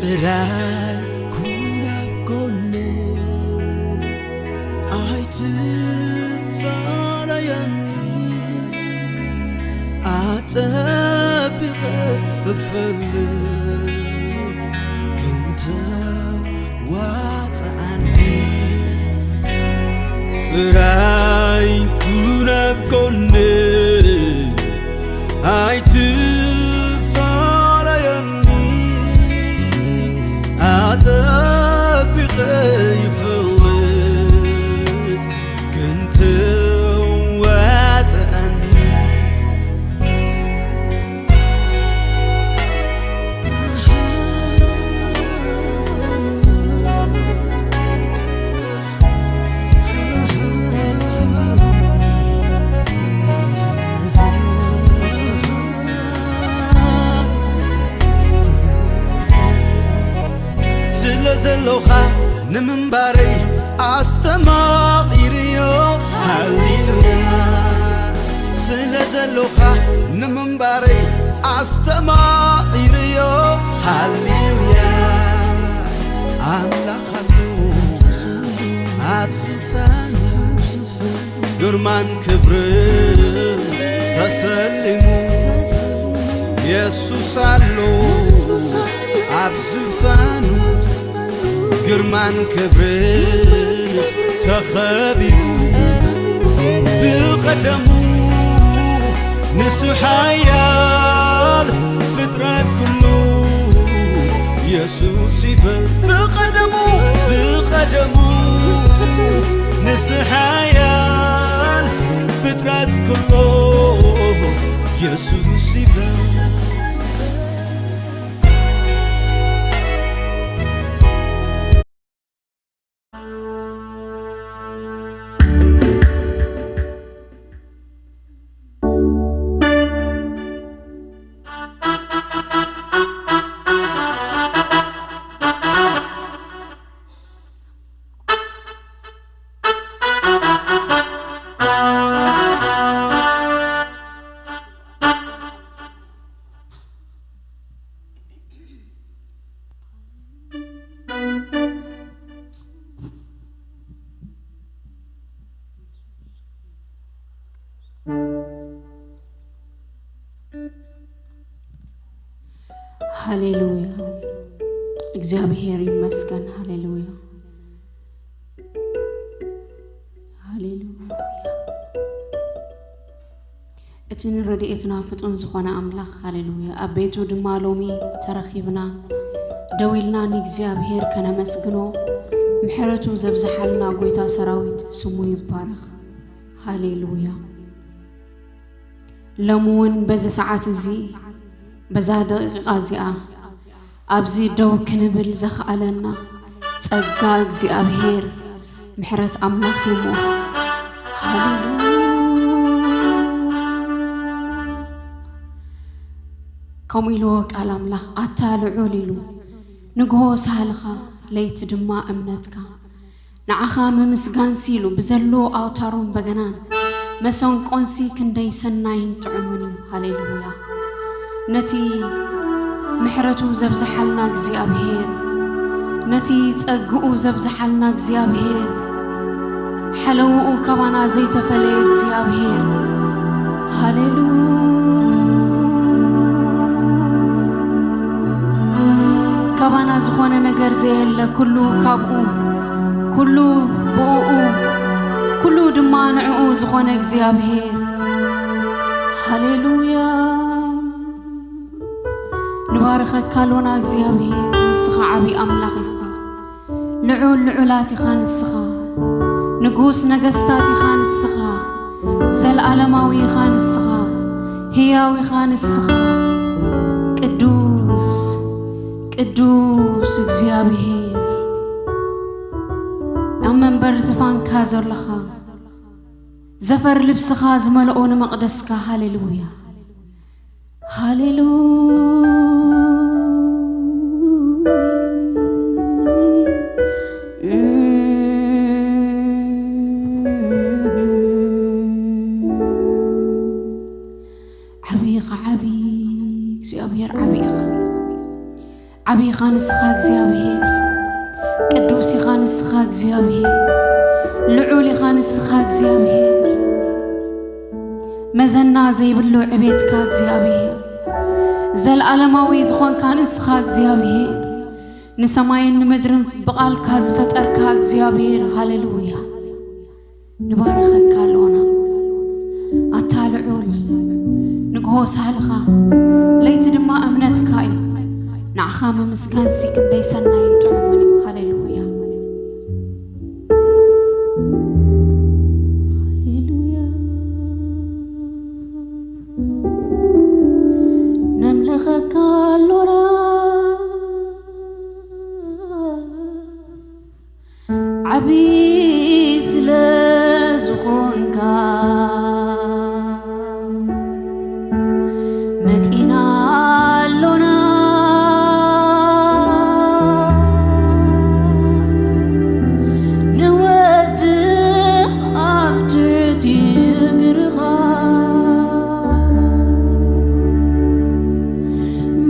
ጥራይ ኩን ኣብ ጎነይ፣ ኣይትፋለየኒ። ኣጸቢቐ እፈልጥ ክንተ ዋጽኣኒ። ጥራይ ኩን ኣብ ጎነይ፣ ኣይትፋለየኒ። ኣጸቢቐ ይፈልጥ ክንተ ዋጽኣኒ። ስለ ዘሎኻ ንምንባረይ ኣስተማቒርዮ። ሃሌሉያ። ስለ ዘሎኻ ንምንባረይ ኣስተማቒርዮ። ሃሌሉያ። ኣምላኽ ኣሎ ኣብ ዝፋኑ፣ ግርማን ክብርን ተሰሊሙ። የሱስ ኣሎ ኣብ ዝፋኑ፣ ግርማን ክብርን ተኸቢቡ። ብቐደሙ ንሱ ሓያል፣ ፍጥረት ኩሉ የሱስ ይበል። ብቐደሙ፣ ብቐደሙ ንሱ ሓያል፣ ፍጥረት ኩሉ የሱስ ይበል። ሃሌሉያ፣ እግዚኣብሔር ይመስገን። ሃሌሉያ፣ ሃሌሉያ። እቲ ንረድኤትና ፍጡን ዝኾነ ኣምላኽ፣ ሃሌሉያ፣ ኣብ ቤቱ ድማ ሎሚ ተረኺብና ደው ኢልና ንእግዚኣብሔር ከነመስግኖ ምሕረቱ ዘብዝሓልና ጐይታ ሰራዊት ስሙ ይባረኽ። ሃሌሉያ። ሎሚ እውን በዚ ሰዓት እዚ፣ በዛ ደቂቓ እዚኣ ኣብዚ ደው ክንብል ዘኽኣለና ጸጋ እግዚኣብሔር፣ ምሕረት ኣምላኽ እዩ እሞ። ሃሌሉያ። ከምኡ ኢልዎ ቃል ኣምላኽ፣ ኣታ ልዑል ኢሉ፣ ንግሆ ሳህልኻ፣ ለይቲ ድማ እምነትካ። ንዓኻ ምምስጋንሲ ኢሉ ብዘሎ ኣውታሮን በገናን መሰንቆንሲ ክንደይ ሰናይን ጥዑምን እዩ። ሃሌሉያ። ነቲ ምሕረቱ ዘብዝሓልና እግዚኣብሔር፣ ነቲ ጸግኡ ዘብዝሓልና እግዚኣብሔር፣ ሓለውኡ ካባና ዘይተፈለየ እግዚኣብሔር፣ ሃሌሉያ። ካባና ዝኾነ ነገር ዘየለ፣ ኩሉ ካብኡ፣ ኩሉ ብእኡ፣ ኩሉ ድማ ንዕኡ ዝኾነ እግዚኣብሔር፣ ሃሌሉያ። ንባርኸካ ኣሎና እግዚኣብሔር፣ ንስኻ ዓቢ ኣምላኽ ኢኻ። ልዑል ልዑላት ኢኻ ንስኻ፣ ንጉስ ነገስታት ኢኻ ንስኻ፣ ዘለኣለማዊ ኢኻ ንስኻ፣ ህያው ኢኻ ንስኻ። ቅዱስ፣ ቅዱስ እግዚኣብሔር፣ ኣብ መንበር ዝፋንካ ዘለኻ፣ ዘፈር ልብስኻ ዝመልኦ ንመቕደስካ፣ ሃሌሉያ። ሃሌሉያ። ዓቢ ኢኻ፣ ዓቢ እግዚኣብሔር፣ ዓቢ ኢኻ። ዓብዪኻ ንስኻ እግዚኣብሔር፣ ቅዱስ ኢኻ ንስኻ እግዚኣብሔር፣ ልዑል ኢኻ ንስኻ እግዚኣብሔር። መዘና ዘይብሉ ዕቤትካ እግዚኣብሔር፣ ዘለዓለማዊ ዝኾንካ ንስኻ እግዚኣብሔር፣ ንሰማይን ንምድርን ብቓልካ ዝፈጠርካ እግዚኣብሔር። ሃሌሉያ። ንባርኸካ ኣሎና ኣታ ልዑል። ንግሆ ሳህልኻ፣ ለይቲ ድማ እምነትካ እዩ። ንዓኻ ምምስጋንሲ ክንደይ ሰናይን ጥዑምን እዩ። ሃሌሉያ። ሃሌሉያ። ነምልኸካ ኣሎና ዓቢ ስለ ዝኾንካ መጺና ኣሎና ንወድቕ ኣብ ትሕቲ እግርኻ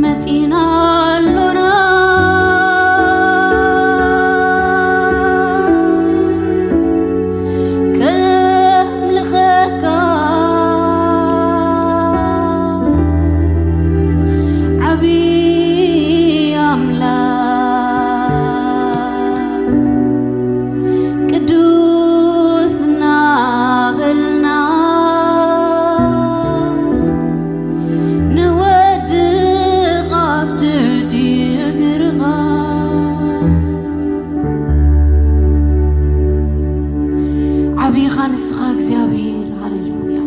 መጺና ኣሎና ከነምልኸካ ዓቢ ኣምላኽ ቅዱስ እናበልና ንወድቕ ኣብ ትሕቲ እግርኻ። ዓብይኻ ንስኻ እግዚኣብሔር። ሃሌሉያ።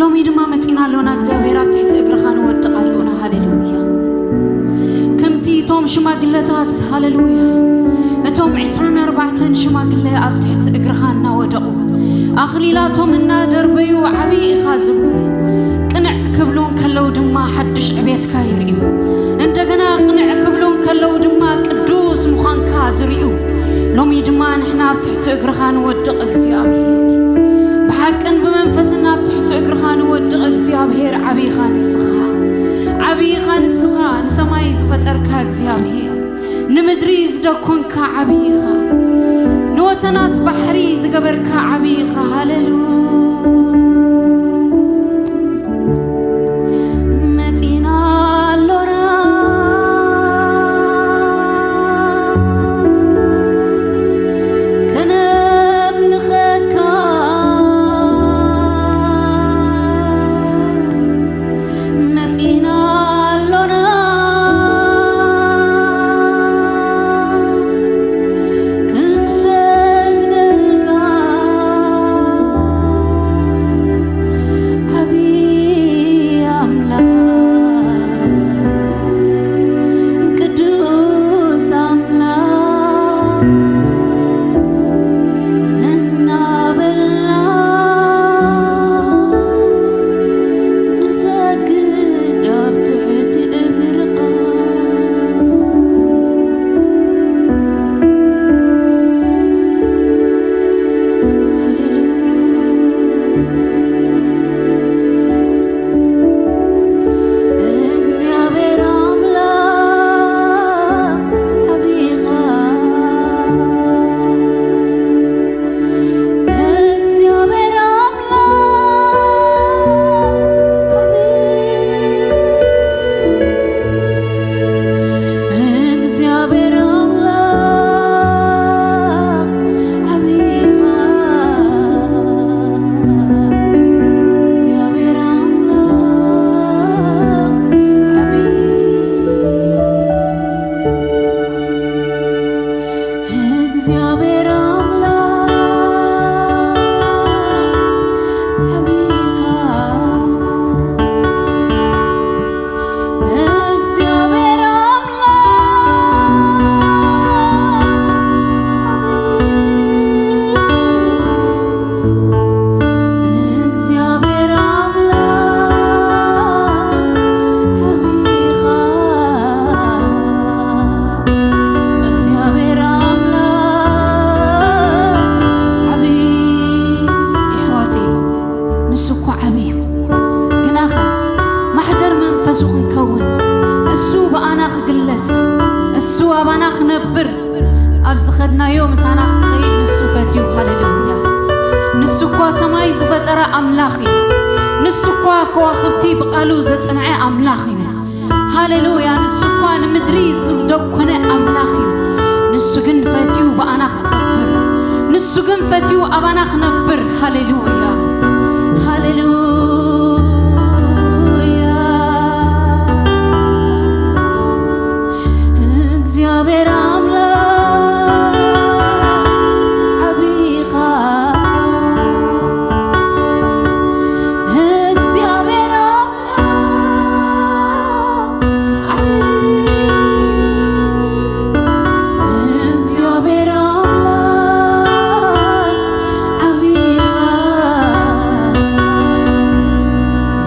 ሎሚ ድማ መጺና ኣሎና እግዚኣብሔር፣ ኣብ ትሕቲ እግርኻ ንወድቕ ኣሎና። ሃሌሉያ። ከምቲ እቶም ሽማግለታት፣ ሃሌሉያ፣ እቶም ዕስራን ኣርባዕተን ሽማግለ ኣብ ትሕቲ እግርኻ እናወደቑ ኣኽሊላቶም እናደርበዩ ዓብዪ ኢኻ ዝብሉ፣ ቅንዕ ክብሉ እንከለዉ ድማ ሓድሽ ዕቤትካ ይርእዩ። እንደገና ቅንዕ ክብሉ እንከለዉ ድማ ቅዱስ ምዃንካ ዝርእዩ። ሎሚ ድማ ንሕና ኣብ ትሕቲ እግርኻ ንወድቕ እግዚኣብሔር። ብሓቅን ብመንፈስን ኣብ ትሕቲ እግርኻ ንወድቕ እግዚኣብሔር። ዓብይኻ ንስኻ፣ ዓብይኻ ንስኻ፣ ንሰማይ ዝፈጠርካ እግዚኣብሔር፣ ንምድሪ ዝደኮንካ ዓብይኻ፣ ንወሰናት ባሕሪ ዝገበርካ ዓብይኻ። ሃሌሉ መጺና ኣሎና ከነምልኸካ መጺና ኣሎና ክንሰግደልካ ዓቢ ኣምላኽ ቅዱስ ኣምላኽ እናበልና ንሰግድ ኣብ ትሕቲ እግርኻ። እግዚኣብሔር ኣምላኽ ዓቢኻ። እግዚኣብሔር ኣምላኽ ዓቢ። እግዚኣብሔር ኣምላኽ ዓቢኻ። እግዚኣብሔር ኣምላኽ ዓቢ። እግዚኣብሔር ኣምላኽ ዓቢኻ። እግዚኣብሔር ኣምላኽ ዓቢ። እግዚኣብሔር ኣምላኽ ዓቢኻ። እግዚኣብሔር ኣምላኽ ዓቢ። የሕዋተይ፣ ንሱ እኮ ዓቢ እዩ። ግናኸ ማሕደር መንፈሱ ክንከውን፣ እሱ እሱ ኣባና ክነብር፣ ኣብ ዝኸድናዮ ምሳና ክኸይድ ንሱ ፈትዩ። ሃሌሉያ። ንሱ እኳ ሰማይ ዝፈጠረ ኣምላኽ እዩ። ንሱ እኳ ከዋኽብቲ ብቓሉ ዘጽንዐ ኣምላኽ እዩ። ሃሌሉያ። ንሱ እኳ ንምድሪ ዝደኮነ ኣምላኽ እዩ። ንሱ ግን ፈትዩ ብኣና ክኸብር። ንሱ ግን ፈትዩ ኣባና ክነብር። ሃሌሉያ። ሃሌሉያ። እግዚኣብሔር ኣምላኽ ዓቢኻ። እግዚኣብሔር ኣምላኽ ዓቢ። እግዚኣብሔር ኣምላኽ ዓቢኻ።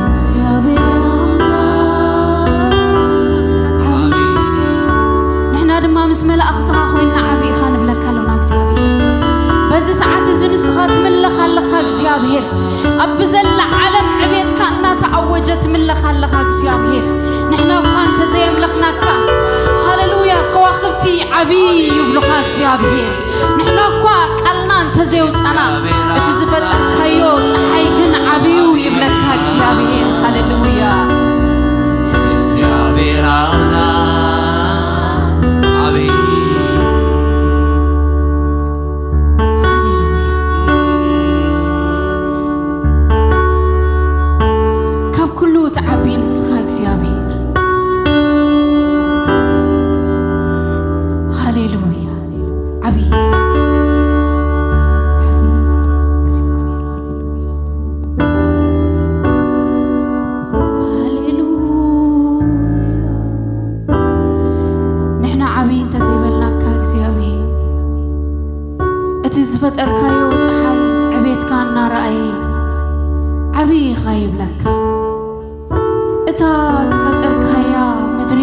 እግዚኣብሔር ኣምላኽ ዓቢ። ንሕና ድማ ምስ መላእኽትኻ ኮይንና ዓቢኻ ንብለካ ኣሎና እግዚኣብሔር። በዚ ሰዓት እዚ ንስኻ ትምለኽ ኣለኻ እግዚኣብሔር። ኣብ ብዘላ ዓለም ዕቤትካ እናተኣወጀ ትምለኽ ኣለኻ እግዚኣብሔር። ንሕና እኳ እንተዘየምለኽናካ፣ ሃሌሉያ፣ ከዋኽብቲ ዓቢ ይብሉኻ እግዚኣብሔር። ንሕና እኳ ቃልና እንተዘየውጻና፣ እቲ ዝፈጠርካዮ ጸሓይ ግን ዓብዩ ይብለካ እግዚኣብሔር። ሃሌሉያ። እግዚኣብሔር ኣምላኽ ዓብዪ። ሃሌሉያ። ካብ ኩሉ ትዓቢ ንስኻ እግዚኣብሔር። ሃሌሉያ። ዓብዪ። ዓብዪ እግዚኣብሔር። ሃሌሉያ። ንሕና ዓብዪ እንተዘይበልናካ እግዚኣብሔር፣ እቲ ዝፈጠርካዮ ጸሓይ ዕቤትካ እናረኣየ ዓብዪ ኢኻ ይብለካ። እታ ዝፈጠርካያ ምድሪ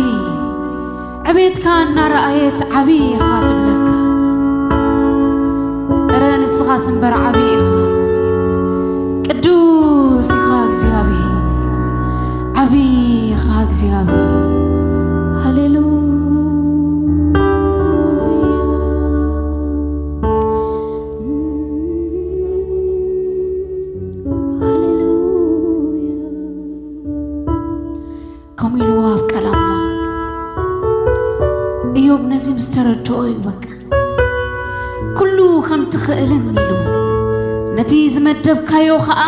ዕቤትካ እናረኣየት ዓብዪ ኢኻ ትብለካ። እረ ንስኻስ እምበር ዓብዪ ኢኻ። ቅዱስ ኢኻ እግዚኣብሔር። ዓብዪ ኢኻ እግዚኣብሔር። ሃሌሉያ። ሃሌሉያ። ከምኡ ኢልዎ ኣብ ቃል ኣምላኽ። እዮብ ነዚ ምስ ተረድኦ እዩ በቃ ኩሉ ከም ትኽእልን ኢሉ፣ ነቲ ዝመደብካዮ ኸኣ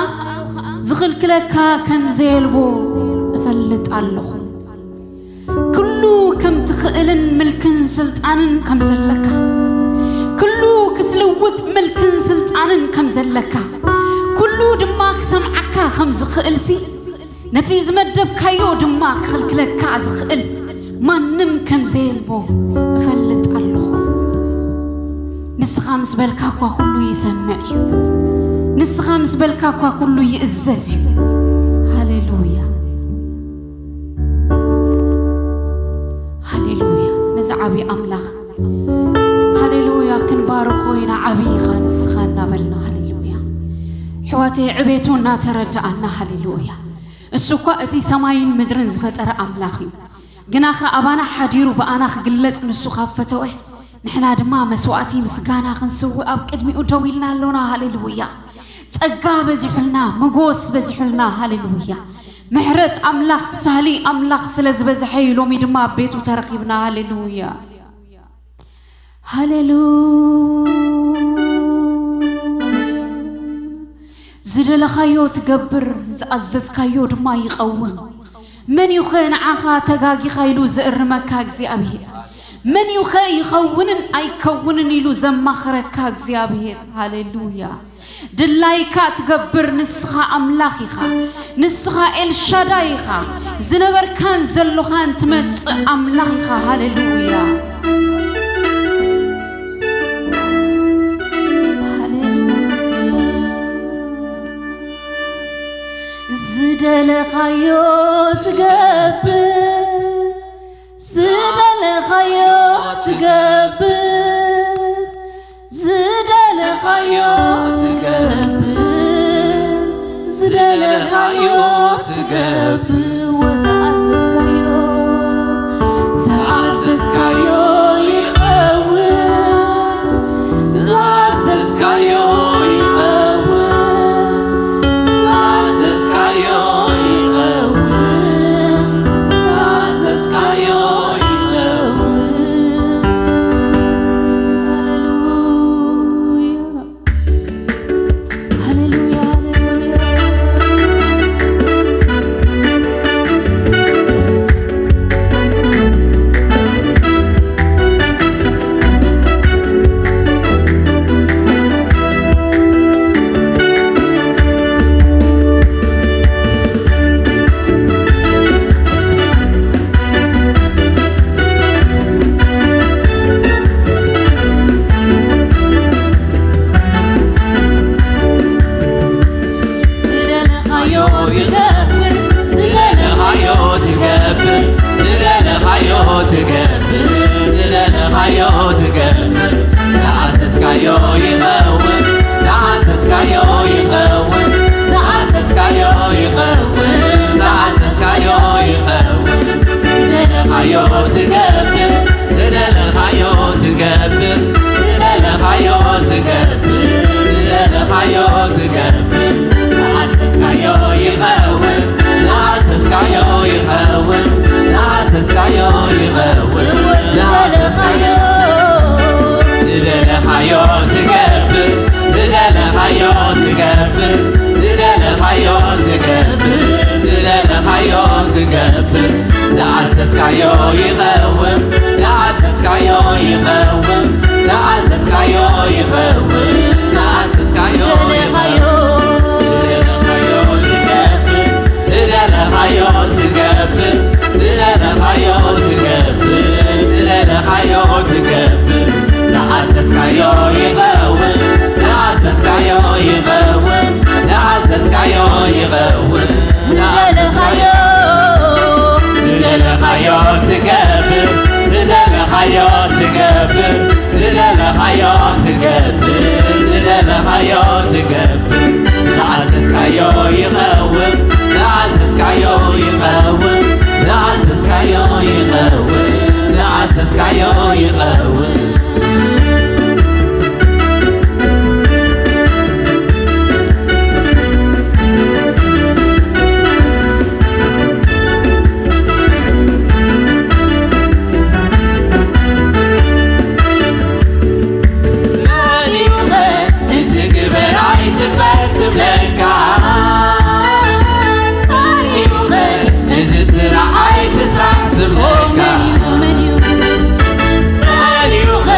ዝኽልክለካ ከም ዘየልቦ እፈልጥ ኣለኹ። ኩሉ ከም ትኽእልን ምልክን ስልጣንን ከም ዘለካ፣ ኩሉ ክትልውጥ ምልክን ስልጣንን ከም ዘለካ፣ ኩሉ ድማ ክሰምዓካ ከም ዝኽእልሲ፣ ነቲ ዝመደብካዮ ድማ ክኽልክለካ ዝኽእል ማንም ከም ዘየልቦ እፈልጥ ኣለኹ። ንስኻ ምስ በልካ እኳ ኩሉ ይሰምዕ እዩ። ንስኻ ምስ በልካ እኳ ኩሉ ይእዘዝ እዩ። ሃሌሉያ። ሃሌሉያ። ነዚ ዓብዪ ኣምላኽ ሃሌሉያ ክንባርኾ ኢና። ዓብዪ ኢኻ ንስኻ እናበልና ሃሌሉያ። ኣሕዋተይ ዕቤቱ እናተረዳኣና ሃሌሉያ። እሱ እኳ እቲ ሰማይን ምድርን ዝፈጠረ ኣምላኽ እዩ። ግናኸ ኣባና ሓዲሩ ብኣና ክግለጽ ንሱ ካብ ፈተወ፣ ንሕና ድማ መስዋዕቲ ምስጋና ክንስውእ ኣብ ቅድሚኡ ደው ኢልና ኣሎና። ሃሌሉያ። ጸጋ በዚሑልና፣ መጎስ በዚሑልና። ሃሌሉያ። ምሕረት ኣምላኽ፣ ሳህሊ ኣምላኽ ስለ ዝበዝሐ እዩ ሎሚ ድማ ኣብ ቤቱ ተረኺብና። ሃሌሉያ። ሃሌሉያ። ዝደለኻዮ ትገብር፣ ዝኣዘዝካዮ ድማ ይቐውም። መን እዩ ኸ ንዓኻ ተጋጊኻ ኢሉ ዘእርመካ እግዚኣብሔር? መን እዩ ኸ ይኸውንን ኣይከውንን ኢሉ ዘማኽረካ እግዚኣብሔር? ሃሌሉያ። ድላይካ ትገብር ንስኻ ኣምላኽ ኢኻ። ንስኻ ኤልሻዳይ ኢኻ። ዝነበርካን ዘሎኻን ትመጽእ ኣምላኽ ኢኻ። ሃሌሉያ። ሃሌሉያ። ዝደለኻዮ ትገብር፣ ዝደለኻዮ ትገብር፣ ዝደለኻዮ ትገብር፣ ዝደለኻዮ ትገብር፣ ወዘኣዘዝካዮ፣ ዘኣዘዝካዮ ትገብር፣ ዝደለኻዮ ትገብር፣ ዝደለኻዮ ትገብር፣ ዝደለኻዮ ትገብር። ዝሓሰስካዮ ይኸውን፣ ዝሓሰስካዮ ይኸውን፣ ዝሓሰስካዮ ይኸውን፣ ዝሓሰስካዮ። ዝደለኻዮ ትገብር፣ ዝደለኻዮ ትገብር፣ ዝደለኻዮ ትገብር፣ ዝደለኻዮ ትገብር። ዝሓሰስካዮ ይኸውን፣ ዝሓሰስካዮ ይኸውን፣ ዝሓሰስካዮ ይኸውን፣ ዝሓሰስካዮ ይኸውን። ዝደለኻዮ። ዝደለኻዮ ትገብር፣ ዝደለኻዮ ትገብር፣ ዝደለኻዮ ትገብር፣ ዝደለኻዮ ትገብር። ዝሓሰስካዮ ይኸውን፣ ዝሓሰስካዮ ይኸውን፣ ዝሓሰስካዮ ይኸውን። ዝደለኻዮ። ዝደለኻዮ ትገብር፣ ዝደለኻዮ ትገብር፣ ዝደለኻዮ ትገብር፣ ዝደለኻዮ ትገብር። ዝሓሰስካዮ ይኸውን፣ ዝሓሰስካዮ ይኸውን፣ ዝሓሰስካዮ ይኸውን፣ ዝሓሰስካዮ ይኸውን። መን እዩኸ እዚ ግበር ኣይትግበር ዝብለካ? መን እዩኸ እዚ ስራሕ ኣይትስራሕ ዝብለካ? መን እዩ? መን እዩኸ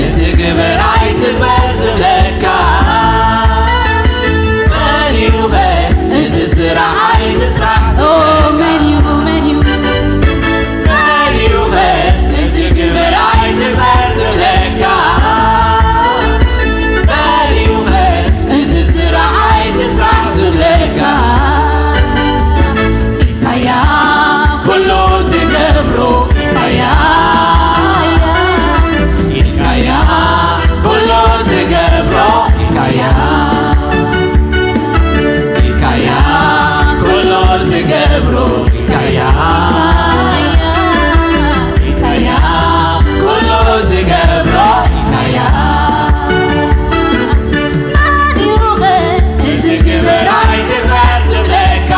እዚ ግበር ኣይትግበር ዝብለካ? መን እዩኸ እዚ ስራሕ ኣይትስራሕ ዝብለካ? መን እዩ? መን እዩ? መን እዩኸ እዚ ግበር ኣይትግበር ዝብለካ? መን እዩኸ እዚ ስራሕ ኣይትስራሕ ዝብለካ? ኢድካያ ኩሉ ትገብሮ ኢድካያ፣ ኢድካያ ኩሉ ትገብሮ ኢድካያ፣ ኢድካያ ኩሉ ትገብሮ ኢድካያ፣ ኢድካያ ኩሉ ትገብሮ ኢድካያ። መን እዩኸ እዚ ግበር ኣይትግበር ዝብለካ?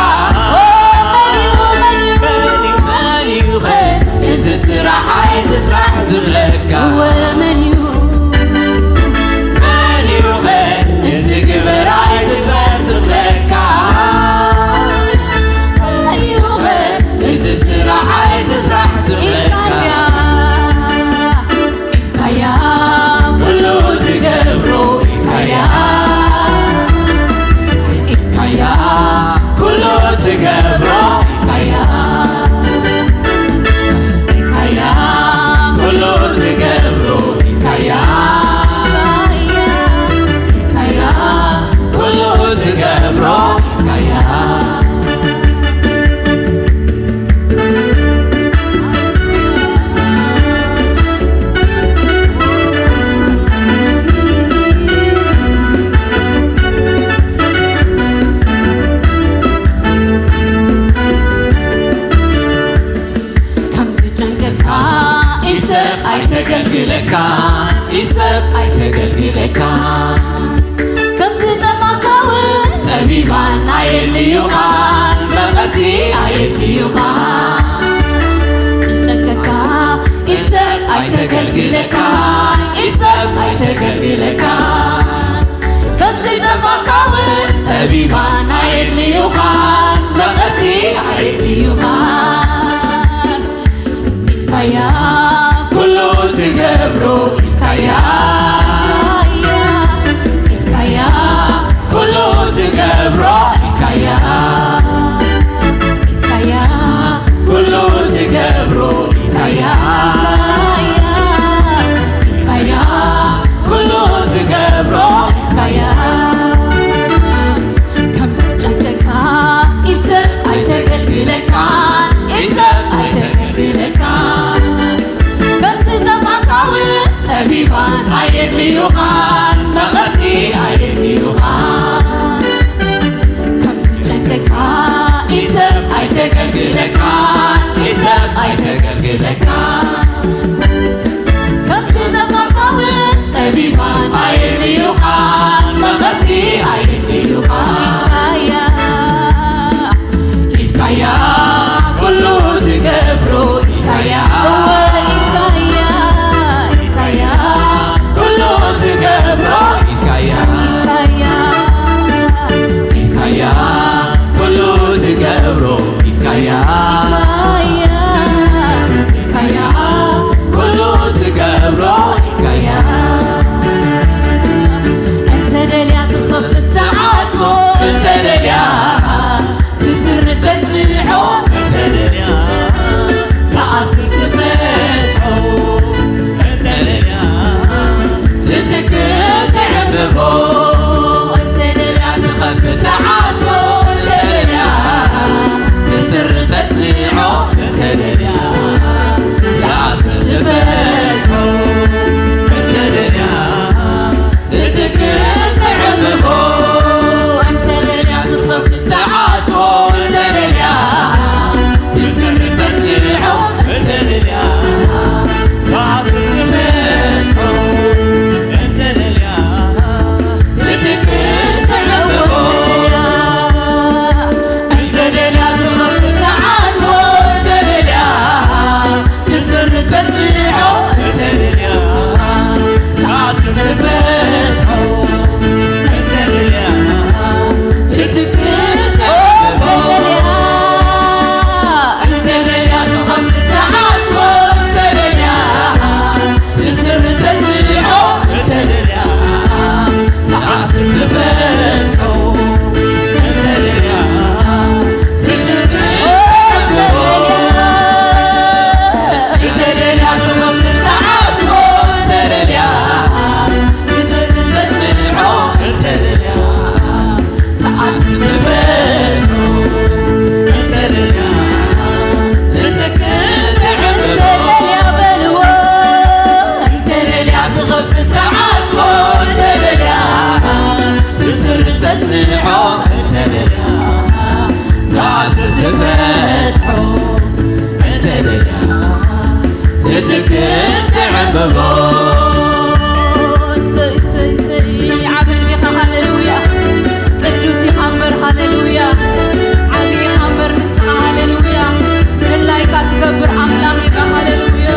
መን እዩ? መን እዩ? መን እዩኸ እዚ ስራሕ ኣይትስራሕ ዝብለካ? መን እዩ? መን እዩኸ እዚ ግበር ኣይትግበር ዝብለካ? መን እዩኸ እዚ ስራሕ ኣይትስራሕ ዝብለካ? ኢድካያ ኩሉ ትገብሮ ኢድካያ፣ ኢድካያ ኩሉ ትገብሮ ኢድካያ፣ ኢድካያ ኩሉ ትገብሮ ኢድካያ፣ ኢድካያ ኩሉ ትገብሮ ኢድካያ። ከም ዝጨንቀካ ኢድ ሰብ ኣይተገልግለካ፣ ኢድ ሰብ ኣይተገልግለካ። ከም ዝጠፋእካ እውን ጠቢባን ኣየድልዩኻን፣ መቐርቲ ኣየድልዩኻን። ዝጨንቀካ ኢድ ሰብ ኣይተገልግለካ፣ ኢድ ሰብ ኣይተገልግለካ። ከም ዝጠፋእካ እውን ጠቢባን ኣየድልዩኻን፣ መቐርቲ ኣየድልዩኻን። ኢድካያ ኩሉ ትገብሮ ኢድካያ፣ ኢድካያ ኩሉ ትገብሮ ኢድካያ፣ ኢድካያ ኩሉ ትገብሮ ኢድካያ፣ ኢድካያ ኩሉ ትገብሮ ኢድካያ። ከም ዝጨንቀካ ኢድ ሰብ ኣይተገልግለካን፣ ኢድ ሰብ ኣይተገልግለካን። ከም ዝጠፋእካ እውን ጠቢባን ኣየድልዩኻን፣ መቐርቲ ኣየድልዩኻን። ከም ዝጨንቀካ ኢድ ሰብ ኣይተገልግለካን፣ ኢድ ሰብ ኣይተገልግለካን። ኢለካ። ከምቲ ጠፋፋውን ጠቢባን ኣየድልዩኻን፣ መኸርቲ ኣየድልዩኻን። ኢድካያ፣ ኢድካያ ኩሉ ትገብሮ፣ ኢድካያ። እወ፣ ኢድካያ፣ ኢድካያ ኩሉ ትገብሮ፣ ኢድካያ። ኢድካያ፣ ኢድካያ ኩሉ ትገብሮ፣ ኢድካያ። ኢድካያ፣ ኢድካያ ኩሉ ትገብሮ፣ ኢድካያ። እንተ ደልያ ትኸፍት ትዓጾ፣ እንተ ደልያ ትስሪ ተጽንዖ፣ እንተ ደልያ ትኣስር ትፈትሖ፣ እንተ ደልያ ትትክእ ትዕምሞ፣ እንተ ደልያ ትኸፍት ትዓጾ፣ እንተ ደልያ ትስሪ ተጽንዖ፣ እንተ ደልያ ትኣስር ትፈትሖ፣ እንተ ደልያ ትትክእ ትዕምሞ፣ እንተ ደልያ ትኸፍት ትዓጾ፣ እንተ ደልያ ትስሪ ተጽንዖ፣ እንተ ደልያ ትኣስር ትፈትሖ፣ እንተ ደልያ ትትክእ ትዕምሞ፣ እንተ ደልያ ትኸፍት ትዓጾ፣ እንተ ደልያ ትስሪ ተጽንዖ፣ እንተ ደልያ ትኣስር ትፈትሖ፣ እንተ ደልያ ትትክእ ትዕምሞ፣ እንተ ደልያ ትኸፍት ትዓጾ፣ እንተ ደልያ ትስሪ ተጽንዖ፣ እንተ ደልያ ትኣስር ትፈትሖ፣ እንተ ደልያ ትዝርግሕ ትዕምሞ፣ እንተ ደልያ ትኸፍት ትዓጽዎ፣ እንተ ደልያ ትዝርግሕ ትዕምሞ፣ እንተ ደልያ ትኣስር ትፈትሖ፣ እንተ ደልያ ትዝርግሕ ትዕምሞ፣ እንተ ደልያ በልዎ፣ እንተ ደልያ ትኸፍት ትዓጽዎ፣ እንተ ደልያ ትስሪ ተጽንዖ፣ እንተ ደልያ ትኣስር ትፈትሖ፣ እንተ ደልያ ትትክእ ትዕምሞ። እሰይ፣ እሰይ፣ እሰይ። ዓብይ ዲኻ፣ ሃሌሉያ። ቅዱስ ኢኻ እምበር፣ ሃሌሉያ። ዓብይ ኢኻ እምበር ንስኻ፣ ሃሌሉያ። ድላይካ ትገብር ኣምላኽ ኢኻ፣ ሃሌሉያ።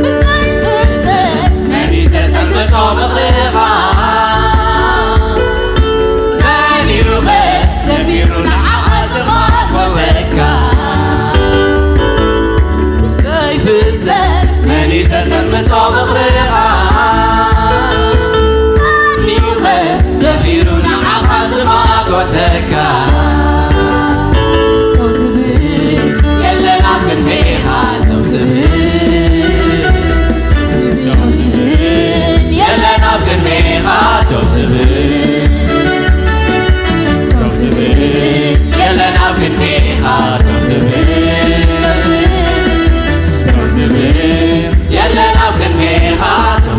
ብዘይ ፍልጠት መን እዩ ዘጸልምቶ ምኽርኻ? መን እዩኸ ደፊሩ ንዓኻ ዝማጎተካ? ብዘይ ፍልጠት መን እዩ ዘጸልምቶ ምኽርኻ? መን እዩኸ ደፊሩ ንዓኻ ዝማጎተካ? ደው ዝብል የለን ኣብ ቅድሜኻ፣ ደው ዝብል፣ ደው ዝብል የለን ኣብ ቅድሜኻ፣ ደው ዝብል፣ ደው ዝብል የለን ኣብ ቅድሜኻ፣ ደው ዝብል፣ ደው ዝብል የለን ኣብ ቅድሜኻ፣ ደው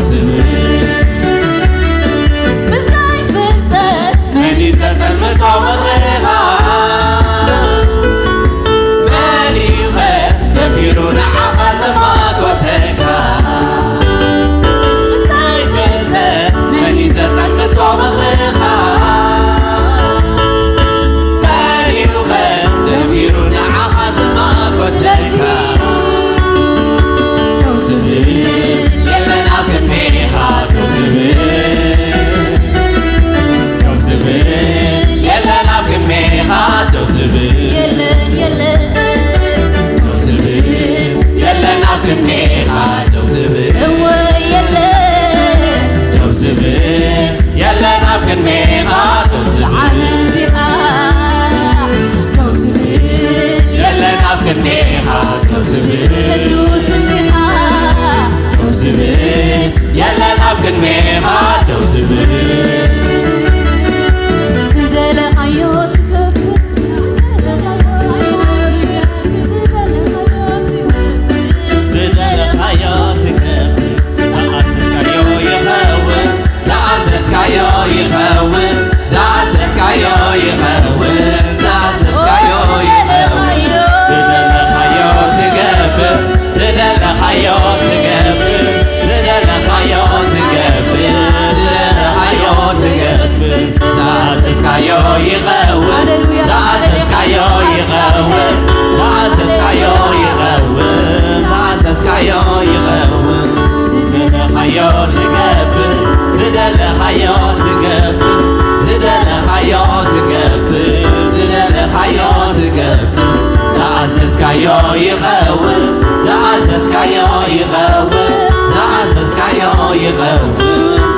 ዮ ይኸውን፣ ዝኣዘዝካዮ ይኸውን፣ ዝኣዘዝካዮ ይኸውን፣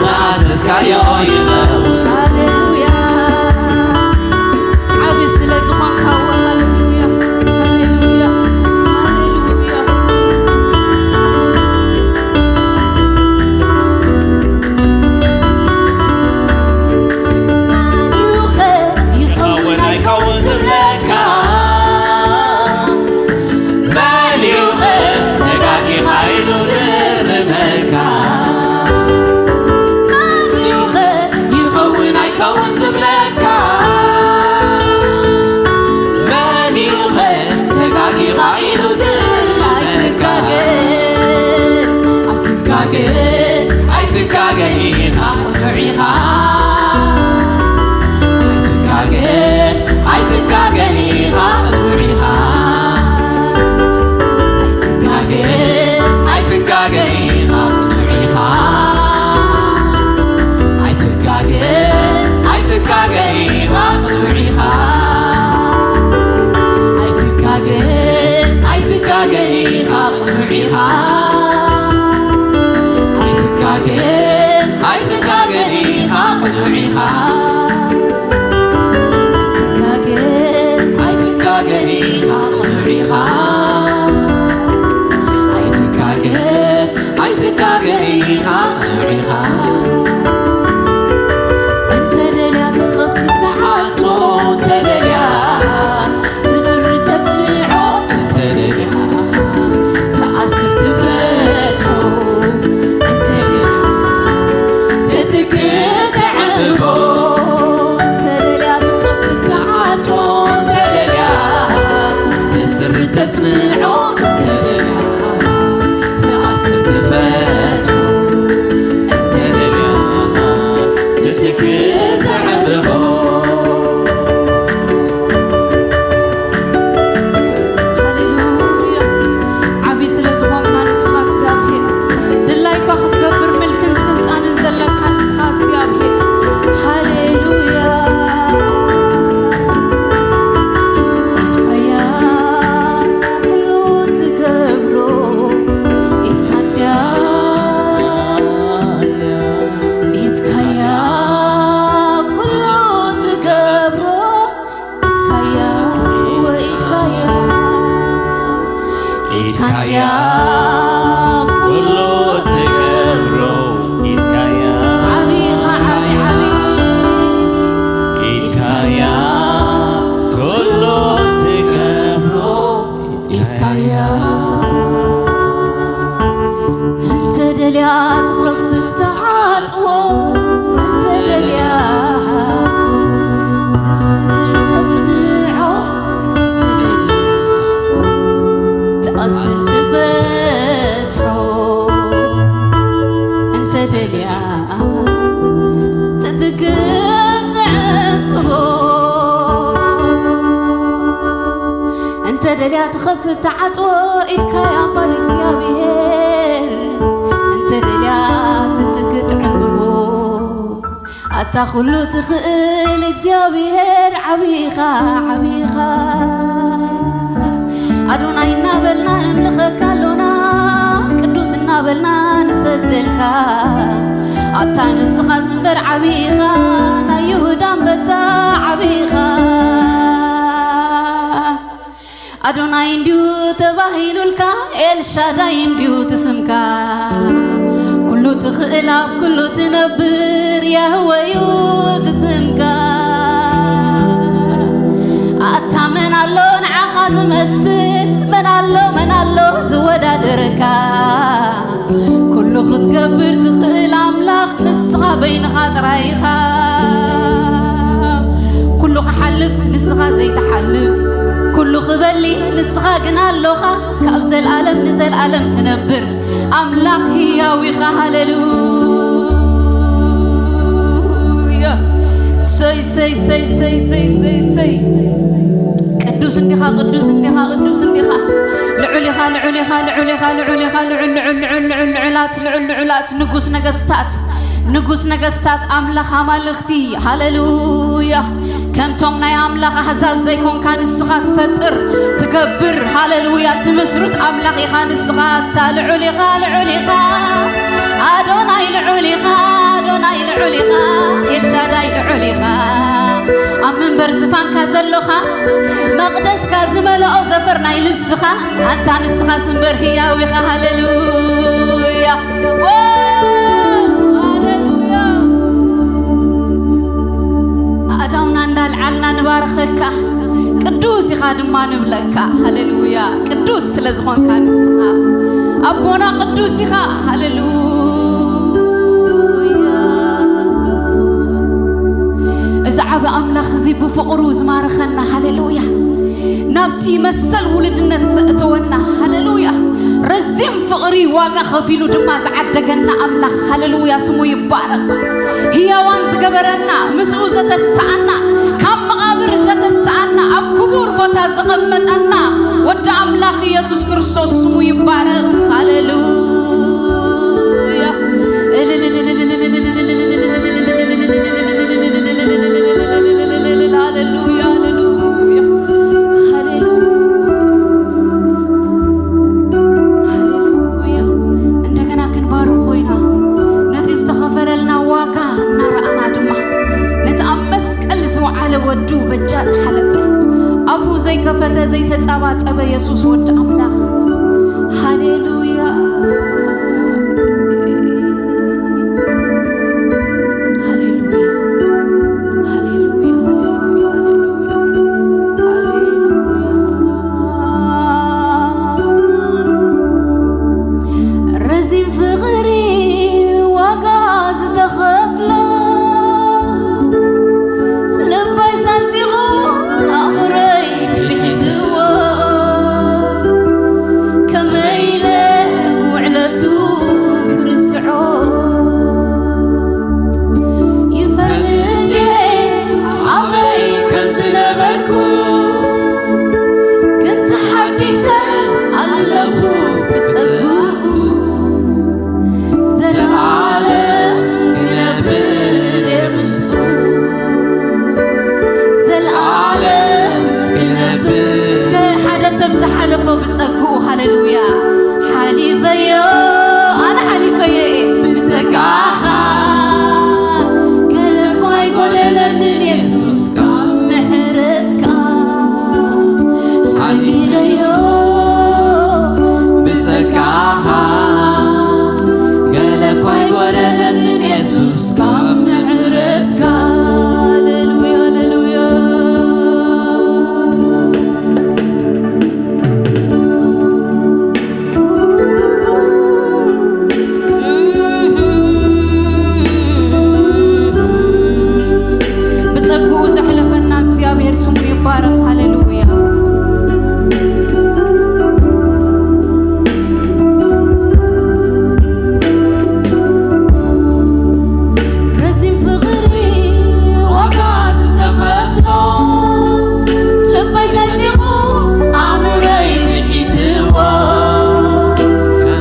ዝኣዘዝካዮ ይኸውን። ሃሌሉያ። ዓቢ ስለ ዝኾንካ፣ ሃሌሉያ፣ ሃሌሉያ፣ ሃሌሉያ። መን እዩ ኸ ይኸውን ኣይከውን ዝብለካ? መን እዩ ኸ ተጋጊኻ ኢሉ ዝእርመካ? መን እዩ ኸ ይኸውን ኣይከውን ዝብለካ? መን እዩ ኸ ተጋጊኻ ኢሉ ዝእርመካ? ኣይትጋገ፣ ኣይትጋገ፣ ኣይትጋገ ኢኻ ቅኑዕ ኢኻ። ኣይትጋገ፣ ኣይትጋገ ኢኻ ቅኑዕ ኢኻ። ኣይትጋገ፣ ኣይትጋገ ኢኻ ቅኑዕ ኢኻ። ኣይትጋገ፣ ኣይትጋገ ኢኻ ቅኑዕ ኢኻ። ኣይትጋገ፣ ኣይትጋገ ኢኻ ቅኑዕ ኢኻ። ኣይትጋገ፣ ኣይትጋገ ኢኻ ቅኑዕ ኢኻ። ኣይትጋገ፣ ኣይትጋገ ኢኻ ቅኑዕ ኢኻ። ኣይትጋገ፣ ኣይትጋገ ኢኻ ቅኑዕ ኢኻ። እንተ ደልያ ትኸፍት ትዓጾ፣ እንተ ደልያ ትስሪ ተጽንዖ፣ እንተ ደልያ ትኣስር ትፈትሖ፣ እንተ ደልያ ትትክእ ተዕርቦ፣ እንተ ደልያ ትኸፍት ትዓጾ፣ እንተ ደልያ ትስሪ ተጽንዖ፣ እንተ ደልያ ትኣስር ትፈቱ፣ እንተ ደልያ ትትክእ ተዕርቦ። ሃሌሉያ። ዓቢ ስለ ዝኾንካ ንስኻ እግዚኣብሄር፣ ድላይካ ክትገብር ምልክን ስልጣንን ዘለካ ንስኻ እግዚኣብሄር። ሃሌሉያ። ኢድካያ ኩሉ ትገብሮ፣ ኢድካ እንድያ፣ ኢድካያ ኩሉ ትገብሮ፣ ኢድካያ፣ ኢድካያ፣ ኢድካያ ኩሉ ትገብሮ፣ ኢድካያ ዓቢኻ ዓቢ ዓቢ። ኢድካያ ኩሉ ትገብሮ፣ ኢድካያ እንተ ደልያ ትኸፍት ትዓጽዎ፣ እንተ ደልያ ትስር ተጽንዖ፣ እንተ ደልያ ትኣስር ትፈትሖ፣ እንተ ደልያ ትትክእ ትዕንብቦ፣ እንተ ደልያ ትኸፍት ትዓጽዎ፣ ኢድካ እያ እምበር እግዚኣብሄር፣ እንተ ደልያ ትትክእ ትዕንብቦ። ኣታ ኩሉ ትኽእል እግዚኣብሄር ዓቢኻ፣ ዓቢኻ። ኣዶናይ እናበልና ነምልኸካ ኣሎና፣ ቅዱስ እናበልና ንሰግደልካ። ኣታ ንስኻ ዝንበር ዓቢኻ፣ ናይ ይሁዳ ኣንበሳ ዓቢኻ። ኣዶናይ እንድዩ ተባሂሉልካ፣ ኤልሻዳይ እንድዩ ትስምካ። ኩሉ ትኽእል ኣብ ኩሉ ትነብር፣ ያህወ እዩ ትስምካ። ኣታ መን ኣሎ ንዓኻ ዝመስል? መን ኣሎ፣ መን ኣሎ ዝወዳደረካ? ኩሉ ክትገብር ትኽእል ኣምላኽ ንስኻ በይንኻ ጥራይ ኢኻ። ኩሉ ክሓልፍ ንስኻ ዘይትሓልፍ፣ ኩሉ ክበሊ ንስኻ ግን ኣሎኻ። ካብ ዘልኣለም ንዘልኣለም ትነብር ኣምላኽ ህያው ኢኻ። ሃሌሉያ። ሰይ፣ ሰይ፣ ሰይ፣ ሰይ፣ ሰይ፣ ሰይ፣ ሰይ። ቅዱስ እንዲኻ፣ ቅዱስ እንዲኻ፣ ቅዱስ እንዲኻ። ልዑል ኢኻ፣ ልዑል ኢኻ፣ ልዑል ኢኻ፣ ልዑል ኢኻ፣ ልዑል፣ ልዑል፣ ልዑል፣ ልዑል፣ ልዑላት፣ ልዑል፣ ልዑላት፣ ንጉስ ነገስታት፣ ንጉስ ነገስታት፣ ኣምላኽ ኣማልኽቲ። ሃሌሉያ። ከምቶም ናይ ኣምላኽ ኣሕዛብ ዘይኮንካ፣ ንስኻ ትፈጥር፣ ትገብር፣ ሃሌሉያ፣ ትምስርት ኣምላኽ ኢኻ። ንስኻ ኣታ ልዑል ኢኻ፣ ልዑል ኢኻ፣ ኣዶናይ ልዑል ኢኻ፣ ኣዶናይ ልዑል ኢኻ፣ ኤልሻዳይ ልዑል ኢኻ። ኣብ መንበር ዝፋንካ ዘሎኻ፣ መቕደስካ ዝመልኦ ዘፈር ናይ ልብስኻ፣ ኣንታ ንስኻስ እምበር ህያው ኢኻ። ሃሌሉያ። ዎ! ሃሌሉያ። ኣእዳውና እንዳልዓልና ንባርኸካ፣ ቅዱስ ኢኻ ድማ ንብለካ። ሃሌሉያ። ቅዱስ ስለ ዝኾንካ ንስኻ ኣቦና ቅዱስ ኢኻ። ሃሌሉያ። እዚ ዓቢ ኣምላኽ እዚ ብፍቕሩ ዝማረኸና፣ ሃሌሉያ፣ ናብቲ መሰል ውሉድነት ዘእተወና፣ ሃሌሉያ፣ ረዚን ፍቕሪ ዋጋ ከፊሉ ድማ ዝዓደገና ኣምላኽ፣ ሃሌሉያ፣ ስሙ ይባረኽ። ህያዋን ዝገበረና፣ ምስኡ ዘተስኣና፣ ካብ መቓብር ዘተስኣና፣ ኣብ ክቡር ቦታ ዘቐመጠና ወዲ ኣምላኽ ኢየሱስ ክርስቶስ ስሙ ይባረኽ። ሃሌሉያ። ሃሌሉያ፣ ሃሌሉያ፣ ሃሌሉያ። ሃሌሉያ። እንደገና ክንባርኾ ኢና። ነቲ ዝተኸፈለልና ዋጋ እናረኣና ድማ፣ ነቲ ኣብ መስቀል ዝወዓለ ወዱ በጃ ዝሓለፈ፣ ኣፉ ዘይከፈተ ዘይተጻባጸበ የሱስ ወዲ ኣምላኽ። ሃሌሉያ። ሃሌሉያ። ሃሌሉያ። ሃሌሉያ። ሃሌሉያ። ረዚን ፍቕሪ ዋጋ ዝተኸፍሎ፣ ልበይ ሰንጢቑ ኣእምሮይ ብሒዝዎ፣ ከመይ ኢለ ውዕለቱ ክርስዖ? ይፈልጥ እየ ኣበይ ከም ዝነበርኩ፣ ግን ተሓዲሰ ኣለኹ ብጸግኡ። ዘለዓለም ክነብር እየ ምስኡ። ዘለዓለም ክነብር። እስከ ሓደ ሰብ ዝሓለፎ ብጸግኡ፣ ሃሌሉያ። ሓሊፈዮ፣ ኣነ ሓሊፈዮ እየ ብጸጋኻ። ገለ እኳ ኣይጎደለንን የሱስ ካብ ምሕረትካ። ሰጊረዮ ብጸጋኻ፣ ገለ እኳ ኣይጎደለንን የሱስ ካብ ምሕረትካ። ሃሌሉያ፣ ሃሌሉያ። ብጸግኡ ዘሕለፈና እግዚኣብሔር ስሙ ይባረኽ። ሃሌሉያ። ረዚን ፍቕሪ ዋጋ ዝተኸፍሎ፣ ልበይ ሰንጢቑ ኣእምሮይ ብሒትዎ፣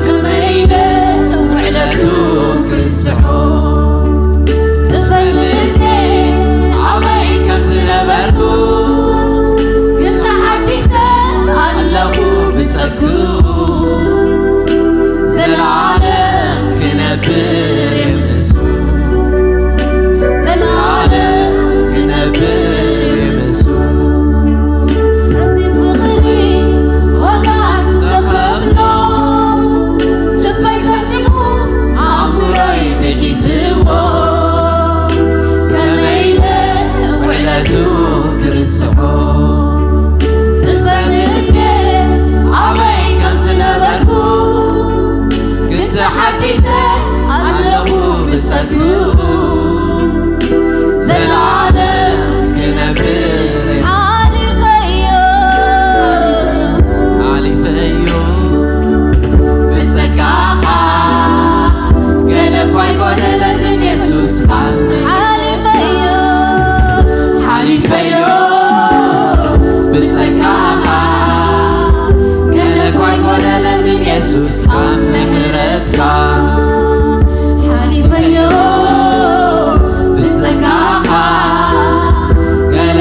ከመይ ኢለ ውዕለቱ ክርስዖ? እፈልጥ ኣበይ ከም ዝነበርኩ፣ ግን ተሓዲሰ ኣለኹ ብጸግኡ። ዘላለም ክነብር እየ ምስኡ፣ ዘላለም ክነብር እየ ምስኡ። ረዚን ፍቕሪ ዋጋ ዝተኸፍሎ፣ ልበይ ሰንጢቑ ኣእምሮይ ብሒትዎ፣ ከመይ ኢለ ውዕለቱ ክርስዖ? እፈልጥ ኣበይ ከም ዝነበርኩ፣ ግን ተሓዲሰ ኣለኹ ብጸግኡ። ዘላለም ክነብር ሓሊፈዮ፣ ሓሊፈዮ ብጸጋኻ፣ ገለ እኳ ኣይጎደለንን የሱስ ካብ ሓሊፈዮ፣ ሓሊፈዮ ብጸጋኻ፣ ገለ እኳ ኣይጎደለንን የሱስ ካብ ምሕረትካ። ሓሊፈዮ ብጸጋኻ፣ ገለ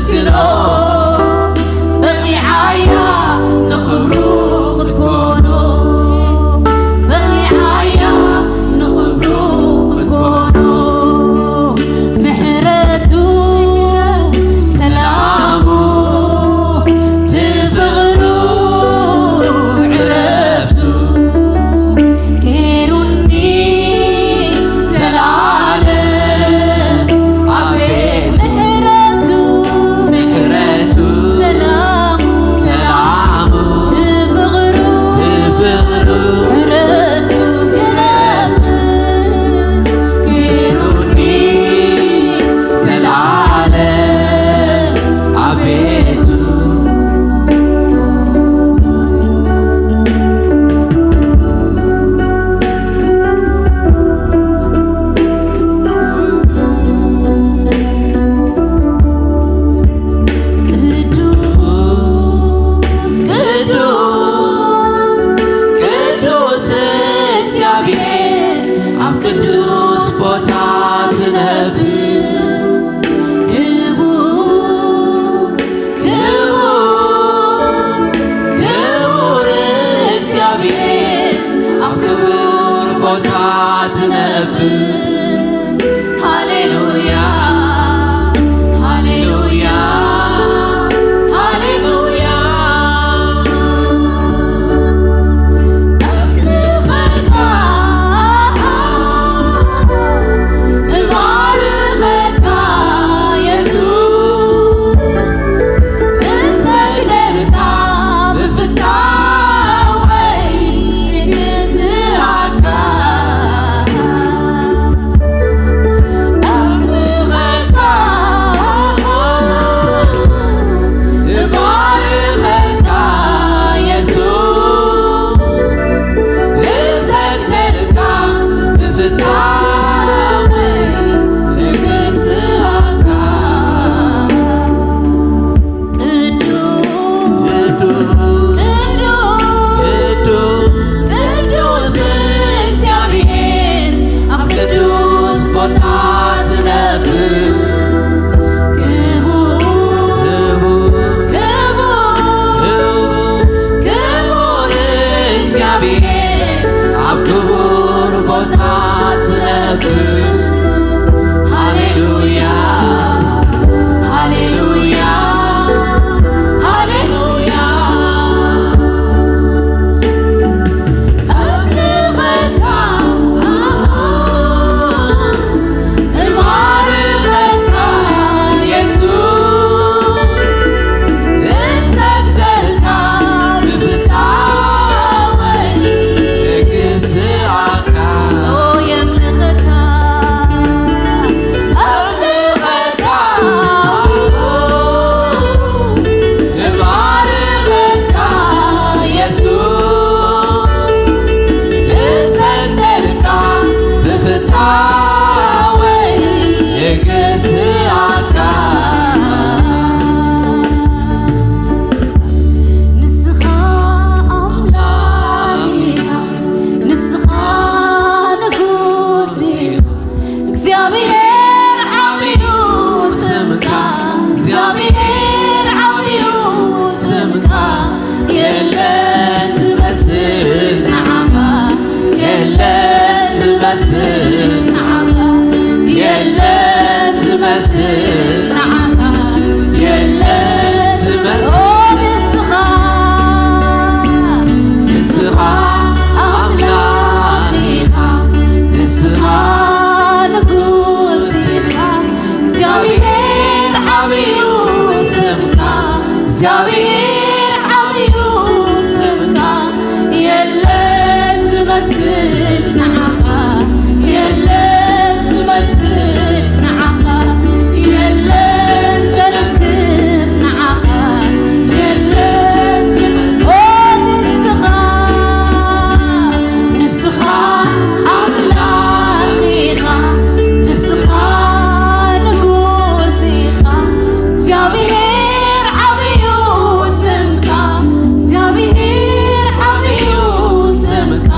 ነመስግኖ። በቒዓያ ንኽብሩ ክትኮኖ፣ በቒዓያ ንኽብሩ ክትኮኖ። ምሕረቱ ሰላሙ ትፍቕሩ ዕረፍቱ ገይሩኒ ዘላለም ኣቤት ምሕረቱ፣ ምሕረቱ ሰላሙ፣ ሰላሙ ትፍቕሩ ትፍቕሩ ዕረፍቱ ዕረፍቱ ገይሩኒ ዘላለም ኣቤቱ። ቅዱስ፣ ቅዱስ፣ ቅዱስ እግዚኣብሔር ኣብ ቅዱስ ቦታ ትነብር። ክቡር፣ ክቡር፣ ክቡር እግዚኣብሔር ኣብ ክቡር ቦታ ትነብር። ሃሌሉያ፣ ሃሌሉያ፣ ሃሌሉያ። እምልኸካ፣ እባርኸካ የሱስ፣ እሰግደልካ ብፍታወይ እግዝኣካ። ቅዱስ እግዚኣብሔር ኣብ ቅዱስ ቦታ ትነብር። ክቡር፣ ክቡር፣ ክቡር፣ ክቡር እግዚኣብሔር ኣብ ክቡር ቦታ ትነብር። ሃሌሉያ፣ ሃሌሉያ፣ ሃሌሉያ። እምልኸካ፣ እባርኸካ የሱስ፣ እሰግደልካ ብፍታወይ እግዝኣካ። ኦ የምልኸካ፣ እምልኸካ፣ እባርኸካ የሱስ፣ እሰግደልካ ብፍታወይ እግዝኣካ። ንስኻ ኣምላኽ ኢኻ፣ ንስኻ ንጉስ ኢኻ። እግዚኣብሔር ዓብዩ ስምካ፣ እግዚኣብሔር ዓብዩ ስምካ፣ የለን ዝመስል ንዓኻ፣ የለን ዝመስል ንዓኻ፣ የለን ዝመስል ንዓኻ፣ የለን ዝመስል። ኦ ንስኻ፣ ንስኻ ኣምላኽ ኢኻ፣ ንስኻ ንጉስ ኢኻ። እግዚኣብሔር ዓብዩ ስምካ፣ እግዚኣብሔር ዓብዩ ስምካ፣ የለን ዝመስል ንዓኻ፣ የለን ዝመስል ንዓኻ፣ የለን ዘረክብ ንዓኻ፣ የለን ዝመስል። ኦ ንስኻ፣ ንስኻ ኣምላኽ ኢኻ፣ ንስኻ ንጉስ ኢኻ። እግዚኣብሔር ዓብዩ ስምካ፣ እግዚኣብሔር ዓብዩ ስምካ፣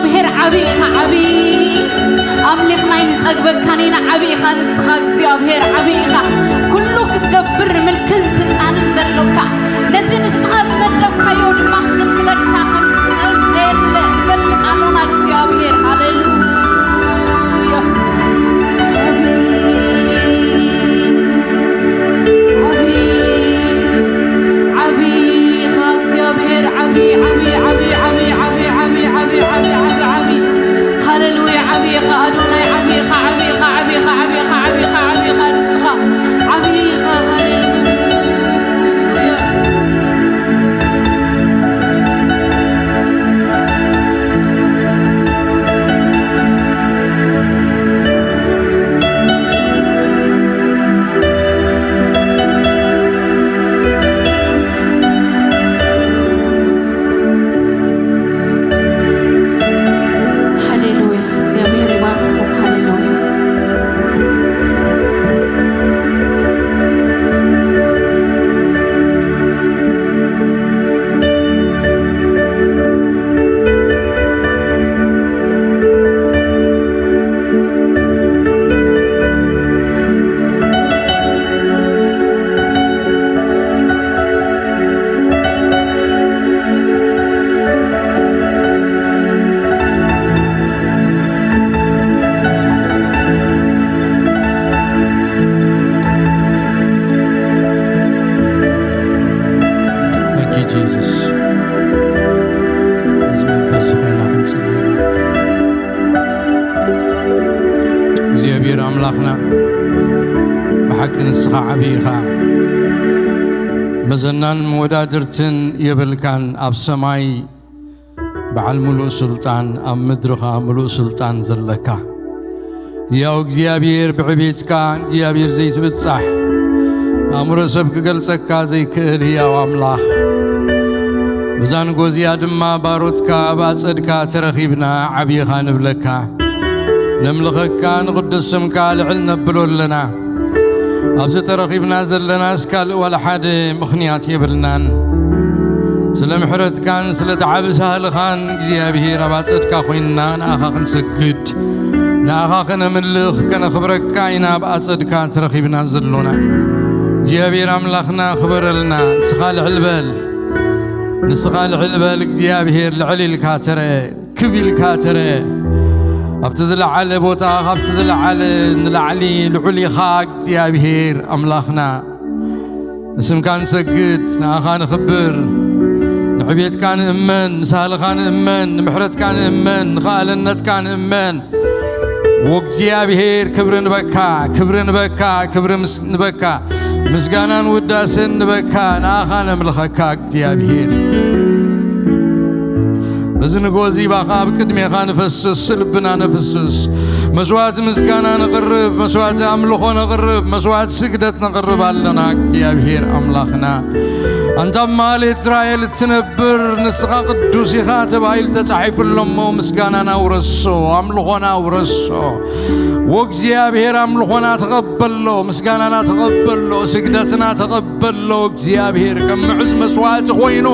እግዚኣብሔር ዓቢ ኢኻ፣ ዓቢ ኣምሊኽና ኣይንጸግበካን ኢና። ዓቢ ኢኻ ንስኻ እግዚኣብሔር፣ ዓቢ ኢኻ። ኩሉ ክትገብር ምልክን ስልጣንን ዘሎካ፣ ነቲ ንስኻ ዝመደብካዮ ድማ ክኽልክለካ ከም ዝኽእል ዘየለ ንፈልጥ ኣሎና እግዚኣብሔር። ሃሌሉያ። ዓቢ፣ ዓቢ፣ ዓቢ ኢኻ እግዚኣብሔር። ዓቢ፣ ዓቢ፣ ዓቢ፣ ዓቢ፣ ዓቢ፣ ዓቢ፣ ዓቢ፣ ዓቢ፣ ዓቢ፣ ዓቢ። ሃሌሉያ። ዓቢ ኢኻ ኣዶናይ፣ ዓቢ ኢኻ፣ ዓቢ ኢኻ፣ ዓቢ ኢኻ፣ ዓቢ ኢኻ፣ ዓቢ ኢኻ፣ ዓቢ ኢኻ ንስኻ። ዓቢ ኢኻ። ሃሌሉያ። ሃሌሉያ። እግዚኣብሔር ይባርኽኩም። ሃሌሉያ። Thank you, Jesus. እዚ መንፈስ ዝኾንና ክንጽሊ ኢና። እግዚኣብሔር ኣምላኽና፣ ብሓቂ ንስኻ ዓቢ ኢኻ። መዘናን መወዳድርትን የብልካን። ኣብ ሰማይ በዓል ምሉእ ስልጣን፣ ኣብ ምድሪ ኸኣ ምሉእ ስልጣን ዘለካ፣ ህያው እግዚኣብሔር፣ ብዕቤትካ እግዚኣብሔር ዘይትብጻሕ፣ ኣእምሮ ሰብ ክገልጸካ ዘይክእል ህያው ኣምላኽ፣ በዛ ንጎ እዚኣ ድማ ባሮትካ ኣብ ኣጸድካ ተረኺብና ዓቢኻ ንብለካ፣ ነምልኸካ፣ ንቕዱስ ስምካ ልዕል ነብሎ ኣለና። ኣብዚ ተረኺብና ዘለናስ ካልእ ዋላ ሓደ ምኽንያት የብልናን። ስለ ምሕረትካን ስለ ተዓቢ ሳህልኻን እግዚኣብሔር ኣብ ኣጸድካ ኮይንና ንኣኻ ክንሰግድ፣ ንኣኻ ከነምልኽ፣ ከነኽብረካ ኢና ኣብ ኣጸድካ ተረኺብና ዘሎና። እግዚኣብሔር ኣምላኽና ክበረልና። ንስኻ ልዕል በል፣ ንስኻ ልዕል በል እግዚኣብሔር፣ ልዕል ኢልካ ተረአ። ክብ ኢልካ ተረ ኣብቲ ዝለዓለ ቦታ፣ ካብቲ ዝለዓለ ንላዕሊ ልዑል ኢኻ እግዚኣብሔር ኣምላኽና። ንስምካ ንሰግድ፣ ንኣኻ ንኽብር፣ ንዕቤትካ ንእመን፣ ንሳህልኻ ንእመን፣ ንምሕረትካ ንእመን፣ ንኸኣለነትካ ንእመን። ወእግዚኣብሔር ክብሪ ንበካ፣ ክብሪ ንበካ፣ ክብሪ ምስ-፣ ንበካ፣ ምስጋናን ውዳሴን ንበካ፣ ንኣኻ ነምልኸካ እግዚኣብሔር። በዚ ንግሆ እዚ ባኻ ኣብ ቅድሜኻ ንፈስስ፣ ልብና ነፍስስ፣ መስዋዕቲ ምስጋና ነቕርብ፣ መስዋዕቲ ኣምልኾ ነቕርብ፣ መስዋዕቲ ስግደት ነቕርብ ኣለና እግዚኣብሔር ኣምላኽና። ኣንታ ኣብ መሃል እስራኤል እትነብር ንስኻ ቅዱስ ኢኻ ተባሂሉ ተጻሒፉ ኣሎ እሞ ምስጋናና ውረሶ፣ ኣምልኾና ውረሶ። ወእግዚኣብሔር ኣምልኾና ተቐበሎ፣ ምስጋናና ተቐበሎ፣ ስግደትና ተቐበሎ። እግዚኣብሔር ከም ምዑዝ መስዋዕቲ ኮይኑ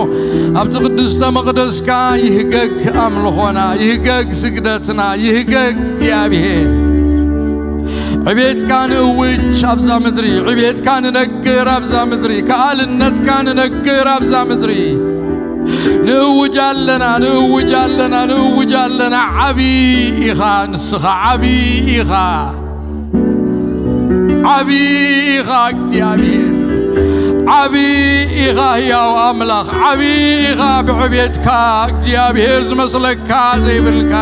ኣብቲ ቅድስተ መቕደስካ ይህገግ ኣምልኾና፣ ይህገግ ስግደትና፣ ይህገግ እግዚኣብሔር። ዕቤትካ ንእውጅ ኣብዛ ምድሪ፣ ዕቤትካ ንነግር ኣብዛ ምድሪ፣ ከኣልነትካ ንነግር ኣብዛ ምድሪ። ንእውጅ ኣለና፣ ንእውጅ ኣለና፣ ንእውጅ ኣለና። ዓቢ ኢኻ ንስኻ፣ ዓቢ ኢኻ። ዓቢ ኢኻ እግዚኣብሔር፣ ዓቢ ኢኻ ህያው ኣምላኽ፣ ዓቢ ኢኻ ብዕቤትካ እግዚኣብሔር ዝመስለካ ዘይብልካ፣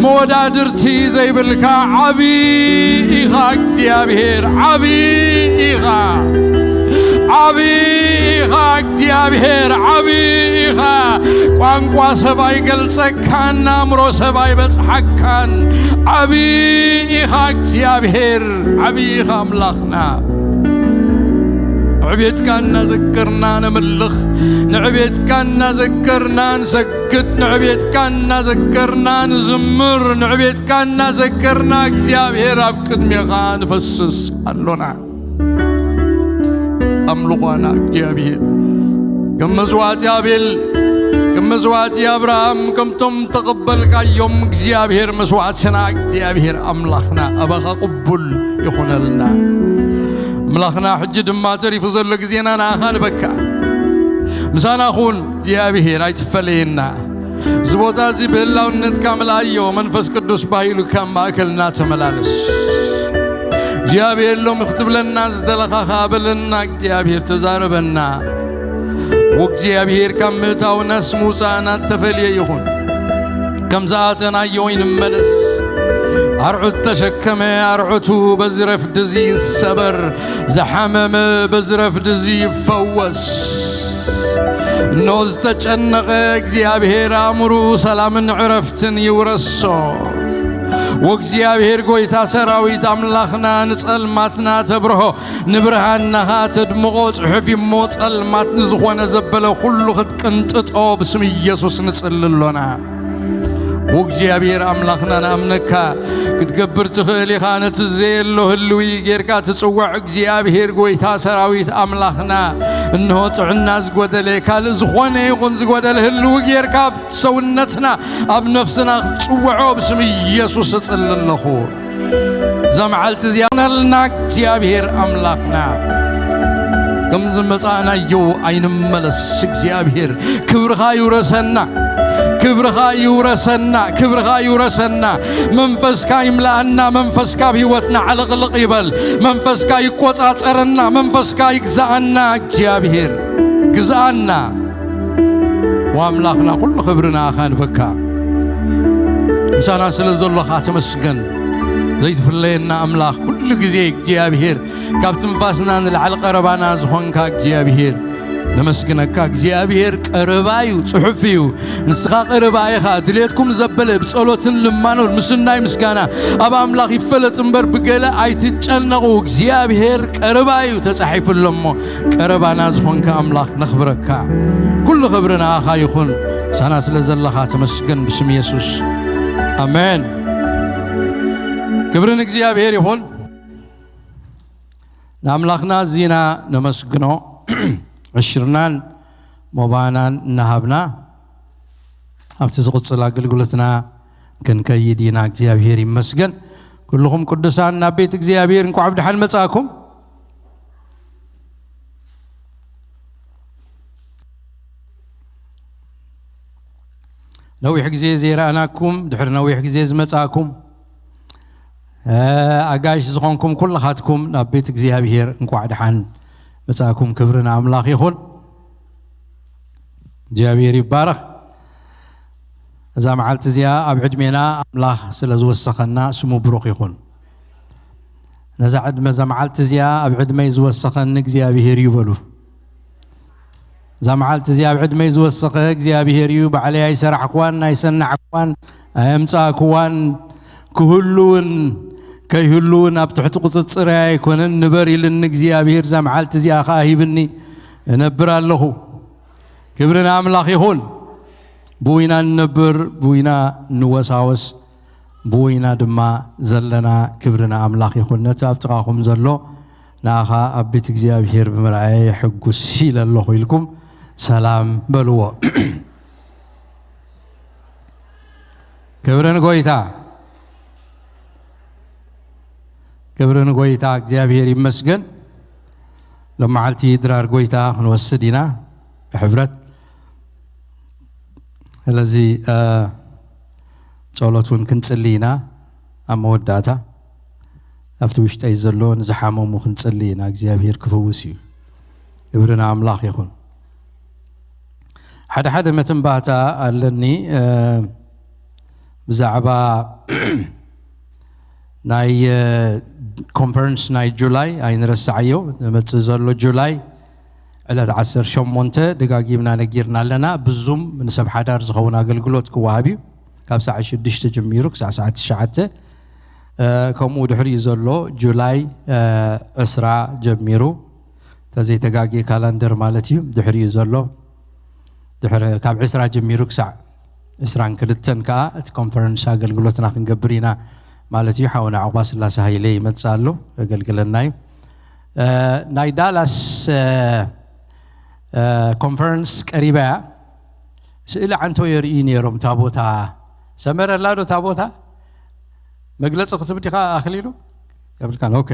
መወዳድርቲ ዘይብልካ ዓቢ ኢኻ እግዚኣብሔር፣ ዓቢ ኢኻ፣ ዓቢ ኢኻ እግዚኣብሔር፣ ዓቢ ኢኻ። ቋንቋ ሰብ ኣይገልጸካን፣ ኣእምሮ ሰብ ኣይበጽሓካን። ዓቢ ኢኻ እግዚኣብሔር፣ ዓቢ ኢኻ ኣምላኽና። ንዕቤትካ እናዘከርና ነምልኽ፣ ንዕቤትካ እናዘከርና ንሰግድ፣ ንዕቤትካ እናዘከርና ንዝምር፣ ንዕቤትካ እናዘከርና እግዚኣብሔር ኣብ ቅድሜኻ ንፈስስ ኣሎና። ኣምልኾና እግዚኣብሔር ከም መስዋዕቲ ኣቤል፣ ከም መስዋዕቲ ኣብርሃም ከምቶም ተቐበልካዮም እግዚኣብሔር መስዋዕትና እግዚኣብሔር ኣምላኽና ኣባኻ ቅቡል ይኹነልና። ኣምላኽና ሕጂ ድማ ተሪፉ ዘሎ ግዜና ንኣኻ ንበካ። ምሳና ኹን እግዚኣብሔር ኣይትፈለየና። እዚ ቦታ እዚ ብህላውነትካ ምልኣዮ መንፈስ ቅዱስ ባሂሉ ካብ ማእከልና ተመላለስ። እግዚኣብሔር ሎሚ ክትብለና ዝደለኻ ከኣ በለና እግዚኣብሔር ተዛረበና። ወእግዚኣብሔር ካብ ምእታውናስ ምውፃእና እተፈልየ ይኹን። ከም ዝኣተናዮ ይንመለስ። ኣርዑት ተሸከመ ኣርዑቱ በዚ ረፍዲ እዚ ይሰበር። ዝሓመመ በዚ ረፍዲ እዚ ይፈወስ። እነሆ ዝተጨነቐ እግዚኣብሔር ኣእምሩ ሰላምን ዕረፍትን ይውረሶ። ወእግዚኣብሔር ጎይታ ሰራዊት ኣምላኽና ንጸልማትና ተብርሆ ንብርሃንና ኸኣ ተድምቖ ጽሑፍ እሞ ጸልማት ንዝኾነ ዘበለ ኩሉ ክትቅንጥጦ ብስም ኢየሱስ ንጽሊ ኣሎና። ወእግዚኣብሔር ኣምላኽና ንኣምነካ ክትገብር ትኽእል ኢኻ። ነቲ ዘየሎ ህልዊ ጌርካ ትጽውዕ እግዚኣብሔር ጎይታ ሰራዊት ኣምላኽና እንሆ ጥዕና ዝጎደለ ካልእ ዝኾነ ይኹን ዝጎደለ ህልዊ ጌርካ ሰውነትና ኣብ ነፍስና ክትጽውዖ ብስም ኢየሱስ እጽሊ ኣለኹ። እዛ መዓልቲ እዚኣ ነልና እግዚኣብሔር ኣምላኽና ከም ዝመጻእናዮ ኣይንመለስ። እግዚኣብሔር ክብርኻ ይውረሰና፣ ክብርኻ ይውረሰና፣ ክብርኻ ይውረሰና። መንፈስካ ይምልኣና፣ መንፈስካ ኣብ ህይወትና ዕልቕልቕ ይበል። መንፈስካ ይቆጻጸረና፣ መንፈስካ ይግዛኣና። እግዚኣብሔር ግዝኣና። ወኣምላኽና ኩሉ ክብሪ ንኣኻ ንበካ። ምሳና ስለ ዘሎኻ ተመስገን። ዘይትፍለየና ኣምላኽ ኩሉ ግዜ እግዚኣብሔር ካብ ትንፋስና ንላዕሊ ቀረባና ዝኾንካ እግዚኣብሔር ነመስግነካ። እግዚኣብሔር ቀረባ እዩ፣ ጽሑፍ እዩ። ንስኻ ቀረባ ኢኻ። ድሌትኩም ዘበለ ብጸሎትን ልማኖን ምስናይ ምስጋና ኣብ ኣምላኽ ይፈለጥ እምበር ብገለ ኣይትጨነቑ። እግዚኣብሔር ቀረባ እዩ ተጻሒፉ ኣሎ እሞ ቀረባና ዝኾንካ ኣምላኽ ነኽብረካ። ኩሉ ክብሪ ንኣኻ ይኹን። ምሳና ስለ ዘለኻ ተመስገን ብስም የሱስ። ኣሜን። ክብሪ ንእግዚኣብሔር ይኹን። ንኣምላኽና እዚና ነመስግኖ። ዕሽርናን ሞባናን እናሃብና ኣብቲ ዝቕጽል ኣገልግሎትና ክንከይድ ኢና። እግዚኣብሔር ይመስገን። ኩልኹም ቅዱሳን ናብ ቤት እግዚኣብሔር እንኳዕ ብደሓን መጻእኩም። ነዊሕ ግዜ ዘይረኣናኩም፣ ድሕሪ ነዊሕ ግዜ ዝመጻእኩም፣ እ፣ ኣጋይሽ ዝኾንኩም ኩልኻትኩም ናብ ቤት እግዚኣብሔር እንኳዕ ደሓን መጻእኩም። ክብሪ ንኣምላኽ ይኹን። እግዚኣብሔር ይባረኽ። እዛ መዓልቲ እዚኣ ኣብ ዕድሜና ኣምላኽ ስለ ዝወሰኸና ስሙ ብሩኽ ይኹን። ነዛ ዕድመ፣ እዛ መዓልቲ እዚኣ ኣብ ዕድመይ ዝወሰኸኒ እግዚኣብሔር እዩ በሉ። እዛ መዓልቲ እዚኣ ኣብ ዕድመይ ዝወሰኸ እግዚኣብሔር እዩ። ባዕለይ ኣይሰራሕክዋን፣ ኣይሰናዕክዋን፣ ኣየምጻእክዋን። ክህሉ እውን ከይህሉ እውን ኣብ ትሕቲ ቁጽጽረይ ኣይኮነን። ንበር ኢልኒ እግዚኣብሔር፣ እዛ መዓልቲ እዚኣ ኸኣ ሂብኒ። እነብር ኣለኹ። ክብሪ ንኣምላኽ ይኹን። ብኡ ኢና ንነብር፣ ብኡ ኢና ንወሳወስ፣ ብኡ ኢና ድማ ዘለና። ክብሪ ንኣምላኽ ይኹን። ነቲ ኣብ ጥቓኹም ዘሎ ንኣኻ ኣብ ቤት እግዚኣብሔር ብምርኣየ ሕጉስ ኢለ ኣለኹ ኢልኩም ሰላም በልዎ። ክብሪ ንጎይታ፣ ክብሪ ንጎይታ እግዚኣብሔር ይመስገን። ሎመዓልቲ ድራር ጎይታ ክንወስድ ኢና ብሕብረት። ስለዚ፣ እ፣ ጸሎት እውን ክንጽሊ ኢና። ኣብ መወዳእታ ኣብቲ ውሽጠይ ዘሎ ንዝሓመሙ ክንጽሊ ኢና። እግዚኣብሔር ክፍውስ እዩ። ክብሪ ንኣምላኽ ይኹን። ሓደ ሓደ መተንባህታ ኣለኒ፣ እ፣ ብዛዕባ ናይ፣ እ፣ ኮንፈረንስ ናይ ጁላይ ኣይንረስዓዮ። ዝመጽእ ዘሎ ጁላይ ዕለት ዓሰርተ ሸሞንተ ደጋጊምና ነጊርና ኣለና። ብዙም ንሰብ ሓዳር ዝኸውን ኣገልግሎት ክወሃብ እዩ። ካብ ሰዓት ሽዱሽተ ጀሚሩ ክሳዕ ሰዓት ትሽዓተ፣ እ፣ ከምኡ ድሕሪኡ ዘሎ ጁላይ፣ እ፣ ዕስራ ጀሚሩ፣ ተዘይተጋግየ ካላንደር ማለት እዩ። ድሕሪኡ ዘሎ ድሕሪ፣ ካብ ዕስራ ጀሚሩ ክሳዕ ዕስራን ክልተን ከኣ እቲ ኮንፈረንስ ኣገልግሎትና ክንገብር ኢና ማለት እዩ። ሓውና ዕቑባ ስላሴ ሃይለ ይመጽእ ኣሎ፣ የገልግለና እዩ። እ፣ ናይ ዳላስ፣ እ፣ እ፣ ኮንፈረንስ ቀሪባ እያ። ስእሊ ዓንቶ የርእዩ ነይሮም። እታ ቦታ ሰመረ ኣላ ዶ? እታ ቦታ መግለፂ ክትብ ዲኻ ኣኽሊሉ? የብልካን። ኦኬ።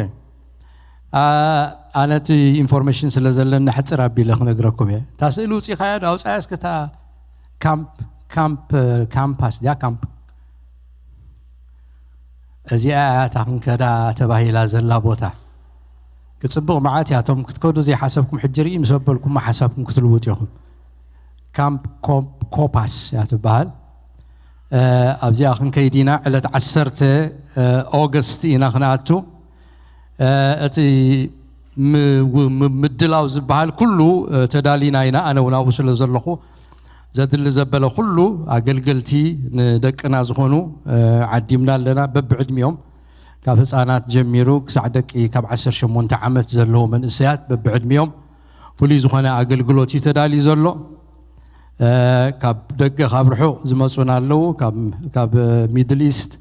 ኣነ እቲ ኢንፎርሜሽን ስለ ዘለኒ ሕፅር ኣቢለ ክነግረኩም እየ። እታ ስእሊ ውፂኻያ ዶ? ኣውፃያ እስከ እታ ካምፕ ካምፕ ካምፓስ ድያ? ካምፕ እዚኣ እያ እታ ክንከዳ ተባሂላ ዘላ ቦታ። ክፅብቕ መዓት እያ። እቶም ክትከዱ ዘይሓሰብኩም ሕጂ ርኢ ምስ ኣበልኩም ሓሳብኩም ክትልውጡ ኢኹም። ካምፕ ኮፓስ እያ ትበሃል። ኣብዚኣ ክንከይድ ኢና። ዕለት ዓሰርተ ኦገስት ኢና ክንኣቱ። እቲ ምድላው ዝበሃል ኩሉ ተዳሊና ኢና። ኣነ እውን ኣብኡ ስለ ዘለኹ ዘድሊ ዘበለ ኩሉ ኣገልገልቲ ንደቅና ዝኾኑ ዓዲምና ኣለና። በብዕድሚኦም ካብ ህፃናት ጀሚሩ ክሳዕ ደቂ ካብ ዓሰርተ ሸሞንተ ዓመት ዘለዉ መንእሰያት በብዕድሚኦም ፍሉይ ዝኾነ ኣገልግሎት እዩ ተዳልዩ ዘሎ። ካብ ደገ ካብ ርሑቕ ዝመፁና ኣለዉ፣ ካብ ሚድል ኢስት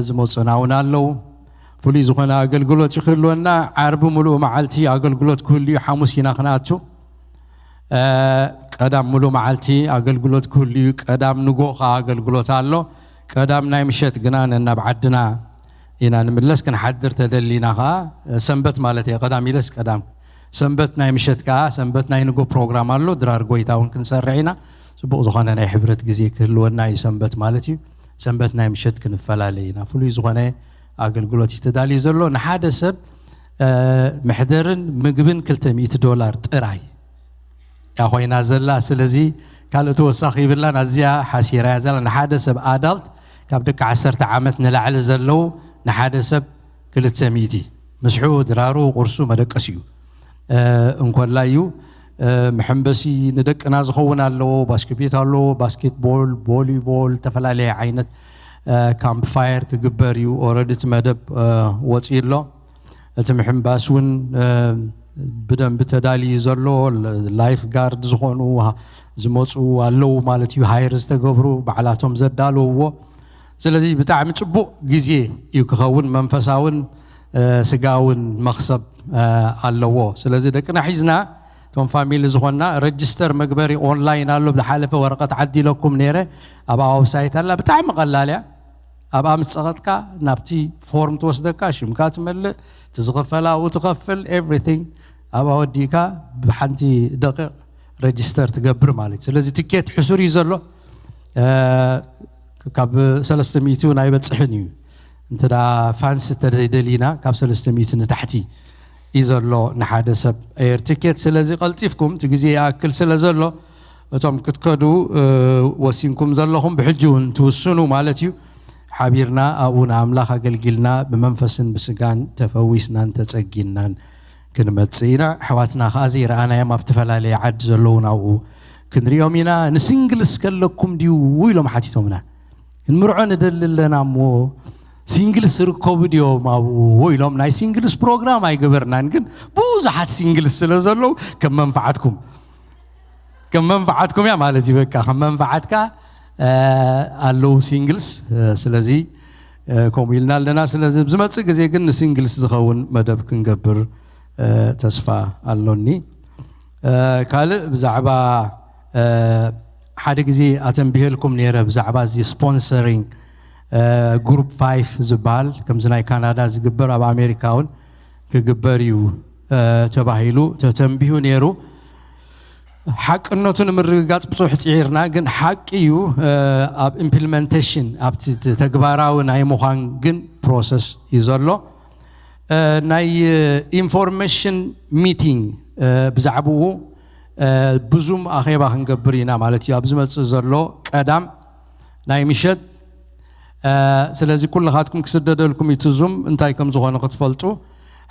ዝመፁና እውን ኣለዉ። ፍሉይ ዝኾነ ኣገልግሎት ይክህልወና። ዓርቢ ሙሉእ መዓልቲ ኣገልግሎት ክህሉ እዩ። ሓሙስ ኢና ክንኣቱ። ቀዳም ሙሉእ መዓልቲ ኣገልግሎት ክህሉ እዩ። ቀዳም ንጎ ከዓ ኣገልግሎት ኣሎ። ቀዳም ናይ ምሸት ግና ነናብ ዓድና ኢና ንምለስ። ክንሓድር ተደሊና ከዓ ሰንበት ማለት እየ። ቀዳም ኢለስ ቀዳም ሰንበት ናይ ምሸት ከዓ ሰንበት ናይ ንጎ ፕሮግራም ኣሎ። ድራር ጎይታ እውን ክንሰርዕ ኢና። ፅቡቕ ዝኾነ ናይ ሕብረት ግዜ ክህልወና እዩ። ሰንበት ማለት እዩ። ሰንበት ናይ ምሸት ክንፈላለ ኢና። ፍሉይ ዝኾነ ኣገልግሎት እዩ ተዳልዩ ዘሎ። ንሓደ ሰብ መሕደርን ምግብን ክልተ ሚእቲ ዶላር ጥራይ እያ ኮይና ዘላ። ስለዚ ካልእ ተወሳኺ ይብላን። ኣዝያ ሓሲራ እያ ዘላ። ንሓደ ሰብ ኣዳልት ካብ ደቂ ዓሰርተ ዓመት ንላዕሊ ዘለዉ ንሓደ ሰብ ክልተ ሚእቲ ምስሑ ድራሩ ቁርሱ መደቀስ እዩ። እንኮላ እዩ። መሐንበሲ ንደቅና ዝኸውን ኣለዎ። ባስኬት ኣለዎ። ባስኬትቦል፣ ቮሊቦል፣ ዝተፈላለየ ዓይነት ካምፕ ፋየር ክግበር እዩ። ኦረዲ እቲ መደብ ወፂኡ ኣሎ። እቲ ምሕንባስ እውን ብደንቢ ተዳልዩ ዘሎ። ላይፍ ጋርድ ዝኾኑ ዝመፁ ኣለዉ ማለት እዩ። ሃይር ዝተገብሩ ባዕላቶም ዘዳለውዎ። ስለዚ ብጣዕሚ ፅቡቕ ግዜ እዩ ክኸውን። መንፈሳውን ስጋውን መኽሰብ ኣለዎ። ስለዚ ደቅና ሒዝና እቶም ፋሚሊ ዝኾንና ረጅስተር መግበሪ ኦንላይን ኣሎ። ብዝሓለፈ ወረቐት ዓዲለኩም ነይረ። ኣብኣ ዌብሳይት ኣላ። ብጣዕሚ ቀላል እያ። ኣብኣ ምስ ፀቐጥካ ናብቲ ፎርም ትወስደካ። ሽምካ ትመልእ፣ እቲ ዝኽፈል ኣብኡ ትኸፍል። ኤቭሪቲንግ ኣብኣ ወዲእካ ብሓንቲ ደቂቕ ረጅስተር ትገብር ማለት እዩ። ስለዚ ትኬት ሕሱር እዩ ዘሎ። ካብ ሰለስተ ሚእቲ እውን ኣይበፅሕን እዩ። እንተ ፋንስ እንተዘይደሊና ካብ ሰለስተ ሚእቲ ንታሕቲ እዩ ዘሎ ንሓደ ሰብ ኤር ትኬት። ስለዚ ቀልጢፍኩም እቲ ግዜ ይኣክል ስለ ዘሎ እቶም ክትከዱ ወሲንኩም ዘለኹም ብሕጂ እውን ትውስኑ ማለት እዩ። ሓቢርና ኣብኡ ንኣምላኽ ኣገልጊልና ብመንፈስን ብስጋን ተፈዊስናን ተጸጊንናን ክንመጽእ ኢና። ኣሕዋትና ከኣ ዘይረኣናዮም ኣብ ዝተፈላለየ ዓዲ ዘለዉ ናብኡ ክንሪኦም ኢና። ንሲንግልስ ከለኩም ድዩ ኢሎም ሓቲቶምና። ክንምርዖ ንደሊ ኣለና እሞ ሲንግልስ ርከቡ ድዮም ኣብኡ ኢሎም። ናይ ሲንግልስ ፕሮግራም ኣይገበርናን፣ ግን ብዙሓት ሲንግልስ ስለ ዘለዉ ከም መንፍዓትኩም ከም መንፍዓትኩም እያ ማለት እዩ። በቃ ከም መንፍዓትካ ኣለዉ ሲንግልስ። ስለዚ ከምኡ ኢልና ኣለና። ስለዚ ዝመፅእ ግዜ ግን ንሲንግልስ ዝኸውን መደብ ክንገብር ተስፋ ኣሎኒ። ካልእ ብዛዕባ ሓደ ግዜ ኣተንቢሄልኩም ነይረ ብዛዕባ እዚ ስፖንሰሪንግ ግሩፕ ፋይፍ ዝበሃል ከምዚ ናይ ካናዳ ዝግበር ኣብ ኣሜሪካ እውን ክግበር እዩ ተባሂሉ ተተንቢሁ ነይሩ። ሓቅነቱ ንምርግጋፅ ብዙሕ ፅዒርና፣ ግን ሓቂ እዩ። ኣብ ኢምፕሊመንቴሽን ኣብቲ ተግባራዊ ናይ ምዃን ግን ፕሮሰስ እዩ ዘሎ። ናይ ኢንፎርሜሽን ሚቲንግ ብዛዕባኡ ብዙም ኣኼባ ክንገብር ኢና ማለት እዩ። ኣብ ዝመፅእ ዘሎ ቀዳም ናይ ምሸት ስለዚ ኩልኻትኩም ክስደደልኩም እዩ እቲ ዙም እንታይ ከም ዝኾነ ክትፈልጡ።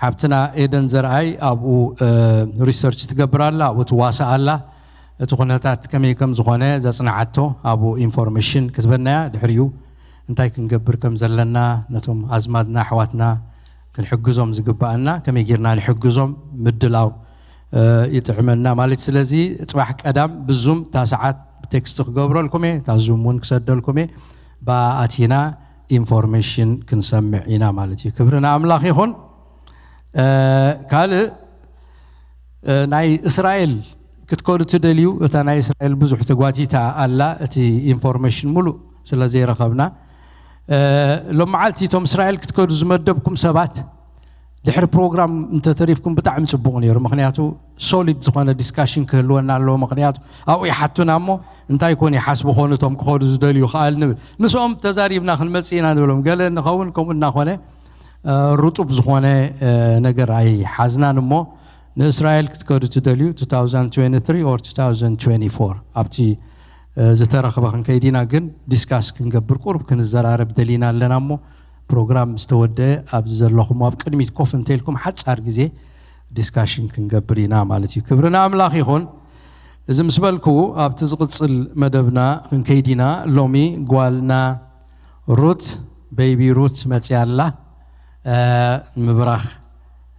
ሓብትና ኤደን ዘርኣይ ኣብኡ ሪሰርች ትገብር ኣላ፣ ኣብኡ ትዋሳእ ኣላ። እቲ ኩነታት ከመይ ከም ዝኾነ ዘጽንዓቶ ኣብኡ ኢንፎርሜሽን ክትበናያ ድሕሪኡ እንታይ ክንገብር ከም ዘለና ነቶም ኣዝማድና ኣሕዋትና ክንሕግዞም ዝግባኣና ከመይ ጌርና ንሕግዞም ምድላው ይጥዕመና ማለት። ስለዚ ፅባሕ ቀዳም ብዙም እታ ሰዓት ቴክስት ክገብረልኩም እየ፣ እታ ዙም እውን ክሰደልኩም እየ። ብኣቲና ኢንፎርሜሽን ክንሰምዕ ኢና ማለት እዩ። ክብሪ ንኣምላኽ ይኹን። ካልእ ናይ እስራኤል ክትከዱ ትደልዩ፣ እታ ናይ እስራኤል ብዙሕ ተጓቲታ ኣላ፣ እቲ ኢንፎርሜሽን ሙሉእ ስለ ዘይረኸብና። እ፣ ሎም መዓልቲ እቶም እስራኤል ክትከዱ ዝመደብኩም ሰባት ድሕሪ ፕሮግራም እንተተሪፍኩም ብጣዕሚ ጽቡቕ ነይሩ። ምኽንያቱ ሶሊድ ዝኾነ ዲስካሽን ክህልወና ኣለዎ። ምኽንያቱ ኣብኡ ይሓቱና እሞ እንታይ ኮን ይሓስቡ ኾኑ እቶም ክኸዱ ዝደልዩ ከኣል ንብል። ምስኦም ተዛሪብና ክንመጽእ ኢና ንብሎም። ገለ ንኸውን ከምኡ እናኾነ፣ እ፣ ርጡብ ዝኾነ፣ እ፣ ነገር ኣይሓዝናን እሞ ንእስራኤል ክትከዱ ትደልዩ twenty twenty-three or twenty twenty-four ኣብቲ፣ እ፣ ዝተረኽበ ክንከይድ ኢና። ግን ዲስካስ ክንገብር ቁሩብ ክንዘራረብ ደሊና ኣለና እሞ ፕሮግራም ምስ ተወደአ ኣብዚ ዘለኹም ኣብ ቅድሚት ኮፍ እንተኢልኩም ሓጻር ግዜ ዲስካሽን ክንገብር ኢና ማለት እዩ። ክብሪ ንኣምላኽ ይኹን። እዚ ምስ በልኩ ኣብቲ ዝቕጽል መደብና ክንከይድ ኢና። ሎሚ ጓልና ሩት፣ ቤቢ ሩት መጽያ ኣላ። እ፣ ምብራኽ፣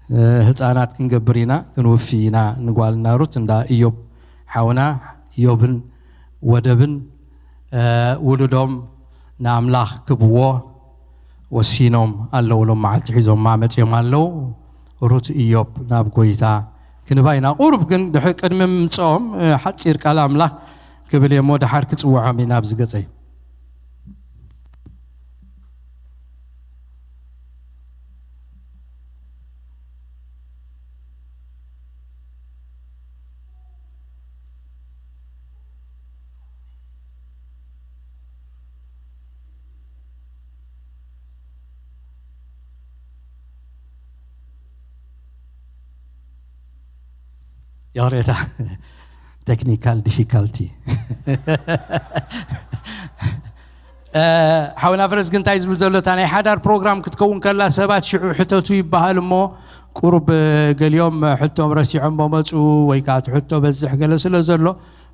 እ፣ ህጻናት ክንገብር ኢና፣ ክንውፊ ኢና ንጓልና ሩት እንዳ እዮብ ሓውና። እዮብን ወደብን፣ እ፣ ውሉዶም ንኣምላኽ ክብዎ ወሲኖም ኣለዉ። ሎም መዓልቲ ሒዞማ መጽዮም ኣለዉ። ሩት እዮብ ናብ ጎይታ ክንባ ኢና። ቁሩብ ግን ድሕ-፣ ቅድሚ ምምጽኦም፣ እ፣ ሓጺር ቃል ኣምላኽ ክብል እየ እሞ ደሓር ክጽውዖም ኢና ኣብዚ ገጸይ። ይቕሬታ፣ ቴክኒካል ዲፊካልቲ። እ፣ ሓውና ፈረስ ግን እንታይ ዝብል ዘሎ፣ እታ ናይ ሓዳር ፕሮግራም ክትከውን ከላ ሰባት ሽዑ ሕተቱ ይበሃል እሞ ቁሩብ፣ እ፣ ገሊኦም ሕቶም ረሲዖም መመፁ ወይ ከዓ እቲ ሕቶ በዝሕ ገለ ስለ ዘሎ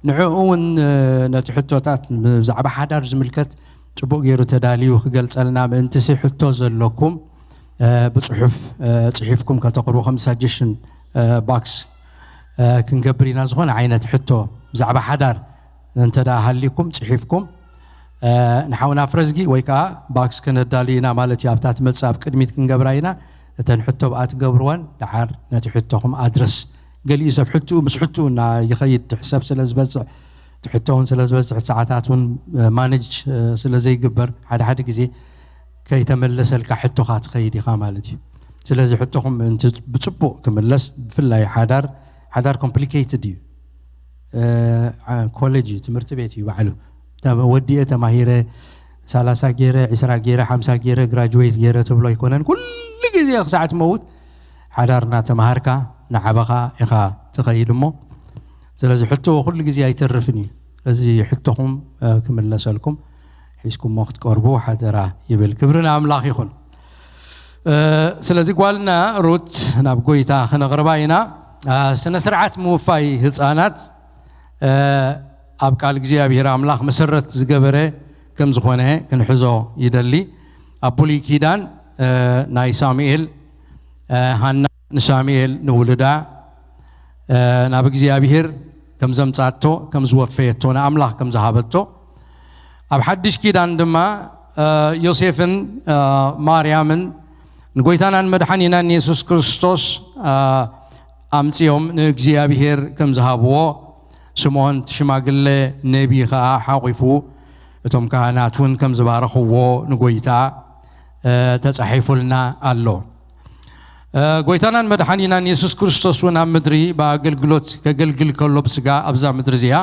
ንዕኡ እውን፣ እ፣ ነቲ ሕቶታት ብዛዕባ ሓዳር ዝምልከት ጽቡቕ ገይሩ ተዳልዩ ክገልጸልና ምእንቲ ሲ ሕቶ ዘለኩም፣ እ፣ ብጽሑፍ፣ እ፣ ጽሒፍኩም ከተቕርቡ ከም ሳጀሽን፣ እ፣ ባክስ፣ እ፣ ክንገብር ኢና። ዝኾነ ዓይነት ሕቶ ብዛዕባ ሓዳር እንተ ደኣ ሃልይኩም ጽሒፍኩም፣ እ፣ ንሓውና ፍረዝጊ ወይ ከኣ ባክስ ከነዳሉ ኢና ማለት እዩ። ኣብታ ትመጽእ ኣብ ቅድሚት ክንገብራ ኢና። እተን ሕቶ ብኣ ትገብርወን፣ ደሓር ነቲ ሕቶኹም ኣድረስ፣ ገሊኡ ሰብ ሕትኡ ምስ ሕትኡ እና ይኸይድ፣ እቲ ሕሰብ ስለ ዝበዝሕ፣ እቲ ሕቶ እውን ስለ ዝበዝሕ፣ እቲ ሰዓታት እውን፣ እ፣ ማኔጅ፣ እ፣ ስለ ዘይግበር፣ ሓደ ሓደ ግዜ ከይተመለሰልካ ሕቶኻ ትኸይድ ኢኻ ማለት እዩ። ስለዚ ሕቶኹም ምእንቲ ብጽቡቕ ክምለስ፣ ብፍላይ ሓዳር፣ ሓዳር ኮምፕሊኬትድ እዩ። እ፣ ዓ-፣ ኮሌጅ እዩ፣ ትምህርቲ ቤት እዩ ባዕሉ። ተ-፣ ወዲኤ ተማሂረ ሰላሳ ገይረ፣ ዕስራ ገይረ፣ ሓምሳ ገይረ፣ ግራጁዌት ገይረ ትብሎ ኣይኮነን። ኩሉ ግዜ ክሳዕ ትመውት ሓዳር እናተምሃርካ እናዓበኻ ኢኻ ትኸይድ እሞ፣ ስለዚ ሕቶ ኩሉ ግዜ ኣይተርፍን እዩ። ስለዚ ሕቶኹም፣ እ፣ ክምለሰልኩም ሒዝኩሞ ክትቀርቡ ሓደራ ይብል። ክብሪ ንኣምላኽ ይኹን። እ፣ ስለዚ ጓልና ሩት ናብ ጎይታ ክነቕርባ ኢና። እ፣ ስነ ስርዓት ምውፋይ ህፃናት፣ እ፣ ኣብ ቃል እግዚኣብሔር ኣምላኽ መሰረት ዝገበረ ከም ዝኾነ ክንሕዞ ይደሊ። ኣብ ብሉይ ኪዳን፣ እ፣ ናይ ሳሙኤል፣ እ፣ ሃና ንሳሙኤል ንውሉዳ፣ እ፣ ናብ እግዚኣብሔር ከም ዘምጻቶ፣ ከም ዝወፈየቶ፣ ንኣምላኽ ከም ዝሃበቶ፣ ኣብ ሓድሽ ኪዳን ድማ፣ እ፣ ዮሴፍን፣ እ፣ ማርያምን ንጎይታናን መድሓኒናን የሱስ ክርስቶስ፣ እ፣ ኣምጺኦም ንእግዚኣብሔር ከም ዝሃብዎ፣ ስምዖን እቲ ሽማግለ ነቢ ኸኣ ሓቑፉ፣ እቶም ካህናት እውን ከም ዝባረኽዎ ንጎይታ፣ እ፣ ተጻሒፉልና ኣሎ። እ፣ ጎይታናን መድሓኒናን የሱስ ክርስቶስ እውን ኣብ ምድሪ ብኣገልግሎት ከገልግል ከሎ ብስጋ ኣብዛ ምድሪ እዚኣ፣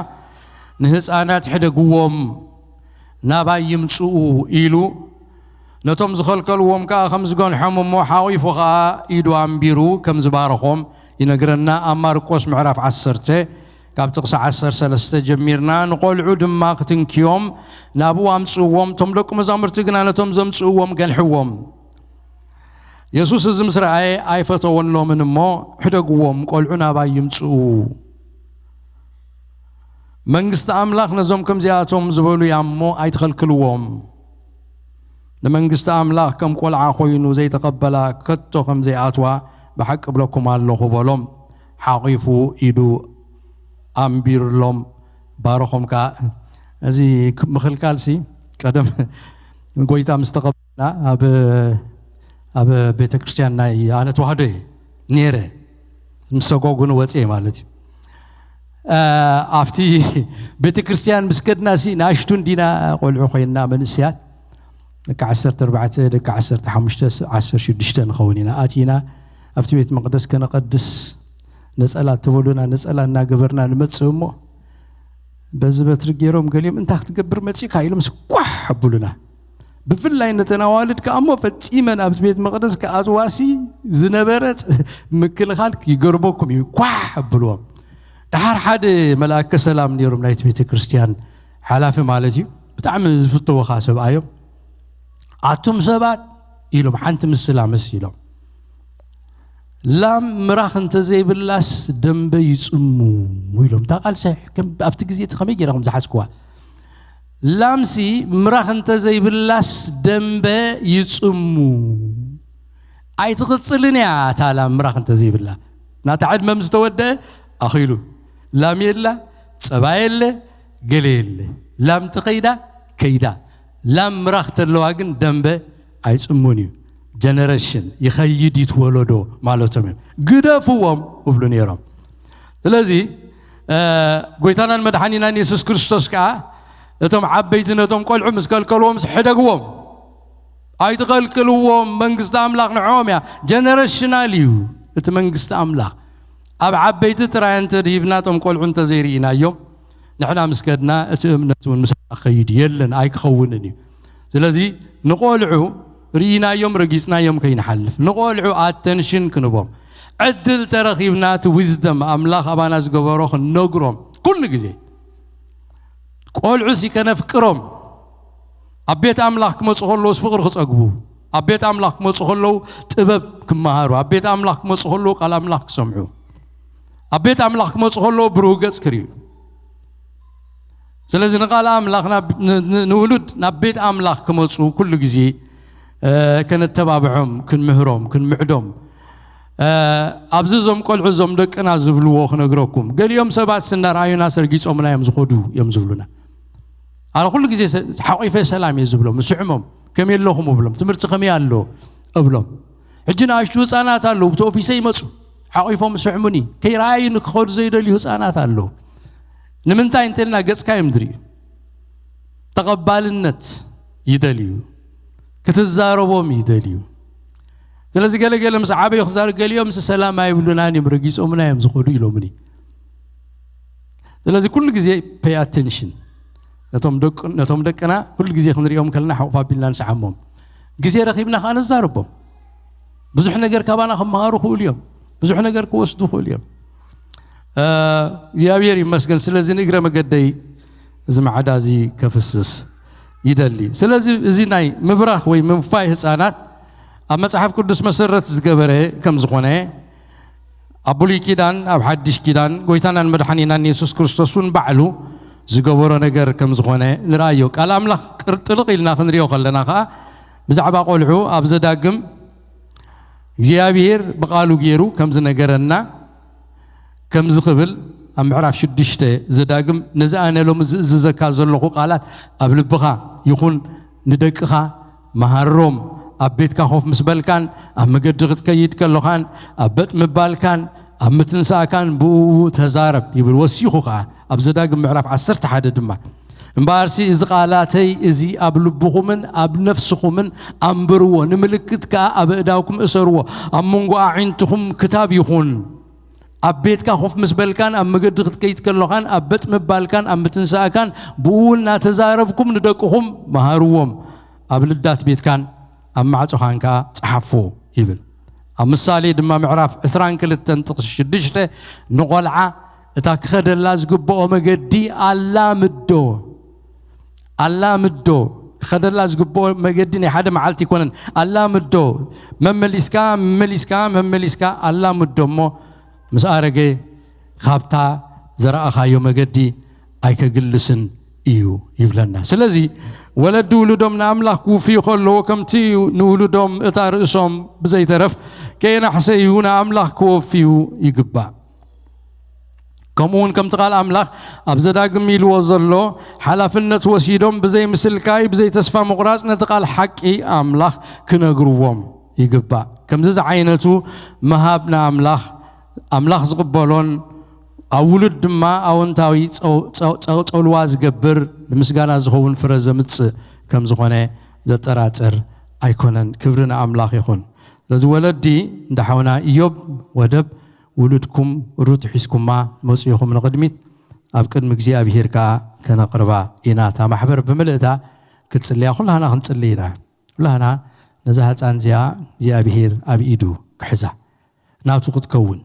"ንህፃናት ሕደግዎም፣ ናባይ ይምፅኡ" ኢሉ፣ ነቶም ዝኸልከልዎም ከኣ ከም ዝገንሖም እሞ ሓቒፉ ከኣ ኢዱ ኣንቢሩ ከም ዝባረኾም ይነግረና። ኣብ ማርቆስ ምዕራፍ ዓሰርተ ካብ ጥቕሲ ዓሰርተ ሰለስተ ጀሚርና፣ "ንቖልዑ ድማ ክትንክዮም ናብኡ ኣምጽእዎም፣ እቶም ደቂ መዛሙርቲ ግና ነቶም ዘምጽእዎም ገንሕዎም።" የሱስ እዚ ምስ ረኣየ ኣይፈተወሎምን እሞ፣ "ሕደግዎም፣ ቆልዑ ናባይ ይምጽኡ፣ መንግስቲ ኣምላኽ ነዞም ከምዚኣቶም ዝበሉ እያ እሞ ኣይትኸልክልዎም። ንመንግስቲ ኣምላኽ ከም ቆልዓ ኮይኑ ዘይተቐበላ ከቶ ከም ዘይኣትዋ ብሓቂ እብለኩም ኣለኹ" በሎም። ሓቒፉ ኢዱ ኣንቢርሎም ባረኾም ከኣ። እዚ ምኽልካልሲ ቀደም ጎይታ ምስ ተቐበልና ኣብ፣ ኣብ ቤተ ክርስቲያን ናይ ኣነ ተዋህዶ እየ ነይረ። ምስ ሰጎጉ ንወፅእ ማለት እዩ። ኣብቲ ቤተ ክርስቲያን ምስ ከድና ሲ ንኣሽቱ እንዲና ቆልዑ ኮይንና መንእሰያት ደቂ ዓሰርተ ኣርባዕተ ደቂ ዓሰርተ ሓሙሽተ ዓሰርተ ሽዱሽተ ንኸውን ኢና ኣቲና ኣብቲ ቤት መቅደስ ከነቐድስ ነጸላ ተበሉና ነጸላ እናገበርና ንመጽእ እሞ በዚ በትሪ ገይሮም ገሊኦም እንታይ ክትገብር መጺእካ ኢሎም ስኳሕ ኣብሉና። ብፍላይ ነተን ኣዋልድ ከኣ እሞ ፈጺመን ኣብቲ ቤት መቕደስ ክኣትዋሲ ዝነበረ ምክልኻል ይገርመኩም እዩ። ኳሕ ኣብልዎም። ድሓር ሓደ መልኣከ ሰላም ነይሮም ናይቲ ቤተ ክርስቲያን ሓላፊ ማለት እዩ። ብጣዕሚ ዝፍተወኻ ሰብኣዮም ኣቱም ሰባት ኢሎም ሓንቲ ምስላ መሲሎም ላም ምራኽ እንተዘይብላስ ደንበ ይጽሙ ኢሎም። እታ ቃል ሰ- ከም- ኣብቲ ግዜ እቲ ከመይ ገይረ ከም ዝሓዝክዋ ላምሲ ምራኽ እንተዘይብላስ ደንበ ይጽሙ። ኣይትቕጽልን እያ እታ ላም ምራኽ እንተዘይብላ። ናታ ዕድመ ምስ ተወደአ ኣኺሉ። ላም የላ፣ ጸባ የለ፣ ገለ የለ። ላም ተኸይዳ ከይዳ። ላም ምራኽ ተለዋ ግን ደንበ ኣይጽሙን እዩ። ጀነሬሽን ይኸይድ እዩ እቲ ወለዶ ማለቶም እዮም። ግደፍዎም እብሉ ነይሮም። ስለዚ ጎይታናን መድሓኒናን የሱስ ክርስቶስ ከዓ እቶም ዓበይቲ ነቶም ቆልዑ ምስ ከልከልዎም ሕደግዎም። ኣይትኸልክልዎም፣ መንግስቲ ኣምላኽ ንዕኦም እያ። ጀነሬሽናል እዩ እቲ መንግስቲ ኣምላኽ። ኣብ ዓበይቲ ጥራይ እንተድሂብና እቶም ቆልዑ እንተዘይርኢናዮም ንሕና ምስ ከድና እቲ እምነት እውን ምስ ክኸይድ የለን ኣይክኸውንን እዩ። ስለዚ ንቆልዑ ርኢናዮም ረጊፅናዮም ከይንሓልፍ ንቆልዑ ኣተንሽን ክንቦም ዕድል ተረኺብና እቲ ዊዝደም ኣምላኽ ኣባና ዝገበሮ ክንነግሮም ኩሉ ግዜ ቆልዑ ሲ ከነፍቅሮም ኣብ ቤት ኣምላኽ ክመፁ ከለውስ ፍቕሪ ክፀግቡ ኣብ ቤት ኣምላኽ ክመፁ ከለዉ ጥበብ ክመሃሩ ኣብ ቤት ኣምላኽ ክመፁ ከለዉ ቃል ኣምላኽ ክሰምዑ ኣብ ቤት ኣምላኽ ክመፁ ከለዉ ብሩህ ገፅ ክርእዩ ስለዚ ንቃል ኣምላኽ ንውሉድ ናብ ቤት ኣምላኽ ክመፁ ኩሉ ግዜ ከነተባብዖም ክንምህሮም ክንምዕዶም ኣብዚ እዞም ቆልዑ እዞም ደቅና ዝብልዎ ክነግረኩም ገሊኦም ሰባት ስናርኣዩና ሰርጊፆምና እዮም ዝኸዱ እዮም ዝብሉና ኣነ ኩሉ ግዜ ሓቂፈ ሰላም እየ ዝብሎም ስዕሞም ከመይ ኣለኹም እብሎም ትምህርቲ ከመይ ኣሎ እብሎም ሕጂ ንኣሽቱ ህፃናት ኣለዉ ብቲ ኦፊሰ ይመፁ ሓቂፎም ስዕሙኒ ከይረኣዩ ንክኸዱ ዘይደልዩ ህፃናት ኣለዉ ንምንታይ እንተልና ገፅካ እዮም ዝርእዩ ተቐባልነት ይደልዩ ክትዛረቦም ይደልዩ ስለዚ ገለገለ ምስ ዓበዩ ክዛር ገሊኦም ምስ ሰላም ኣይብሉናን እዮም ረጊፆምና እዮም ዝኸዱ ኢሎምኒ ስለዚ ኩሉ ግዜ pay attention ነቶም ደቅና ኩሉ ግዜ ክንሪኦም ከለና ሓቑፍ ኣቢልና ንስዓሞም ግዜ ረኺብና ከዓ ነዛርቦም ብዙሕ ነገር ካባና ክመሃሩ ክእሉ እዮም ብዙሕ ነገር ክወስዱ ክእሉ እዮም እግዚኣብሔር ይመስገን ስለዚ ንእግረ መገደይ እዚ ማዕዳ እዚ ከፍስስ ይደሊ ስለዚ እዚ ናይ ምብራኽ ወይ ምንፋይ ህፃናት ኣብ መፅሓፍ ቅዱስ መሰረት ዝገበረ ከም ዝኾነ ኣብ ብሉይ ኪዳን ኣብ ሓድሽ ኪዳን ጎይታናን መድሓኒናን የሱስ ክርስቶስ እውን ባዕሉ ዝገበሮ ነገር ከም ዝኾነ ንርኣዮ ቃል ኣምላኽ ጥልቕ ኢልና ክንሪኦ ከለና ከዓ ብዛዕባ ቆልዑ ኣብ ዘዳግም እግዚኣብሔር ብቃሉ ገይሩ ከም ዝነገረና ከምዚ ክብል ኣብ ምዕራፍ ሽዱሽተ ዘዳግም ነዚ ኣነ ሎሚ ዝእዝዘካ ዘለኹ ቃላት ኣብ ልብኻ ይኹን ንደቅኻ መሃሮም ኣብ ቤትካ ኮፍ ምስ በልካን ኣብ መገዲ ክትከይድ ከለኻን ኣብ በጥ ምባልካን ኣብ ምትንሳእካን ብኡ ተዛረብ ይብል ወሲኹ ኸዓ ኣብ ዘዳግም ምዕራፍ ዓሰርተ ሓደ ድማ እምበኣርሲ እዚ ቃላተይ እዚ ኣብ ልብኹምን ኣብ ነፍስኹምን ኣንብርዎ ንምልክት ከኣ ኣብ እዳውኩም እሰርዎ ኣብ መንጎ ኣዒንትኹም ክታብ ይኹን ኣብ ቤትካ ኮፍ ምስ በልካን ኣብ መገዲ ክትከይድ ከሎኻን ኣብ በጥ ምባልካን ኣብ ምትንሳእካን ብኡ እናተዛረብኩም ንደቅኹም መሃርዎም ኣብ ልዳት ቤትካን ኣብ ማዕጾኻን ከኣ ጸሓፎ ይብል ኣብ ምሳሌ ድማ ምዕራፍ ዕስራን ክልተን ጥቕሲ ሽዱሽተ ንቖልዓ እታ ክኸደላ ዝግብኦ መገዲ ኣላምዶ ኣላምዶ ክኸደላ ዝግብኦ መገዲ ናይ ሓደ መዓልቲ ኣይኮነን ኣላምዶ መመሊስካ መመሊስካ መመሊስካ ኣላምዶ እሞ ምስ ኣረገ ካብታ ዘረኣኻዮ መገዲ ኣይከግልስን እዩ ይብለና ስለዚ ወለዲ ውሉዶም ንኣምላኽ ክውፍዩ ከለዎ ከምቲ ንውሉዶም እታ ርእሶም ብዘይተረፍ ከየናሕሰዩ ንኣምላኽ ክወፍዩ ይግባእ ከምኡ እውን ከምቲ ቃል ኣምላኽ ኣብ ዘዳግም ኢልዎ ዘሎ ሓላፍነት ወሲዶም ብዘይ ምስልካይ ብዘይ ተስፋ ምቑራፅ ነቲ ቃል ሓቂ ኣምላኽ ክነግርዎም ይግባእ ከምዚ ዝዓይነቱ ምሃብ ንኣምላኽ ኣምላኽ ዝቕበሎን ኣብ ውሉድ ድማ ኣወንታዊ ጸው- ጸው- ጸው- ጸውልዋ ዝገብር፣ ንምስጋና ዝኸውን ፍረ ዘምጽእ ከም ዝኾነ ዘጠራጥር ኣይኮነን። ክብሪ ንኣምላኽ ይኹን። ስለዚ ወለዲ፣ እንዳ ሓውና ኢዮብ ወደብ፣ ውሉድኩም ሩት ሒዝኩማ መጺኹም ንቕድሚት፣ ኣብ ቅድሚ እግዚኣብሔር ከኣ ከነቕርባ ኢና። እታ ማሕበር ብምልእታ ክትጽልያ ኩላህና ክንጽሊ ኢና። ኩላህና ነዛ ህፃን እዚኣ እግዚኣብሔር ኣብ ኢዱ ክሕዛ፣ ናቱ ክትከውን፣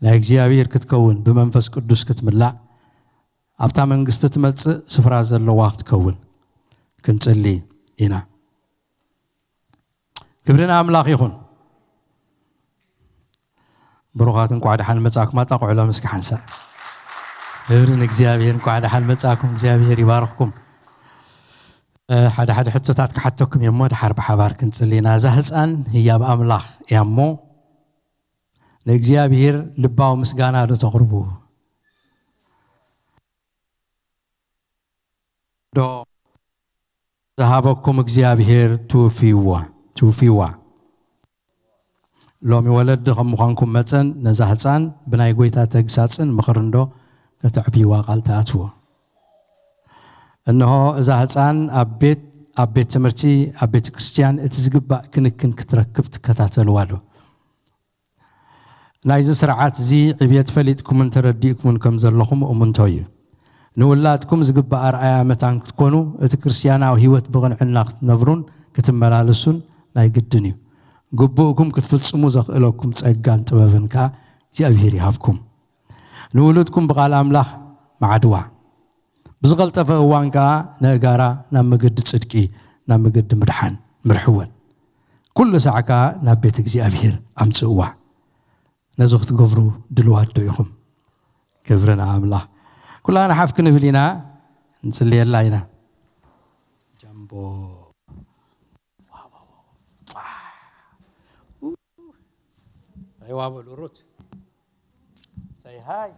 ናይ እግዚኣብሔር ክትከውን፣ ብመንፈስ ቅዱስ ክትምላእ፣ ኣብታ መንግስቲ ትመጽእ ስፍራ ዘለዋ ክትከውን ክንጽሊ ኢና። ክብሪ ንኣምላኽ ይኹን። ብሩኻት፣ እንኳዕ ደሓን መጻእኩም። ኣጣቕዑሎም እስኪ ሓንሳእ። ክብሪ ንእግዚኣብሔር። እንኳዕ ደሓን መጻእኩም። እግዚኣብሔር ይባርኽኩም። እ፣ ሓደ ሓደ ሕቶታት ክሓተኩም እየ እሞ፣ ድሓር ብሓባር ክንጽሊ ኢና። እዛ ህፃን ህያብ ኣምላኽ እያ እሞ፣ ንእግዚኣብሔር ልባዊ ምስጋና ዶ ተቕርቡ? ዶ ዝሃበኩም እግዚኣብሔር ትውፍይዎ፣ ትውፍይዋ? ሎሚ ወለዲ ከም ምዃንኩም መጠን፣ ነዛ ህፃን ብናይ ጎይታ ተግሳጽን ምኽርን ዶ ከተዕብይዋ ቃል ትኣትዎ? እንሆ፣ እዛ ህፃን ኣብ ቤት፣ ኣብ ቤት ትምህርቲ፣ ኣብ ቤተ ክርስቲያን እቲ ዝግባእ ክንክን ክትረክብ ትከታተልዋ ዶ? ናይዚ ስርዓት እዚ ዕብየት ፈሊጥኩምን ተረዲእኩምን ከም ዘለኹም እሙንቶ እዩ። ንውላድኩም ዝግባእ ኣርኣያ መታን ክትኮኑ፣ እቲ ክርስትያናዊ ህይወት ብቕንዕና ክትነብሩን ክትመላለሱን ናይ ግድን እዩ። ግቡእኩም ክትፍጽሙ ዘኽእለኩም ጸጋን ጥበብን ከኣ እግዚኣብሔር ይሃብኩም። ንውሉድኩም ብቓል ኣምላኽ መዓድዋ። ብዝቐልጠፈ እዋን ከኣ ነእጋራ ናብ መገዲ ጽድቂ፣ ናብ መገዲ ምድሓን ምርሕወን። ኩሉ ሳዕ ከኣ ናብ ቤት እግዚኣብሔር ኣምጽእዋ። ነዚ ክትገብሩ ድልዋት ዶ ኢኹም? ክብሪ ንኣምላኽ። ኩላና ሓፍ ክንብል ኢና፣ ንጽልየላ ኢና። ጃምቦ። ኣይዋ በሉ ሩት። ሰይ ሃይ።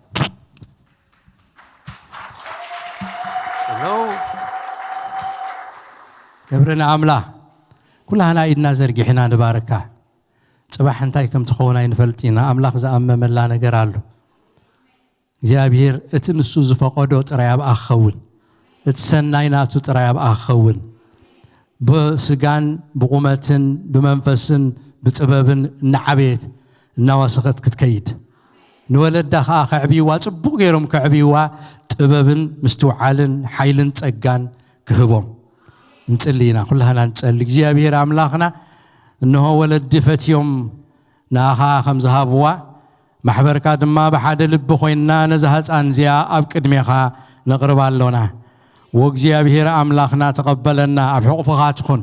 ሄሎ። ክብሪ ንኣምላኽ። ኩላህና ኢድና ዘርጊሕና ንባርካ። ጽባሕ እንታይ ከም ትኸውን ኣይንፈልጥ ኢና። ኣምላኽ ዝኣመመላ ነገር ኣሎ። እግዚኣብሔር እቲ ንሱ ዝፈቐዶ ጥራይ ኣብኣ ክኸውን፣ እቲ ሰናይ ናቱ ጥራይ ኣብኣ ክኸውን፣ ብስጋን ብቑመትን ብመንፈስን ብጥበብን እናዓበየት እናወሰኸት ክትከይድ፣ ንወለዳ ኸዓ ከዕብይዋ፣ ጽቡቕ ገይሮም ከዕብይዋ ጥበብን ምስትውዓልን ሓይልን ጸጋን ክህቦም። እንጽሊ ኢና፣ ኩላህና ንጸሊ። እግዚኣብሔር ኣምላኽና፣ እንሆ ወለዲ ፈትዮም ንኣኻ ከም ዝሃብዋ፣ ማሕበርካ ድማ ብሓደ ልቢ ኮይንና ነዛ ህፃን እዚኣ ኣብ ቅድሜኻ ነቕርባ ኣሎና። ወእግዚኣብሔር ኣምላኽና ተቐበለና፣ ኣብ ሕቑፍኻ ትኹን።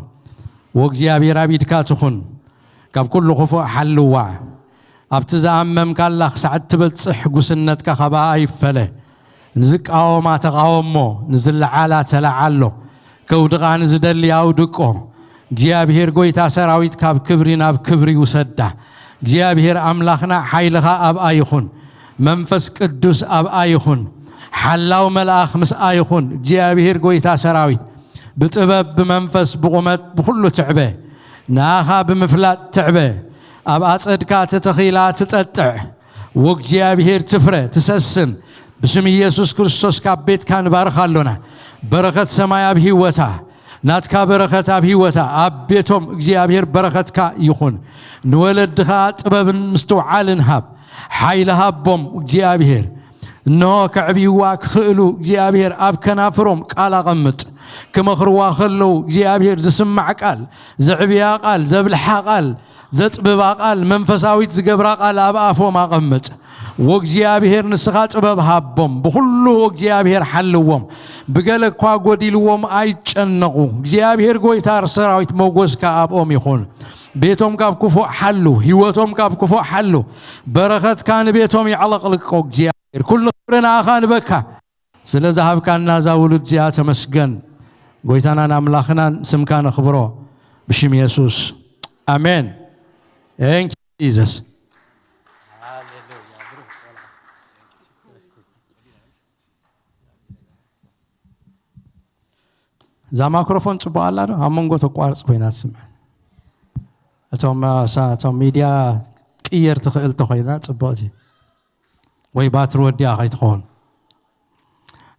ወእግዚኣብሔር ኣብ ኢድካ ትኹን። ካብ ኩሉ ክፉእ ሓልዋ። ኣብቲ ዝኣመምካላ ክሳዕ እትበጽሕ ጉስነትካ ካባኣ ኣይፈለ። ንዝቃወማ ተቃወሞ፣ ንዝለዓላ ተለዓሎ። ከውድቓ ንዝደሊ ኣውድቆ። እግዚኣብሔር ጎይታ ሰራዊት ካብ ክብሪ ናብ ክብሪ ይውሰዳ። እግዚኣብሔር ኣምላኽና ሓይልኻ ኣብኣ ይኹን። መንፈስ ቅዱስ ኣብኣ ይኹን። ሓላው መልኣኽ ምስኣ ይኹን። እግዚኣብሔር ጎይታ ሰራዊት ብጥበብ፣ ብመንፈስ፣ ብቑመት፣ ብኹሉ ትዕበ። ንኣኻ ብምፍላጥ ትዕበ። ኣብ ኣጸድካ ተተኺላ ትጠጥዕ። ወእግዚኣብሔር ትፍረ ትሰስን። ብስም ኢየሱስ ክርስቶስ ካብ ቤትካ ንባርኻ ኣሎና። በረኸት ሰማይ ኣብ ህይወታ፣ ናትካ በረኸት ኣብ ህይወታ፣ ኣብ ቤቶም እግዚኣብሔር በረኸትካ ይኹን። ንወለድኻ ጥበብን ምስትውዓልን ሃብ። ሓይሊ ሃቦም እግዚኣብሔር። እንሆ ከዕብይዋ ክኽእሉ እግዚኣብሔር ኣብ ከናፍሮም ቃል ኣቐምጥ። ክመኽርዋ ከለዉ እግዚኣብሔር ዝስማዕ ቃል፣ ዘዕብያ ቃል፣ ዘብልሓ ቃል፣ ዘጥብባ ቃል፣ መንፈሳዊት ዝገብራ ቃል ኣብ ኣፎም ኣቐምጥ። ወእግዚኣብሔር ንስኻ ጥበብ ሃቦም፣ ብኹሉ ወእግዚኣብሔር ሓልዎም። ብገለ እኳ ጎዲልዎም ኣይጨነቑ። እግዚኣብሔር ጎይታ ሰራዊት ሞጎስካ ኣብኦም ይኹን። ቤቶም ካብ ክፉእ ሓሉ፣ ህይወቶም ካብ ክፉእ ሓሉ። በረኸትካ ንቤቶም የዕለቕልቆ እግዚኣብሔር። ኩሉ ክብሪ ንኣኻ ንበካ። ስለ ዝሃብካና እዛ ውሉድ እዚኣ ተመስገን። ጎይታናን ኣምላኽናን ስምካ ነኽብሮ ብሽም የሱስ። ኣሜን። Thank you, Jesus. እዛ ማክሮፎን ጽቡቕ ኣላ ዶ? ኣብ መንጎ ተቋርጽ ኮይና ትስምዕ። እቶም፣ እ፣ ሳ-፣ እቶም ሚድያ ቅየር ትኽእል ተኾይና ጽቡቕቲ። ወይ ባትሪ ወዲኣ ከይትኸውን።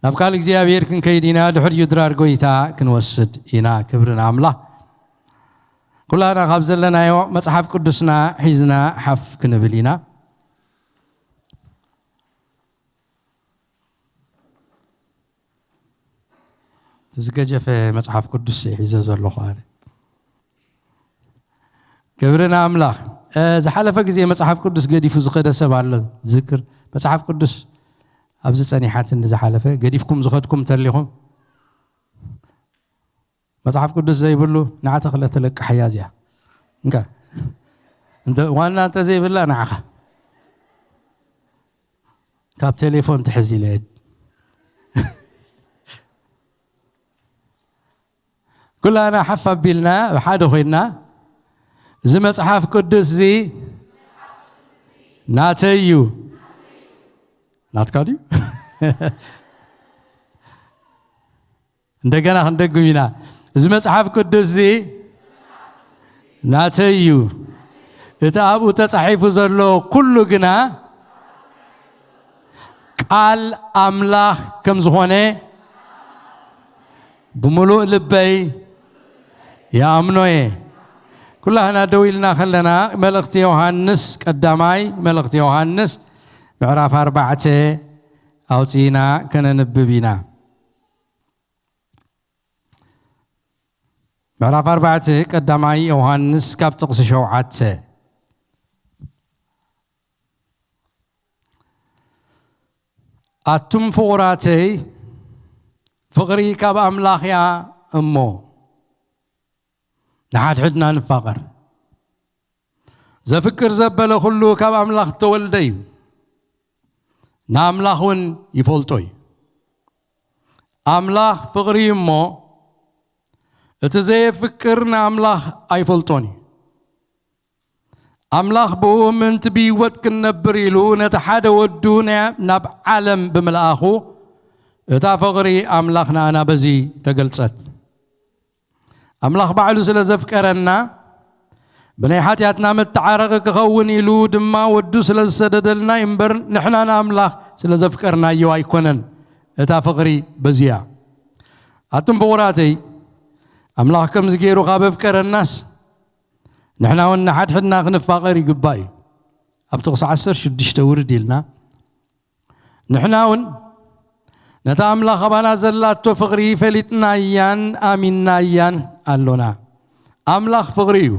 ናብ ቃል እግዚኣብሔር ክንከይድ ኢና። ድሕሪኡ ድራር ጎይታ ክንወስድ ኢና። ክብሪ ንኣምላኽ። ኩላና ካብ ዘለናዮ መጽሓፍ ቅዱስና ሒዝና ሓፍ ክንብል ኢና። እቲ ዝገጀፈ መጽሓፍ ቅዱስ ሒዘ ዘለኹ ኣነ። ክብሪ ንኣምላኽ። ዝሓለፈ ግዜ መጽሓፍ ቅዱስ ገዲፉ ዝኸደ ሰብ ኣሎ። ዝክር መጽሓፍ ቅዱስ ኣብዚ ጸኒሓትኒ ዝሓለፈ ገዲፍኩም ዝኸድኩም እንተሊኹም፣ መጽሓፍ ቅዱስ ዘይብሉ ንዓ ተኽለ ተለቃሕያ እዚኣ። እንካ እንተ ዋና እንተ ዘይብላ ንዓኻ ካብ ቴሌፎን ትሕዝ ኢለ። ኩላና ሓፍ ኣቢልና ብሓደ ኮይና፣ እዚ መጽሓፍ ቅዱስ እዚ ናተይ እዩ። ናትካ ድዩ? እንደገና ክንደግም ኢና። እዚ መጽሓፍ ቅዱስ እዚ ናተይ እዩ። እቲ ኣብኡ ተጻሒፉ ዘሎ ኩሉ ግና ቃል ኣምላኽ ከም ዝኾነ ብምሉእ ልበይ ይኣምኖ እየ። ኩላህና ደው ኢልና ከለና፣ መልእኽቲ ዮሃንስ፣ ቀዳማይ መልእኽቲ ዮሃንስ ምዕራፍ ኣርባዕተ ኣውጺእና ከነንብብ ኢና። ምዕራፍ ኣርባዕተ ቀዳማይ ዮሃንስ ካብ ጥቕሲ ሸውዓተ። ኣቱም ፍቑራተይ፣ ፍቕሪ ካብ ኣምላኽ እያ እሞ፣ ንሓድሕድና ንፋቐር። ዘፍቅር ዘበለ ኩሉ ካብ ኣምላኽ እተወልደ እዩ፣ ንኣምላኽ እውን ይፈልጦ እዩ። ኣምላኽ ፍቕሪ እዩ እሞ፣ እቲ ዘየፍቅር ንኣምላኽ ኣይፈልጦን እዩ። ኣምላኽ ብኡ ምእንቲ ብህይወት ክንነብር ኢሉ ነቲ ሓደ ወዱ ነ-፣ ናብ ዓለም ብምልኣኹ፣ እታ ፍቕሪ ኣምላኽ ንኣና በዚ ተገልጸት። ኣምላኽ ባዕሉ ስለ ዘፍቀረና፣ ብናይ ሓጢኣትና መተዓረቒ ክኸውን ኢሉ ድማ ወዱ ስለ ዝሰደደልና እዩ እምበር፣ ንሕና ንኣምላኽ ስለ ዘፍቀርናዮ ኣይኮነን። እታ ፍቕሪ በዚ እያ። ኣቱም ፍቑራተይ፣ ኣምላኽ ከምዚ ገይሩ ካብ ኣፍቀረናስ፣ ንሕና እውን ንሓድሕድና ክንፋቐር ይግባእ እዩ። ኣብ ጥቕሲ ዓሰርተ ሽዱሽተ ውርድ ኢልና፣ ንሕና እውን ነታ ኣምላኽ ኣባና ዘላቶ ፍቕሪ ፈሊጥናያን ኣሚንናያን ኣሎና። ኣምላኽ ፍቕሪ እዩ።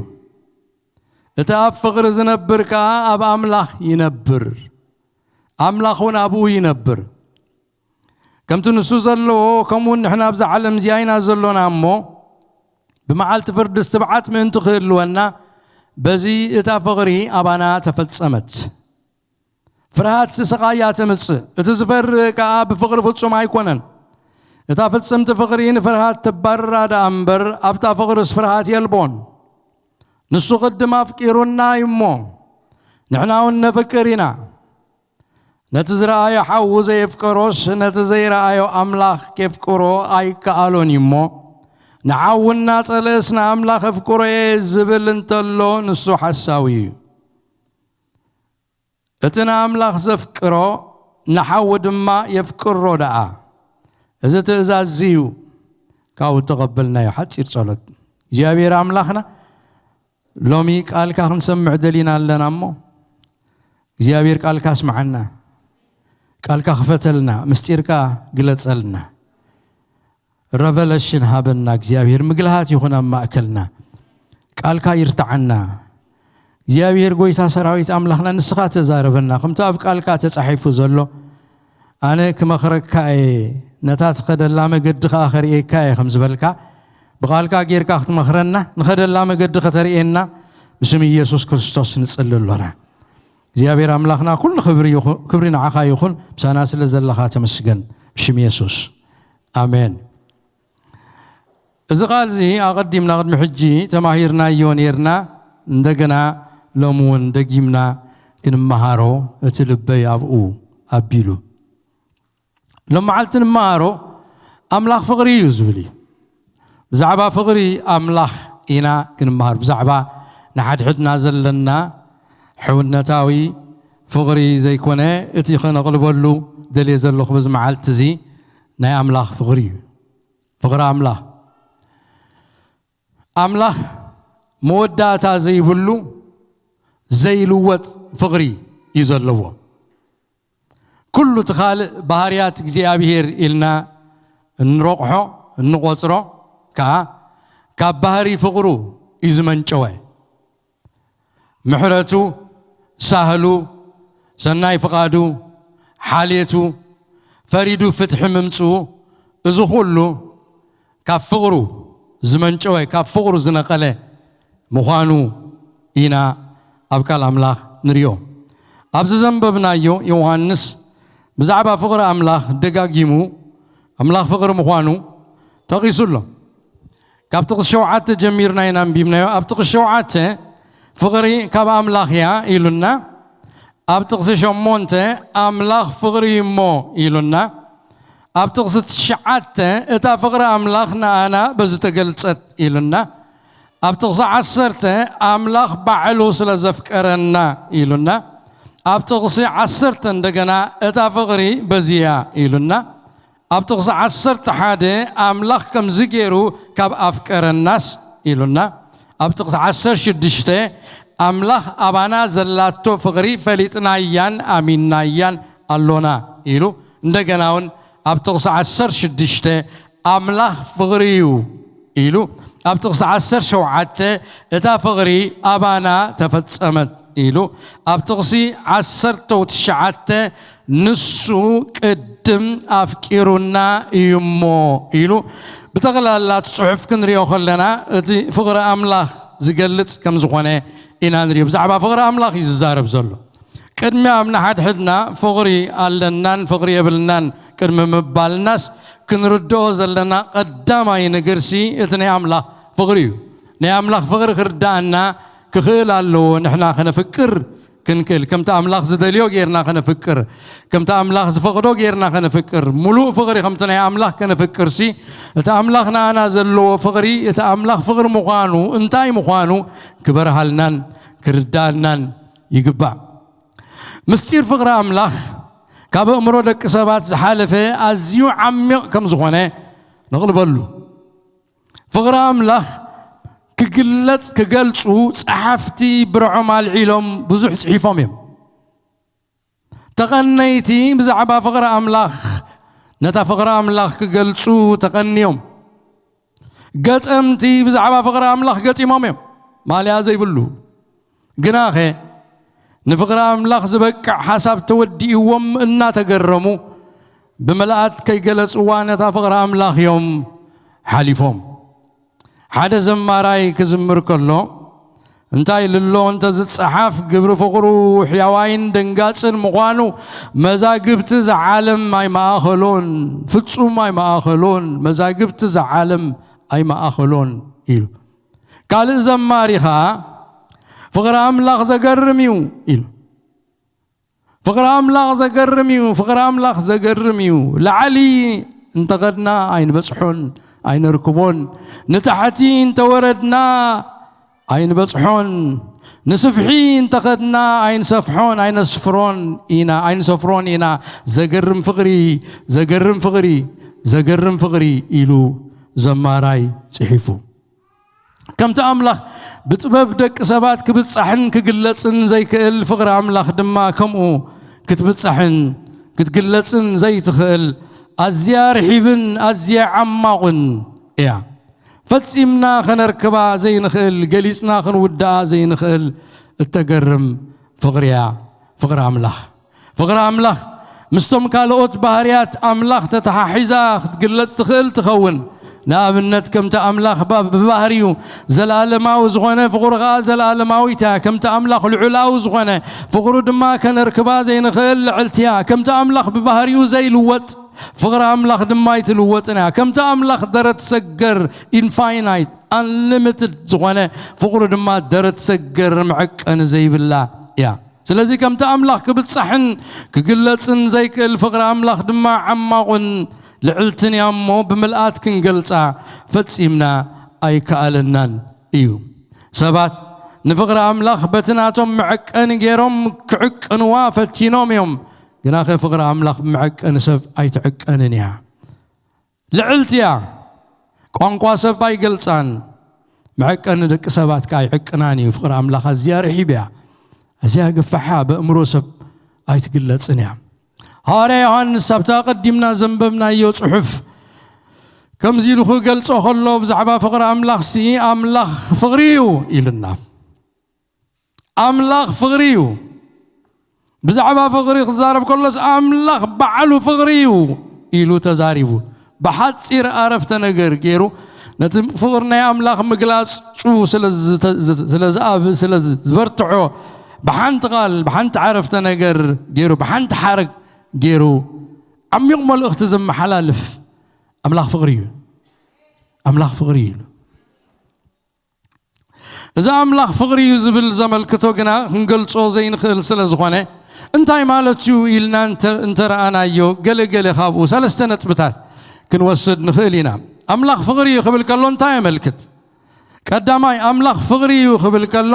እቲ ኣብ ፍቕሪ ዝነብር ከኣ ኣብ ኣምላኽ ይነብር፣ ኣምላኽ እውን ኣብኡ ይነብር። ከምቲ ንሱ ዘለዎ፣ ከምኡ ንሕና ኣብዛ ዓለም እዚኣ ኢና ዘሎና እሞ፣ ብመዓልቲ ፍርዲ እስትብዓት ምእንቲ ክህልወና፣ በዚ እታ ፍቕሪ ኣባና ተፈጸመት። ፍርሃት ስቓይ እያ ተምጽእ፣ እቲ ዝፈርህ ከኣ ብፍቕሪ ፍጹም ኣይኮነን። እታ ፍጽምቲ ፍቕሪ ንፍርሃት ተባርራ ደኣ እምበር፣ ኣብታ ፍቕርስ ፍርሃት የልቦን። ንሱ ቅድም ኣፍቂሩና እዩ እሞ፣ ንሕና እውን ነፍቅር ኢና። ነቲ ዝረኣዮ ሓዉ ዘየፍቀሮስ፣ ነቲ ዘይረኣዮ ኣምላኽ ኬፍቅሮ ኣይከኣሎን እዩ እሞ፣ ንሓዉ እናጸልእስ ንኣምላኽ እፍቅሮ እየ ዝብል እንተሎ፣ ንሱ ሓሳዊ እዩ። እቲ ንኣምላኽ ዘፍቅሮ ንሓዉ ድማ የፍቅሮ ደኣ። እዚ ትእዛዝ እዚ እዩ ካብኡ እተቐበልናዮ። ሓጺር ጸሎት። እግዚኣብሔር ኣምላኽና፣ ሎሚ ቃልካ ክንሰምዕ ደሊና ኣለና እሞ፣ እግዚኣብሔር ቃልካ ኣስምዓና፣ ቃልካ ክፈተልና፣ ምስጢርካ ግለጸልና። ረቨለሽን ሃበና እግዚኣብሔር፣ ምግልሃት ይኹን ኣብ ማእከልና። ቃልካ ይርትዓና። እግዚኣብሔር ጎይታ ሰራዊት ኣምላኽና፣ ንስኻ ተዛረበና። ከምቲ ኣብ ቃልካ ተጻሒፉ ዘሎ፣ ኣነ ክመኽረካ እየ፣ ነታ ትኸደላ መገዲ ኸኣ ከርእየካ እየ ከም ዝበልካ፣ ብቓልካ ጌርካ ክትመኽረና፣ ንኸደላ መገዲ ከተርእየና፣ ብስም ኢየሱስ ክርስቶስ ንጽሊ ኣሎና። እግዚኣብሔር ኣምላኽና፣ ኩሉ ክብሪ ይኹ-፣ ክብሪ ንዓኻ ይኹን፣ ምሳና ስለ ዘለኻ ተመስገን። ብሽም የሱስ። ኣሜን። እዚ ቃል እዚ ኣቐዲምና ቅድሚ ሕጂ ተማሂርናዮ ነይርና፣ እንደገና ሎሚ እውን ደጊምና ክንመሃሮ እቲ ልበይ ኣብኡ ኣቢሉ። ሎም መዓልቲ ንመሃሮ ኣምላኽ ፍቕሪ እዩ ዝብል እዩ። ብዛዕባ ፍቕሪ ኣምላኽ ኢና ክንመሃር፣ ብዛዕባ ንሓድሕድና ዘለና ሕውነታዊ ፍቕሪ ዘይኮነ፣ እቲ ከነቕልበሉ ደልየ ዘለኹ በዚ መዓልቲ እዚ ናይ ኣምላኽ ፍቕሪ እዩ። ፍቕሪ ኣምላኽ። ኣምላኽ መወዳእታ ዘይብሉ ዘይልወጥ ፍቕሪ እዩ ዘለዎ። ኩሉ እቲ ካልእ ባህርያት እግዚኣብሔር ኢልና እንረቑሖ፣ እንቖጽሮ ከኣ ካብ ባህሪ ፍቕሩ እዩ ዝመንጨወ። ምሕረቱ፣ ሳህሉ፣ ሰናይ ፍቓዱ፣ ሓልየቱ፣ ፈሪዱ ፍትሒ ምምጽኡ፣ እዚ ኩሉ ካብ ፍቕሩ ዝመንጨወ፣ ካብ ፍቕሩ ዝነቐለ ምዃኑ ኢና ኣብ ቃል ኣምላኽ ንሪኦ። ኣብዚ ዘንበብናዮ ዮሃንስ ብዛዕባ ፍቕሪ ኣምላኽ ደጋጊሙ ኣምላኽ ፍቕሪ ምዃኑ ጠቒሱ ኣሎ። ካብ ጥቕሲ ሸውዓተ ጀሚርና ኢና ኣንቢብናዮ። ኣብ ጥቕሲ ሸውዓተ ፍቕሪ ካብ ኣምላኽ እያ ኢሉና። ኣብ ጥቕሲ ሸሞንተ ኣምላኽ ፍቕሪ እዩ እሞ ኢሉና። ኣብ ጥቕሲ ትሽዓተ እታ ፍቕሪ ኣምላኽ ንኣና በዚ ተገልጸት ኢሉና። ኣብ ጥቕሲ ዓሰርተ ኣምላኽ ባዕሉ ስለ ዘፍቀረና ኢሉና። ኣብ ጥቕሲ ዓሰርተ እንደገና እታ ፍቕሪ በዚ እያ ኢሉና። ኣብ ጥቕሲ ዓሰርተ ሓደ ኣምላኽ ከምዚ ገይሩ ካብ ኣፍቀረናስ ኢሉና። ኣብ ጥቕሲ ዓሰርተ ሽዱሽተ ኣምላኽ ኣባና ዘላቶ ፍቕሪ ፈሊጥናያን ኣሚንናያን ኣሎና ኢሉ። እንደገና እውን ኣብ ጥቕሲ ዓሰርተ ሽዱሽተ ኣምላኽ ፍቕሪ እዩ ኢሉ። ኣብ ጥቕሲ ዓሰርተ ሸውዓተ እታ ፍቕሪ ኣባና ተፈጸመት ኢሉ። ኣብ ጥቕሲ ዓሰርተ ትሽዓተ ንሱ ቅድም ኣፍቂሩና እዩ እሞ ኢሉ። ብጠቕላላ እቲ ጽሑፍ ክንሪኦ ከለና እቲ ፍቕሪ ኣምላኽ ዝገልጽ ከም ዝኾነ ኢና ንሪኦ። ብዛዕባ ፍቕሪ ኣምላኽ እዩ ዝዛረብ ዘሎ። ቅድሚ ኣብ ንሓድሕድና ፍቕሪ ኣለናን ፍቕሪ የብልናን ቅድሚ ምባልናስ ክንርድኦ ዘለና ቀዳማይ ነገርሲ እቲ ናይ ኣምላኽ ፍቕሪ እዩ። ናይ ኣምላኽ ፍቕሪ ክርዳኣና ክኽእል ኣለዎ። ንሕና ከነፍቅር ክንክእል፣ ከምቲ ኣምላኽ ዝደልዮ ጌርና ከነፍቅር፣ ከምቲ ኣምላኽ ዝፈቕዶ ጌርና ከነፍቅር፣ ሙሉእ ፍቕሪ ከምቲ ናይ ኣምላኽ ከነፍቅርሲ እቲ ኣምላኽ ንኣና ዘለዎ ፍቕሪ፣ እቲ ኣምላኽ ፍቕሪ ምዃኑ እንታይ ምዃኑ ክበርሃልናን ክርዳኣናን ይግባእ። ምስጢር ፍቕሪ ኣምላኽ ካብ ኣእምሮ ደቂ ሰባት ዝሓለፈ ኣዝዩ ዓሚቕ ከም ዝኾነ ነቕልበሉ። ፍቕሪ ኣምላኽ ክግለጽ፣ ክገልጹ ጸሓፍቲ ብርዖም ኣልዒሎም ብዙሕ ጽሒፎም እዮም። ተቐነይቲ ብዛዕባ ፍቕሪ ኣምላኽ ነታ ፍቕሪ ኣምላኽ ክገልጹ ተቐንዮም። ገጠምቲ ብዛዕባ ፍቕሪ ኣምላኽ ገጢሞም እዮም፣ ማልያ ዘይብሉ። ግናኸ ንፍቕሪ ኣምላኽ ዝበቅዕ ሓሳብ ተወዲእዎም እናተገረሙ ብምልኣት ከይገለጽዋ ነታ ፍቕሪ ኣምላኽ እዮም ሓሊፎም። ሓደ ዘማራይ ክዝምር ከሎ እንታይ ኢሉ ኣሎ? እንተ ዝጸሓፍ ግብሪ ፍቕሩ ሕያዋይን ደንጋጽን ምዃኑ መዛግብቲ እዚ ዓለም ኣይመኣኸሎን፣ ፍጹም ኣይመኣኸሎን፣ መዛግብቲ እዚ ዓለም ኣይመኣኸሎን ኢሉ። ካልእ ዘማሪ ኸኣ ፍቕሪ ኣምላኽ ዘገርም እዩ ኢሉ። ፍቕሪ ኣምላኽ ዘገርም እዩ፣ ፍቕሪ ኣምላኽ ዘገርም እዩ። ላዕሊ እንተኸድና ኣይንበጽሖን ኣይነርክቦን፣ ንታሕቲ እንተወረድና ኣይንበጽሖን፣ ንስፍሒ እንተኸድና ኣይንሰፍሖን ኣይነስፍሮን ኢና፣ ኣይንሰፍሮን ኢና። ዘገርም ፍቕሪ፣ ዘገርም ፍቕሪ፣ ዘገርም ፍቕሪ ኢሉ ዘማራይ ጽሒፉ። ከምቲ ኣምላኽ ብጥበብ ደቂ ሰባት ክብጻሕን ክግለጽን ዘይክእል፣ ፍቕሪ ኣምላኽ ድማ ከምኡ ክትብጻሕን ክትግለጽን ዘይትኽእል ኣዝያ ርሒብን ኣዝያ ዓማቑን እያ። ፈጺምና ከነርክባ ዘይንኽእል፣ ገሊጽና ክንውድኣ ዘይንኽእል እተገርም ፍቕሪ እያ ፍቕሪ ኣምላኽ። ፍቕሪ ኣምላኽ ምስቶም ካልኦት ባህርያት ኣምላኽ ተተሓሒዛ ክትግለጽ ትኽእል ትኸውን። ንኣብነት፣ ከምቲ ኣምላኽ ባ-፣ ብባህሪኡ ዘለኣለማዊ ዝኾነ፣ ፍቕሩ ኸኣ ዘለኣለማዊት እያ። ከምቲ ኣምላኽ ልዑላዊ ዝኾነ፣ ፍቕሩ ድማ ከነርክባ ዘይንኽእል ልዕልቲ እያ። ከምቲ ኣምላኽ ብባህሪኡ ዘይልወጥ፣ ፍቕሪ ኣምላኽ ድማ ኣይትልወጥን እያ። ከምቲ ኣምላኽ ደረት ሰገር፣ ኢንፋይናይት፣ ኣንሊሚትድ ዝኾነ፣ ፍቕሩ ድማ ደረት ሰገር፣ መዐቀኒ ዘይብላ እያ። ስለዚ ከምቲ ኣምላኽ ክብጻሕን ክግለጽን ዘይክእል ፍቕሪ ኣምላኽ ድማ ዓማቑን ልዕልትን እያ እሞ፣ ብምልኣት ክንገልጻ ፈጺምና ኣይከኣለናን እዩ። ሰባት ንፍቕሪ ኣምላኽ በቲ ናቶም መዐቀኒ ገይሮም ክዕቅንዋ ፈቲኖም እዮም። ግናኸ ፍቕሪ ኣምላኽ ብመዐቀኒ ሰብ ኣይትዕቀንን እያ። ልዕልቲ እያ። ቋንቋ ሰብ ኣይገልጻን። መዐቀኒ ደቂ ሰባት ከኣ ኣይዕቅናን እዩ። ፍቕሪ ኣምላኽ ኣዝያ ርሒብ እያ። ኣዝያ ገፋሓ፣ በእምሮ ሰብ ኣይትግለጽን እያ። ሃዋርያ ዮሃንስ ኣብታ ቀዲምና ዘንበብናዮ ጽሑፍ ከምዚ ኢሉ ክገልጾ ከሎ ብዛዕባ ፍቕሪ ኣምላኽ ሲ፣ ኣምላኽ ፍቕሪ እዩ ኢሉና። ኣምላኽ ፍቕሪ እዩ። ብዛዕባ ፍቕሪ ክዛረብ ከሎስ ኣምላኽ ባዕሉ ፍቕሪ እዩ ኢሉ ተዛሪቡ። ብሓጺር ኣረፍተ ነገር ገይሩ ነቲ ፍቕሪ ናይ ኣምላኽ ምግላጹ ስለ ዝተ-፣ ዝ-፣ ስለ ዝኣብ-፣ ስለ ዝ-፣ ዝበርትዖ ብሓንቲ ቃል፣ ብሓንቲ ዓረፍተ ነገር ገይሩ፣ ብሓንቲ ሓረግ ገይሩ ዓሚቕ መልእኽቲ ዘመሓላልፍ ኣምላኽ ፍቕሪ እዩ። ኣምላኽ ፍቕሪ እዩ ኢሉ። እዚ ኣምላኽ ፍቕሪ እዩ ዝብል ዘመልክቶ ግና ክንገልጾ ዘይንኽእል ስለ ዝኾነ፣ እንታይ ማለት እዩ ኢልና እንተ-፣ እንተረኣናዮ፣ ገለ ገለ ካብኡ ሰለስተ ነጥብታት ክንወስድ ንኽእል ኢና። ኣምላኽ ፍቕሪ እዩ ክብል ከሎ እንታይ የመልክት? ቀዳማይ፣ ኣምላኽ ፍቕሪ እዩ ክብል ከሎ፣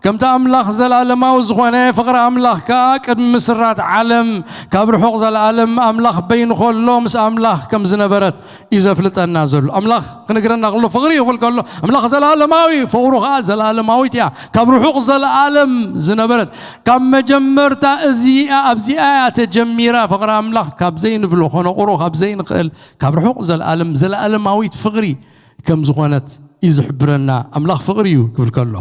ከምቲ ኣምላኽ ዘላለማዊ ዝኾነ፣ ፍቕሪ ኣምላኽ ከኣ ቅድሚ ምስራት ዓለም ካብ ርሑቕ ዘለኣለም ኣምላኽ በይኑ ከሎ ምስ ኣምላኽ ከም ዝነበረት እዩ ዘፍልጠና ዘሎ። ኣምላኽ ክነግረና ከሎ ፍቕሪ እዩ ክብል ከሎ፣ ኣምላኽ ዘላለማዊ እዩ፣ ፍቕሩ ከኣ ዘላለማዊት እያ። ካብ ርሑቕ ዘለኣለም ዝነበረት፣ ካብ መጀመርታ እዚኣ ኣብዚኣ እያ ተጀሚራ። ፍቕሪ ኣምላኽ ካብ ዘይንብሎ፣ ከነቑሮ ካብ ዘይንኽእል፣ ካብ ርሑቕ ዘለኣለም፣ ዘለኣለማዊት ፍቕሪ ከም ዝኾነት እዩ ዝሕብረና። ኣምላኽ ፍቕሪ እዩ ክብል ከሎ፣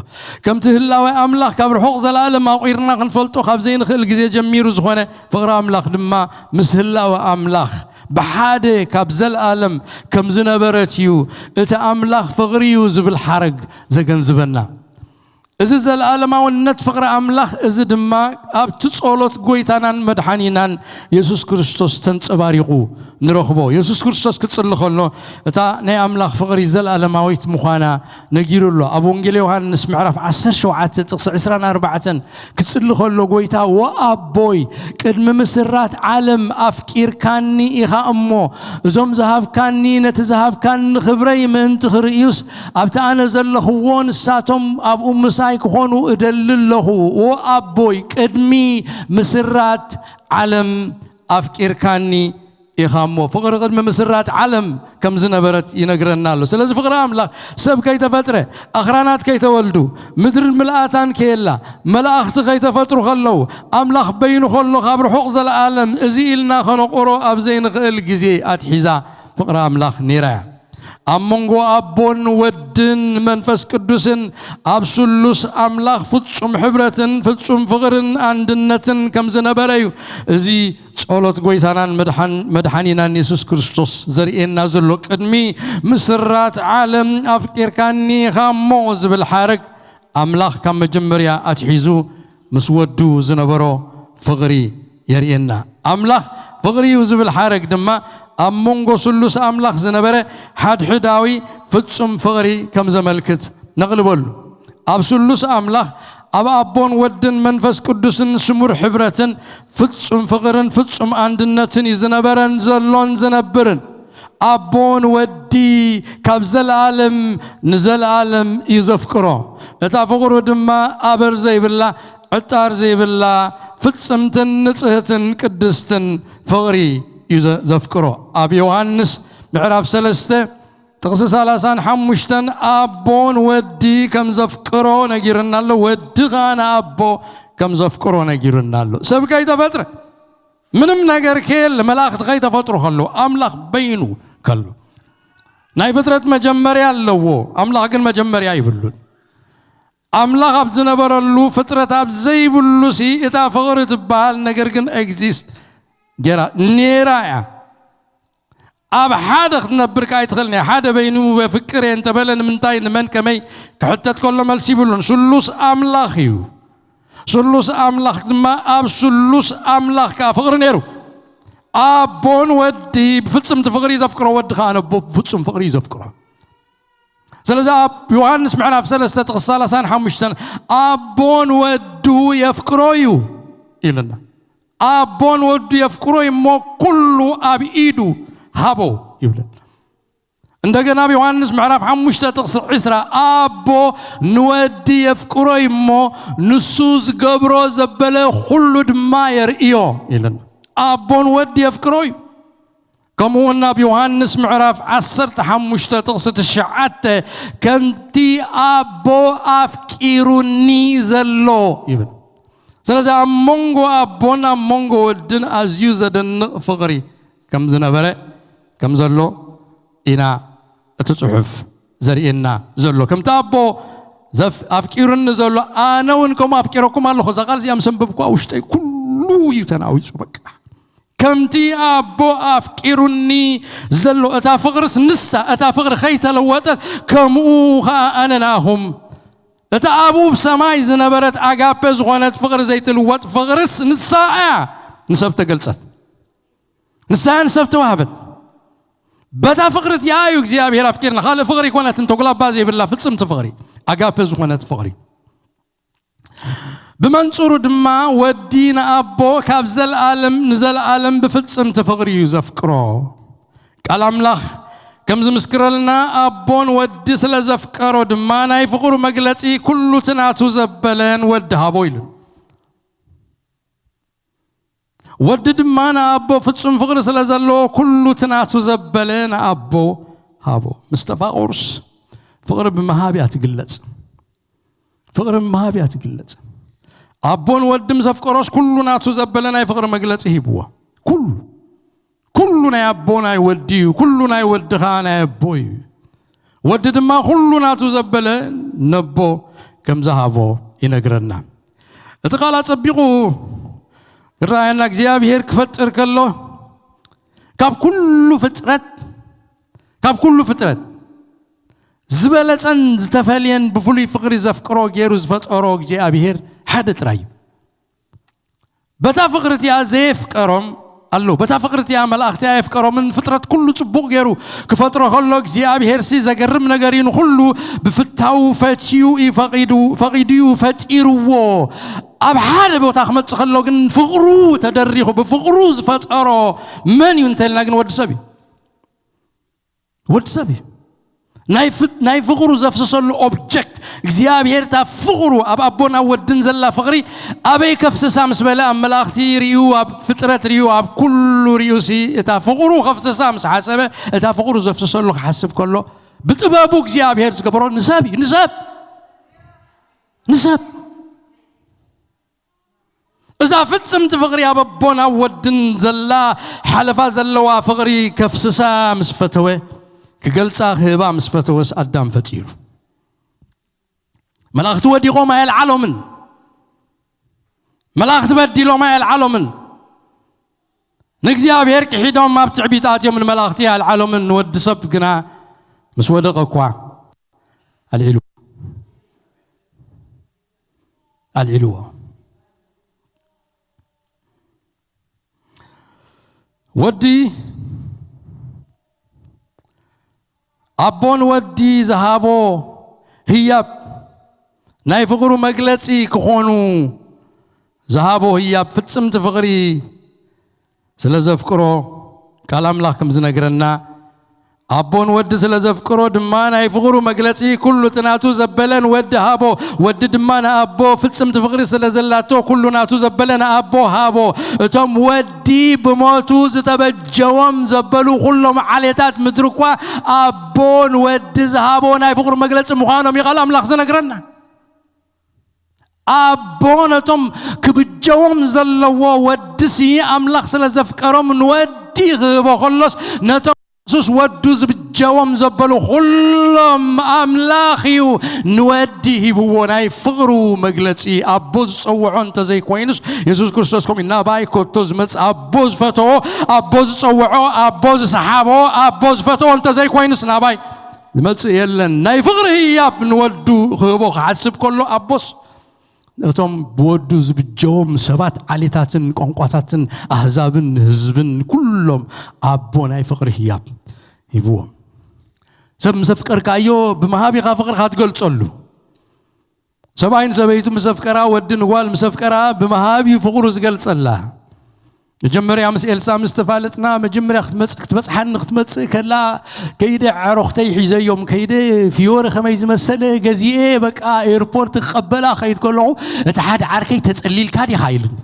ከምቲ ህላዌ ኣምላኽ ካብ ርሑቕ ዘለኣለም ኣቑርና ክንፈልጦ ካብ ዘይንኽእል ግዜ ጀሚሩ ዝኾነ ፍቕሪ ኣምላኽ ድማ ምስ ህላወ ኣምላኽ ብሓደ ካብ ዘለኣለም ከም ዝነበረት እዩ እቲ ኣምላኽ ፍቕሪ እዩ ዝብል ሓረግ ዘገንዝበና። እዚ ዘለኣለማውነት ፍቕሪ ኣምላኽ እዚ ድማ ኣብቲ ጸሎት ጎይታናን መድሓኒናን የሱስ ክርስቶስ ተንጸባሪቑ ንረኽቦ። የሱስ ክርስቶስ ክጽሊ ከሎ እታ ናይ ኣምላኽ ፍቕሪ ዘለኣለማዊት ምዃና ነጊሩ ኣሎ። ኣብ ወንጌል ዮሃንስ ምዕራፍ ዓሰርተ ሸውዓተ ጥቕሲ ዕስራን ኣርባዕተን ክጽሊ ከሎ ጎይታ፣ "ወኣቦይ፣ ቅድሚ ምስራት ዓለም ኣፍቂርካኒ ኢኻ እሞ፣ እዞም ዝሃብካኒ፣ ነቲ ዝሃብካኒ ክብረይ ምእንቲ ክርእዩስ፣ ኣብቲ ኣነ ዘለኽዎ ንሳቶም ኣብኡ ምሳይ ክኾኑ እደሊ ኣለኹ። ወኣቦይ፣ ቅድሚ ምስራት ዓለም ኣፍቂርካኒ ኢኻ እሞ"። ፍቕሪ ቅድሚ ምስራት ዓለም ከም ዝነበረት ይነግረና ኣሎ። ስለዚ ፍቕሪ ኣምላኽ ሰብ ከይተፈጥረ፣ ኣኽራናት ከይተወልዱ፣ ምድርን ምልኣታን ከየላ፣ መላእኽቲ ከይተፈጥሩ ከለዉ፣ ኣምላኽ በይኑ ከሎ ካብ ርሑቕ ዘለኣለም እዚ ኢልና ከነቑሮ ኣብ ዘይንኽእል ግዜ ኣትሒዛ ፍቕሪ ኣምላኽ ነይራ እያ። ኣብ መንጎ ኣቦን ወድን መንፈስ ቅዱስን ኣብ ስሉስ ኣምላኽ ፍጹም ሕብረትን ፍጹም ፍቕርን ኣንድነትን ከም ዝነበረ እዩ እዚ ጸሎት ጎይታናን መድሓን-፣ መድሓኒናን የሱስ ክርስቶስ ዘርእየና ዘሎ። ቅድሚ ምስራት ዓለም ኣፍቂርካኒ ኢኻ እሞ ዝብል ሓረግ ኣምላኽ ካብ መጀመርያ ኣትሒዙ ምስ ወዱ ዝነበሮ ፍቕሪ የርእየና። ኣምላኽ ፍቕሪ እዩ ዝብል ሓረግ ድማ ኣብ መንጎ ስሉስ ኣምላኽ ዝነበረ ሓድሕዳዊ ፍጹም ፍቕሪ ከም ዘመልክት ነቕልበሉ። ኣብ ስሉስ ኣምላኽ፣ ኣብ ኣቦን ወድን መንፈስ ቅዱስን ስሙር ሕብረትን ፍጹም ፍቕርን ፍጹም ኣንድነትን እዩ ዝነበረን ዘሎን ዝነብርን። ኣቦን ወዲ ካብ ዘለኣለም ንዘለኣለም እዩ ዘፍቅሮ። እታ ፍቕሩ ድማ ኣበር ዘይብላ፣ ዕጣር ዘይብላ፣ ፍጽምትን ንጽህትን ቅድስትን ፍቕሪ እዩ ዘ-፣ ዘፍቅሮ። ኣብ ዮሃንስ ምዕራፍ ሰለስተ ጥቕሲ ሰላሳን ሓሙሽተን ኣቦን ወዲ ከም ዘፍቅሮ ነጊሩና ኣሎ። ወዲ ኸኣ ንኣቦ ከም ዘፍቅሮ ነጊሩና ኣሎ። ሰብ ከይተፈጥረ፣ ምንም ነገር ከየለ፣ መላእኽቲ ከይተፈጥሩ ከለዉ፣ ኣምላኽ በይኑ ከሎ፣ ናይ ፍጥረት መጀመርያ ኣለዎ፣ ኣምላኽ ግን መጀመርያ ይብሉን። ኣምላኽ ኣብ ዝነበረሉ፣ ፍጥረት ኣብ ዘይብሉ ሲ እታ ፍቕሪ ትበሃል ነገር ግን ኤግዚስት ገይራ ነይራ እያ። ኣብ ሓደ ክትነብር ከኣ ኣይትኽእልን እያ። ሓደ በይኑ የፍቅር እየ እንተበለ ንምንታይ፣ ንመን፣ ከመይ ክሕተት ከሎ መልሲ ይብሉን። ስሉስ ኣምላኽ እዩ። ስሉስ ኣምላኽ ድማ ኣብ ስሉስ ኣምላኽ ከኣ ፍቕሪ ነይሩ። ኣቦን ወዲ ብፍጽምቲ ፍቕሪ እዩ ዘፍቅሮ፣ ወዲ ከኣ ነቦ ብፍጹም ፍቕሪ እዩ ዘፍቅሮ። ስለዚ ኣብ ዮሃንስ ምዕራፍ ሰለስተ ጥቕሲ ሰላሳን ሓሙሽተን ኣቦን ወዱ የፍቅሮ እዩ ኢልና። ኣቦን ወዱ የፍቅሮ እዩ እሞ ኩሉ ኣብ ኢዱ ሃቦ ይብለና። እንደገና ኣብ ዮሃንስ ምዕራፍ ሓሙሽተ ጥቕሲ ዕስራ፣ ኣቦ ንወዲ የፍቅሮ እዩ እሞ፣ ንሱ ዝገብሮ ዘበለ ኩሉ ድማ የርእዮ ኢልና። ኣቦ ንወዲ የፍቅሮ እዩ። ከምኡ እውን ኣብ ዮሃንስ ምዕራፍ ዓሰርተ ሓሙሽተ ጥቕሲ ትሽዓተ፣ ከምቲ ኣቦ ኣፍቂሩኒ ዘሎ ይብል። ስለዚ ኣብ መንጎ ኣቦን ኣብ መንጎ ወድን ኣዝዩ ዘደንቕ ፍቕሪ ከም ዝነበረ ከም ዘሎ ኢና እቲ ጽሑፍ ዘርእየና ዘሎ። ከምቲ ኣቦ ዘፍ-፣ ኣፍቂሩኒ ዘሎ፣ ኣነ እውን ከምኡ ኣፍቂረኩም ኣለኹ። እዛ ቃል እዚኣ ምስ ኣንበብኩዋ ውሽጠይ ኩሉ እዩ ተናዊጹ። በቃ ከምቲ ኣቦ ኣፍቂሩኒ ዘሎ፣ እታ ፍቕርስ ንሳ፣ እታ ፍቕሪ ከይተለወጠት፣ ከምኡ ኸኣ ኣነ ንኣኹም። እታ ኣብኡ ብሰማይ ዝነበረት ኣጋፔ ዝኾነት ፍቕሪ ዘይትልወጥ ፍቕርስ ንሳ እያ ንሰብ ተገልጸት። ንሳ እያ ንሰብ ተዋህበት። በታ ፍቕሪ እቲኣ እዩ እግዚኣብሔር ኣፍቂርና። ካልእ ፍቕሪ ኣይኮነትን፣ ተጉላባ ዘይብላ ፍጽምቲ ፍቕሪ፣ ኣጋፔ ዝኾነት ፍቕሪ። ብመንጽሩ ድማ ወዲ ንኣቦ ካብ ዘለኣለም ንዘለኣለም ብፍጽምቲ ፍቕሪ እዩ ዘፍቅሮ። ቃል ኣምላኽ ከም ዝምስክረልና፣ ኣቦ ንወዲ ስለ ዘፍቀሮ ድማ ናይ ፍቕሩ መግለጺ ኩሉ እቲ ናቱ ዘበለ ንወዲ ሃቦ ኢሉ። ወዲ ድማ ንኣቦ ፍጹም ፍቕሪ ስለ ዘለዎ፣ ኩሉ እቲ ናቱ ዘበለ ንኣቦ ሃቦ። ምስ ተፋቐሩስ ፍቕሪ ብምሃብ እያ ትግለጽ። ፍቕሪ ብምሃብ እያ ትግለጽ። ኣቦ ንወዲ ምስ ኣፍቀሮስ፣ ኩሉ ናቱ ዘበለ ናይ ፍቕሪ መግለጺ ሂብዎ። ኩሉ፣ ኩሉ ናይ ኣቦ ናይ ወዲ እዩ፣ ኩሉ ናይ ወዲ ኸኣ ናይ ኣቦ እዩ። ወዲ ድማ ኩሉ ናቱ ዘበለ ነቦ ከም ዝሃቦ ይነግረና። እቲ ቃል ኣጸቢቑ ይረኣየና። እግዚኣብሔር ክፈጥር ከሎ፣ ካብ ኩሉ ፍጥረት፣ ካብ ኩሉ ፍጥረት ዝበለጸን ዝተፈልየን ብፍሉይ ፍቕሪ ዘፍቅሮ ገይሩ ዝፈጠሮ እግዚኣብሔር ሓደ ጥራይ እዩ። በታ ፍቕሪ እቲኣ ዘየፍቀሮም ኣሎ። በታ ፍቕሪ እቲኣ መላእኽቲ ኣየፍቀሮምን። ፍጥረት ኩሉ ጽቡቕ ገይሩ ክፈጥሮ ከሎ፣ እግዚኣብሄርሲ ዘገርም ነገር እዩ። ንኹሉ ብፍታዉ ፈትዩ እዩ፣ ፈቒዱ፣ ፈቒዱ እዩ ፈጢርዎ። ኣብ ሓደ ቦታ ክመጽእ ከሎ ግን ፍቕሩ ተደሪኹ፣ ብፍቕሩ ዝፈጠሮ መን እዩ እንተልና ግን ወዲ ሰብ እዩ። ወዲ ሰብ እዩ። ናይ ፍ-፣ ናይ ፍቕሩ ዘፍስሰሉ ኦብጀክት እግዚኣብሔር፣ እታ ፍቕሩ ኣብ ኣቦን ኣብ ወድን ዘላ ፍቕሪ ኣበይ ከፍስሳ ምስ በለ፣ ኣብ መላእኽቲ ርእዩ፣ ኣብ ፍጥረት ርእዩ፣ ኣብ ኩሉ ርእዩሲ እታ ፍቕሩ ከፍስሳ ምስ ሓሰበ፣ እታ ፍቕሩ ዘፍስሰሉ ክሓስብ ከሎ፣ ብጥበቡ እግዚኣብሔር ዝገበሮ ንሰብ እዩ። ንሰብ፣ ንሰብ። እዛ ፍጽምቲ ፍቕሪ ኣብ ኣቦን ኣብ ወድን ዘላ ሓለፋ ዘለዋ ፍቕሪ ከፍስሳ ምስ ፈተወ፣ ክገልጻ ክህባ ምስ ፈተወስ ኣዳም ፈጢሩ። መላእኽቲ ወዲቖም ኣየልዓሎምን። መላእኽቲ በዲሎም ኣየልዓሎምን። ንእግዚኣብሔር ክሒዶም ኣብ ትዕቢት ኣትዮም ንመላእኽቲ ኣየልዓሎምን። ንወዲ ሰብ ግና ምስ ወደቐ እኳ ኣልዒሉ፣ ኣልዒልዎ። ወዲ፣ ኣቦ ንወዲ ዝሃቦ ህያብ፣ ናይ ፍቕሩ መግለጺ ክኾኑ ዝሃቦ ህያብ፣ ፍጽምቲ ፍቕሪ ስለ ዘፍቅሮ፣ ቃል ኣምላኽ ከም ዝነግረና፣ ኣቦ ንወዲ ስለ ዘፍቅሮ ድማ ናይ ፍቕሩ መግለጺ ኩሉ እቲ ናቱ ዘበለ ንወዲ ሃቦ። ወዲ ድማ ንኣቦ ፍጽምቲ ፍቕሪ ስለ ዘላቶ ኩሉ ናቱ ዘበለ ንኣቦ ሃቦ። እቶም ወዲ ብሞቱ ዝተበጀዎም ዘበሉ ኩሎም ዓሌታት ምድሪ እኳ ኣቦ ንወዲ ዝሃቦ ናይ ፍቕሩ መግለጺ ምዃኖም እዩ ቃል ኣምላኽ ዝነግረና። ኣቦ ነቶም ክብጀዎም ዘለዎ ወድሲ ኣምላኽ ስለ ዘፍቀሮም ንወዲ ክህቦ ከሎስ፣ ነቶም የሱስ ወዱ ዝብጀዎም ዘበሉ ኩሎም ኣምላኽ እዩ ንወዲ ሂብዎ። ናይ ፍቕሩ መግለጺ፣ ኣቦ ዝጸውዖ እንተዘይኮይኑስ፣ የሱስ ክርስቶስ ከምኡ እዩ፣ ናባይ ከቶ ዝመጽእ፣ ኣቦ ዝፈተዎ፣ ኣቦ ዝጸውዖ፣ ኣቦ ዝሰሓቦ፣ ኣቦ ዝፈተዎ እንተዘይኮይኑስ ናባይ ዝመጽእ የለን። ናይ ፍቕሪ ህያብ ንወዱ ክህቦ ክሓስብ ከሎ፣ ኣቦስ ነቶም ብወዱ ዝብጀዎም ሰባት፣ ዓሌታትን ቋንቋታትን ኣህዛብን ህዝብን ኩሎም ኣቦ ናይ ፍቕሪ ህያብ ሂብዎም። ሰብ ምስ ኣፍቀርካዮ፣ ብምሃብ ኢኻ ፍቕርኻ ትገልጸሉ። ሰብኣይ ንሰበይቱ ምስ ኣፍቀራ፣ ወዲ ንጓል ምስ ኣፍቀራ፣ ብምሃብ እዩ ፍቕሩ ዝገልጸላ። መጀመርያ ምስ ኤልሳ ምስ ተፋለጥና፣ መጀመርያ ክትመጽእ ክትበጽሓኒ ክትመጽእ ከላ፣ ከይደ ኣዕሩኽተይ ሒዘዮም፣ ከይደ ፍዮሪ ከመይ ዝመሰለ ገዚኤ፣ በቃ ኤርፖርት ክቐበላ ከይድ ከለኹ፣ እቲ ሓደ ዓርከይ፣ "ተጸሊልካ ዲኻ?" ኢሉኒ።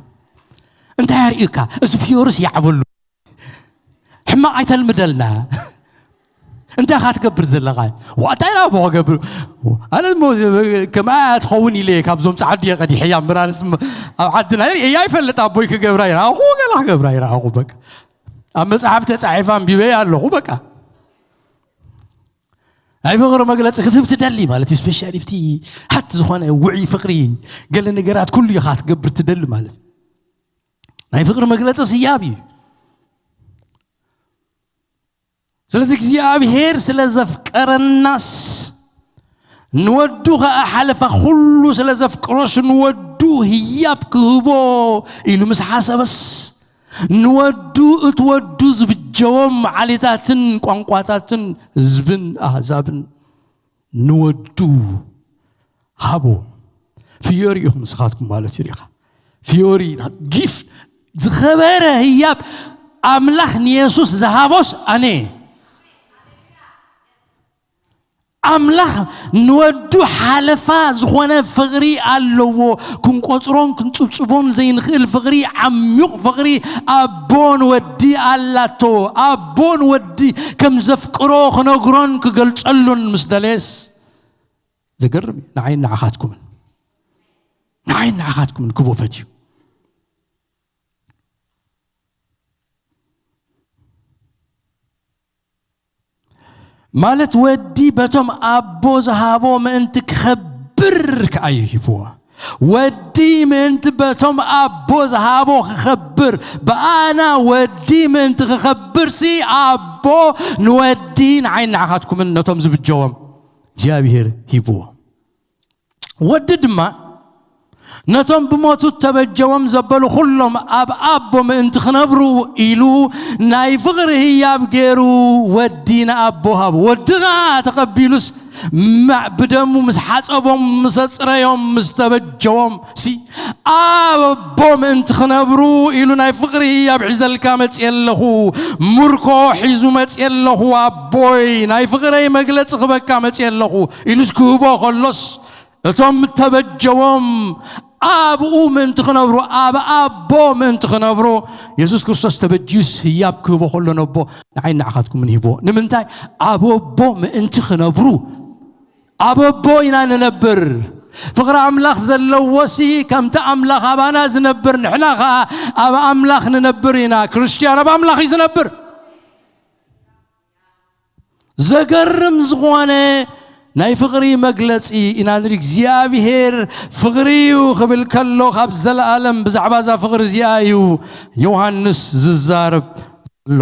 "እንታይ ኣርእዩካ?" "እዚ ፍዮርስ ያዕበሉ። ሕማቕ ኣይተልምደልና። እንታይ ኢኻ ትገብር ዘለኻ?" "ዋ፣ እንታይ ኢላ ኣቦ ክገብር? ኣነ እሞ ከምኣ ትኸውን ኢለ እየ ካብዞም ጻዕዱ እየ ቀዲሐያ እምበር፣ ኣነስ እሞ ኣብ ዓድና እየ ኣይፈልጥ፣ ኣቦይ ክገብራ ይረኣኹ፣ ገላ ክገብራ ይረኣኹ። በቃ ኣብ መጽሓፍ ተጻሒፋ ኣንቢበ ኣለኹ። በቃ ናይ ፍቕሪ መግለጺ ክትህብ ትደሊ ማለት እዩ። ስፔሻሊ ኣብቲ ሃት ዝኾነ ውዑይ ፍቕሪ፣ ገለ ነገራት ኩሉ ኢኻ ክትገብር ትደሊ ማለት እዩ። ናይ ፍቕሪ መግለጺ ህያብ እዩ። ስለዚ እግዚኣብሔር ስለ ዘፍቀረናስ፣ ንወዱ ኸኣ ሓለፋ ኩሉ ስለ ዘፍቅሮስ፣ ንወዱ ህያብ ክህቦ ኢሉ ምስ ሓሰበስ፣ ንወዱ፣ እቲ ወዱ ዝብጀዎም መዓልታትን ቋንቋታትን ህዝብን ኣህዛብን ንወዱ ሃቦ። ፍዮሪ ኢኹም ንስኻትኩም ማለት እዩ። ሪኻ ፍዮሪ ኢና፣ ጊፍት፣ ዝኸበረ ህያብ ኣምላኽ ንየሱስ ዝሃቦስ ኣነ። ኣምላኽ ንወዱ ሓለፋ ዝኾነ ፍቕሪ ኣለዎ። ክንቆጽሮን ክንጽብጽቦን ዘይንኽእል ፍቕሪ፣ ዓሚቕ ፍቕሪ ኣቦ ንወዲ ኣላቶ። ኣቦ ንወዲ ከም ዘፍቅሮ ክነግሮን ክገልጸሉን ምስ ደለየስ፣ ዘገርም እዩ። ንዓይን ንዓኻትኩምን፣ ንዓይን ንዓኻትኩምን ክቦ ፈትዩ። ማለት ወዲ በቶም ኣቦ ዝሃቦ ምእንቲ ክኸብር ከኣ እዩ ሂብዎ። ወዲ ምእንቲ በቶም ኣቦ ዝሃቦ ክኸብር፣ ብኣና ወዲ ምእንቲ ክኸብር ሲ ኣቦ ንወዲ ንዓይን ንዓኻትኩምን ነቶም ዝብጀዎም እግዚኣብሔር ሂብዎ። ወዲ ድማ ነቶም ብሞቱ ተበጀዎም ዘበሉ ኩሎም ኣብ ኣቦ ምእንቲ ክነብሩ ኢሉ ናይ ፍቕሪ ህያብ ገይሩ ወዲ ንኣቦ ሃቦ። ወዲ ኸኣ ተቐቢሉስ ማ-፣ ብደሙ ምስ ሓጸቦም፣ ምስ ኣጽረዮም፣ ምስ ተበጀዎም ሲ ኣብ ኣቦ ምእንቲ ክነብሩ ኢሉ ናይ ፍቕሪ ህያብ ሒዘልካ መጽየ ኣለኹ። ምርኮ ሒዙ መጽየ ኣለኹ ኣቦይ፣ ናይ ፍቕረይ መግለጺ ክበካ መጽየ ኣለኹ ኢሉስ ክህቦ ከሎስ፣ እቶም እተበጀዎም ኣብኡ ምእንቲ ክነብሩ፣ ኣብ ኣቦ ምእንቲ ክነብሩ፣ የሱስ ክርስቶስ ተበጅዩስ ህያብ ክህቦ ከሎ ነቦ ንዓይ ንዓኻትኩም ምን ሂብዎ። ንምንታይ? ኣብ ኣቦ ምእንቲ ክነብሩ። ኣብ ኣቦ ኢና ንነብር። ፍቕሪ ኣምላኽ ዘለዎሲ ከምቲ ኣምላኽ ኣባና ዝነብር ንሕና ኸኣ ኣብ ኣምላኽ ንነብር ኢና። ክርስትያን ኣብ ኣምላኽ እዩ ዝነብር። ዘገርም ዝኾነ ናይ ፍቕሪ መግለጺ ኢና ንርኢ። እግዚኣብሔር ፍቕሪ እዩ ክብል ከሎ፣ ካብ ዘለኣለም ብዛዕባ እዛ ፍቕሪ እዚኣ እዩ ዮሃንስ ዝዛረብ ዘሎ።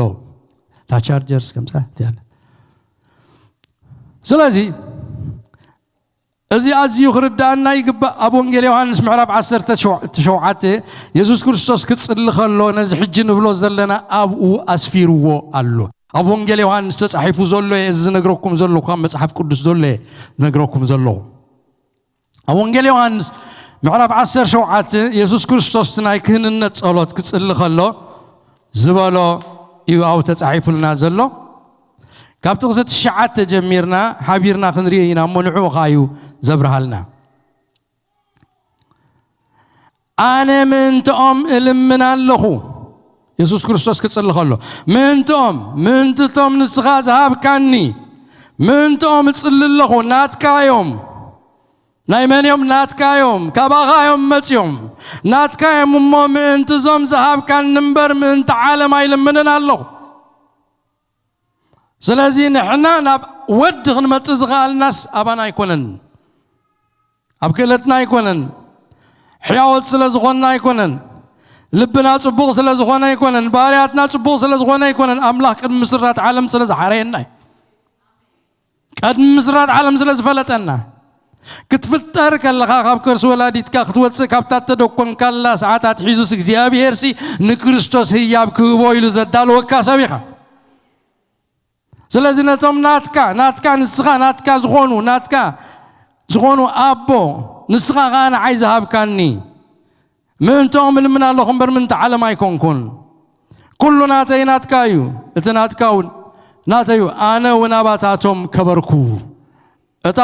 እታ ቻርጀርስ ከምሳ ትያለ። ስለዚ እዚ ኣዝዩ ክርዳኣና ይግባእ። ኣብ ወንጌል ዮሃንስ ምዕራፍ ዓሰርተ ሸውዓተ፣ የሱስ ክርስቶስ ክጽሊ ከሎ፣ ነዚ ሕጂ ንብሎ ዘለና ኣብኡ ኣስፊርዎ ኣሎ። ኣብ ወንጌል ዮሃንስ ተጻሒፉ ዘሎ እየ እዚ ዝነግረኩም ዘለኹ፣ ካብ መጽሓፍ ቅዱስ ዘሎ እየ ዝነግረኩም ዘለኹ። ኣብ ወንጌል ዮሃንስ ምዕራፍ ዓሰርተ ሸውዓተ፣ የሱስ ክርስቶስ ናይ ክህንነት ጸሎት ክጽሊ ከሎ ዝበሎ እዩ ኣብኡ ተጻሒፉልና ዘሎ። ካብ ጥቕሲ ትሽዓተ ጀሚርና ሓቢርና ክንርእዮ ኢና እሞ፣ ንዕኡ ኸኣ እዩ ዘብርሃልና። ኣነ ምእንትኦም እልምን ኣለኹ። የሱስ ክርስቶስ ክጽሊ ከሎ፣ ምእንትኦም፣ ምእንትቶም ንስኻ ዝሃብካኒ፣ ምእንትኦም እጽሊ ኣለኹ። ናትካ እዮም። ናይ መን እዮም? ናትካ እዮም። ካባኻ እዮም መጺኦም። ናትካ እዮም እሞ፣ ምእንቲ እዞም ዝሃብካኒ እምበር፣ ምእንቲ ዓለም ኣይልምንን ኣለኹ። ስለዚ ንሕና ናብ ወዲ ክንመጽእ ዝኸኣልናስ ኣባና ኣይኮነን፣ ኣብ ክእለትና ኣይኮነን፣ ሕያዎት ስለ ዝኾንና ኣይኮነን፣ ልብና ጽቡቕ ስለ ዝኾነ ኣይኮነን፣ ባህርያትና ጽቡቕ ስለ ዝኾነ ኣይኮነን። ኣምላኽ ቅድሚ ምስራት ዓለም ስለ ዝሓረየና እዩ። ቅድሚ ምስራት ዓለም ስለ ዝፈለጠና። ክትፍጠር ከለኻ፣ ካብ ከርሲ ወላዲትካ ክትወጽእ፣ ካብታ ተደኮንካላ ሰዓት ኣትሒዙስ እግዚኣብሄርሲ ንክርስቶስ ህያብ ክህቦ ኢሉ ዘዳለወካ ሰብ ኢኻ። ስለዚ ነቶም ናትካ፣ ናትካ ንስኻ ናትካ ዝኾኑ፣ ናትካ ዝኾኑ ኣቦ፣ ንስኻ ኸኣ ንዓይ ዝሃብካኒ፣ ምእንትኦም እልምን ኣለኹ እምበር ምእንቲ ዓለም ኣይኮንኩን። ኩሉ ናተይ ናትካ እዩ፣ እቲ ናትካ እውን ናተይ እዩ፣ ኣነ እውን ኣባታቶም ከበርኩ። እታ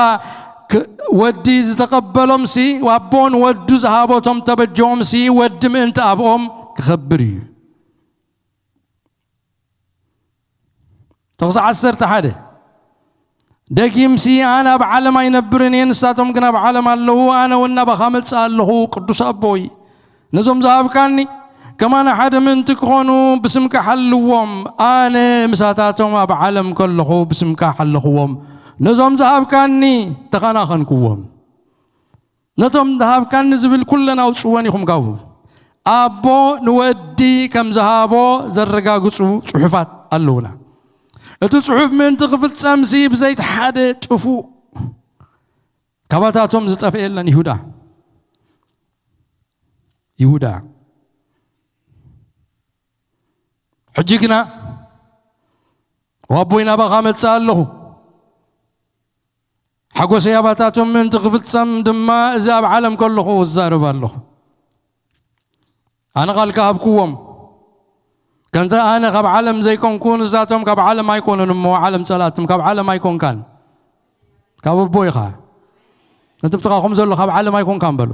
ክ-፣ ወዲ ዝተቐበሎምሲ፣ ኣቦን ወዱ ዝሃቦቶም ተበጀዎምሲ፣ ወዲ ምእንቲ ኣብኦም ክኸብር እዩ። ጥቕሲ ዓሰርተ ሓደ። ደጊምሲ፣ ኣነ ኣብ ዓለም ኣይነብርን እየ፣ ንሳቶም ግን ኣብ ዓለም ኣለዉ፣ ኣነ እውን ናባኻ መጽእ ኣለኹ። ቅዱስ ኣቦይ፣ ነዞም ዝሃብካኒ ከማና ሓደ ምእንቲ ክኾኑ ብስምካ ሓልዎም። ኣነ ምሳታቶም ኣብ ዓለም ከለኹ ብስምካ ሓለኽዎም። ነዞም ዝሃብካኒ ተኸናኸንክዎም። ነቶም ዝሃብካኒ ዝብል ኩለን ኣውጽወን ኢኹም ካብኡ። ኣቦ ንወዲ ከም ዝሃቦ ዘረጋግጹ ጽሑፋት ኣለዉና። እቲ ጽሑፍ ምእንቲ ክፍጸምሲ ብዘይቲ ሓደ ጥፉእ ካባታቶም ዝጠፍአ የለን። ይሁዳ፣ ይሁዳ፣ ሕጂ ግና፣ "ዋቦይ፣ ናባኻ መጽእ ኣለኹ፣ ሓጎሰይ ኣባታቶም ምእንቲ ክፍጸም ድማ፣ እዚ ኣብ ዓለም ከለኹ እዛረብ ኣለኹ። ኣነ ቃልካ ሃብክዎም፣ ከምቲ ኣነ ካብ ዓለም ዘይኮንኩ፣ ንሳቶም ካብ ዓለም ኣይኮኑን እሞ፣ ዓለም ጸላእትም፣ ካብ ዓለም ኣይኮንካን፣ ካብ ኣቦ ኢኻ። ነቲ ብጥቓኹም ዘሎ፣ ካብ ዓለም ኣይኮንካን በሉ።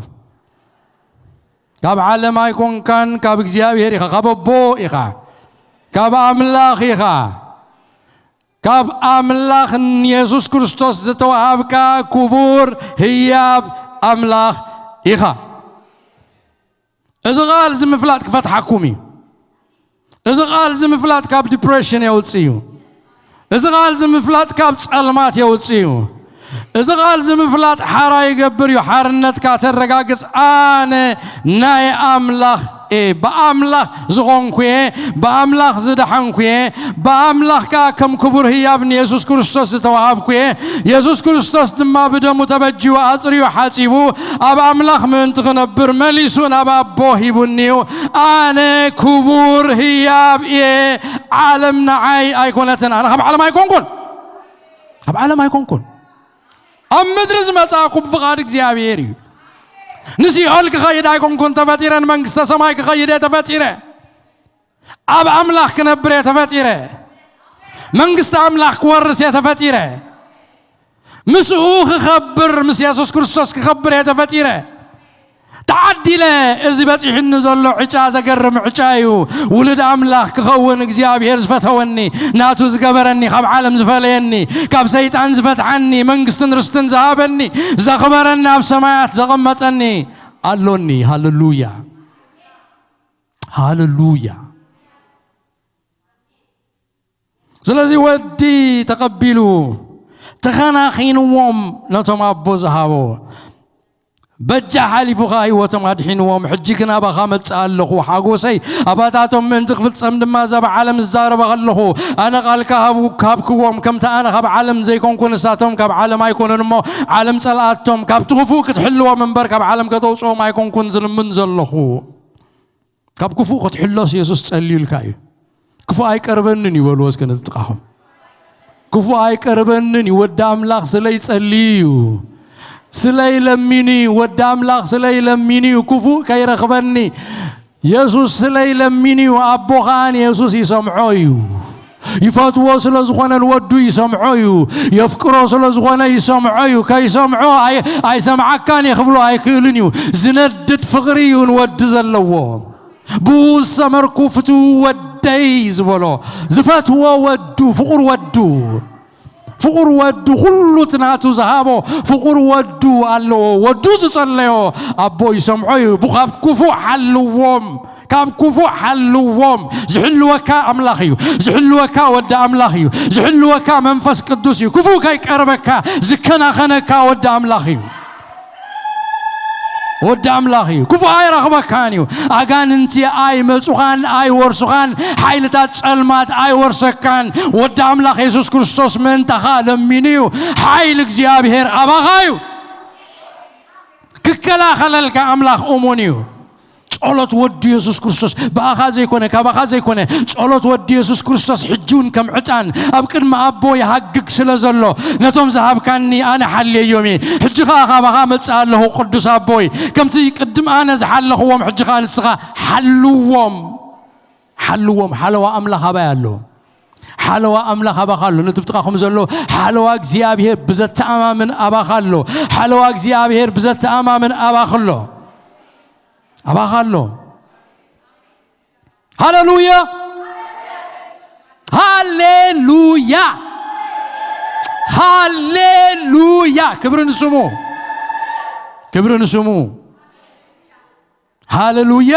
ካብ ዓለም ኣይኮንካን፣ ካብ እግዚኣብሔር ኢኻ፣ ካብ ኣቦ ኢኻ፣ ካብ ኣምላኽ ኢኻ። ካብ ኣምላኽ ንየሱስ ክርስቶስ ዝተዋሃብካ ክቡር ህያብ ኣምላኽ ኢኻ። እዚ ቃል እዚ ምፍላጥ ክፈትሓኩም እዩ። እዚ ቃል እዚ ምፍላጥ ካብ ዲፕሬሽን የውጽእ እዩ። እዚ ቃል እዚ ምፍላጥ ካብ ጸልማት የውጽእ እዩ። እዚ ቃል እዚ ምፍላጥ ሓራ ይገብር እዩ። ሓርነትካ ተረጋግጽ። ኣነ ናይ ኣምላኽ እየ፣ ብኣምላኽ ዝኾንኩ እየ፣ ብኣምላኽ ዝደሓንኩ እየ፣ ብኣምላኽ ከኣ ከም ክቡር ህያብ ንየሱስ ክርስቶስ ዝተዋሃብኩ እየ። የሱስ ክርስቶስ ድማ ብደሙ ተበጅዩ፣ ኣጽርዩ፣ ሓጺቡ፣ ኣብ ኣምላኽ ምእንቲ ክነብር መሊሱ ናብ ኣቦ ሂቡኒ እዩ። ኣነ ክቡር ህያብ እየ፣ ዓለም ንዓይ ኣይኮነትን። ኣነ ካብ ዓለም ኣይኮንኩን፣ ካብ ዓለም ኣይኮንኩን። ኣብ ምድሪ ዝመጻእኩ ብፍቓድ እግዚኣብሔር እዩ። ንሲኦል ክኸይድ ኣይኮንኩን ተፈጢረ፣ ንመንግስተ ሰማይ ክኸይድ እየ ተፈጢረ። ኣብ ኣምላኽ ክነብር እየ ተፈጢረ። መንግስቲ ኣምላኽ ክወርስ እየ ተፈጢረ። ምስኡ ክኸብር፣ ምስ የሱስ ክርስቶስ ክኸብር እየ ተፈጢረ። ተዓዲለ፣ እዚ በጺሕኒ ዘሎ ዕጫ ዘገርም ዕጫ እዩ። ውሉድ ኣምላኽ ክኸውን እግዚኣብሔር ዝፈተወኒ፣ ናቱ ዝገበረኒ፣ ካብ ዓለም ዝፈለየኒ፣ ካብ ሰይጣን ዝፈትሓኒ፣ መንግስትን ርስትን ዝሃበኒ፣ ዘኽበረኒ፣ ኣብ ሰማያት ዘቐመጠኒ ኣሎኒ። ሃሌሉያ፣ ሃሌሉያ። ስለዚ ወዲ ተቐቢሉ ተኸናኺንዎም ነቶም ኣቦ ዝሃቦ። በጃ ሓሊፉ ኸኣ ህይወቶም ኣድሒንዎም። ሕጂ ግን ኣባኻ መጽእ ኣለኹ። ሓጎሰይ ኣባታቶም ምእንቲ ክፍጸም ድማ እዛ ኣብ ዓለም እዛረበ ከለኹ፣ ኣነ ቃልካ ሃቡ-፣ ሃብክዎም፣ ከምቲ ኣነ ካብ ዓለም ዘይኮንኩ ንሳቶም ካብ ዓለም ኣይኮኑን እሞ፣ ዓለም ጸልኣቶም፣ ካብቲ ክፉእ ክትሕልዎም እምበር ካብ ዓለም ከተውጽኦም ኣይኮንኩን ዝልምን ዘለኹ። ካብ ክፉእ ክትሕሎስ የሱስ ጸልዩልካ እዩ። "ክፉእ ኣይቀርበንን እዩ" በልዎ እስከ ነቲ ጥቓኹም። "ክፉእ ኣይቀርበንን እዩ፣ ወዲ ኣምላኽ ስለይ ጸልዩ እዩ፣ ስለይ ለሚኑ እዩ፣ ወዲ ኣምላኽ ስለይ ለሚኑ እዩ፣ ክፉእ ከይረኽበኒ። የሱስ ስለይ ለሚኑ እዩ፣ ኣቦ ኸኣ ንየሱስ ይሰምዖ እዩ። ይፈትዎ ስለ ዝኾነ ንወዱ ይሰምዖ እዩ፣ የፍቅሮ ስለ ዝኾነ ይሰምዖ እዩ። ከይሰምዖ ኣይ-፣ ኣይሰምዓካን እየ ክብሎ ኣይክእልን እዩ። ዝነድድ ፍቕሪ እዩ ንወዲ ዘለዎ። ብኡ ዝሰመርኩ ፍትዉ ወደይ ዝበሎ፣ ዝፈትዎ ወዱ፣ ፍቑር ወዱ፣ ፍቑር ወዱ፣ ኩሉ እቲ ናቱ ዝሃቦ ፍቑር ወዱ ኣለዎ። ወዱ ዝጸለዮ ኣቦ ይሰምዖ እዩ። ብኻብ ክፉእ ሓልዎም፣ ካብ ክፉእ ሓልዎም። ዝሕልወካ ኣምላኽ እዩ። ዝሕልወካ ወዲ ኣምላኽ እዩ። ዝሕልወካ መንፈስ ቅዱስ እዩ። ክፉእ ከይቀርበካ ዝከናኸነካ ወዲ ኣምላኽ እዩ። ወዲ ኣምላኽ እዩ። ክፉእ ኣይረኽበካን እዩ። ኣጋንንቲ ኣይመጹኻን፣ ኣይወርሱኻን፣ ሓይልታት ጸልማት ኣይወርሰካን። ወዲ ኣምላኽ የሱስ ክርስቶስ ምእንታኻ ለሚኑ እዩ። ሓይሊ እግዚኣብሔር ኣባኻ እዩ። ክከላኸለልካ ኣምላኽ እሙን እዩ። ጸሎት ወዱ የሱስ ክርስቶስ ብኣኻ ዘይኮነ፣ ካባኻ ዘይኮነ፣ ጸሎት ወዱ የሱስ ክርስቶስ ሕጂ እውን ከም ዕጣን ኣብ ቅድሚ ኣቦ ይሃግግ ስለ ዘሎ፣ ነቶም ዝሃብካኒ ኣነ ሓልየዮም እየ። ሕጂ ኸኣ ካባኻ መጽእ ኣለኹ ቅዱስ ኣቦይ፣ ከምቲ ቅድም ኣነ ዝሓለኽዎም ሕጂ ኸኣ ንስኻ ሓልዎም። ሓልዎም። ሓለዋ ኣምላኽ ኣባይ ኣሎ? ሓለዋ ኣምላኽ ኣባኻ ኣሎ። ነቲ ብጥቓኹም ዘሎ ሓለዋ እግዚኣብሔር ብዘተኣማምን ኣባኻ ኣሎ። ሓለዋ እግዚኣብሔር ብዘተኣማምን ኣባኻ ኣሎ። ኣባኻ ኣሎ። ሃሌሉያ፣ ሃሌሉያ፣ ሃሌሉያ። ክብሪ ንስሙ፣ ክብሪ ንስሙ። ሃሌሉያ።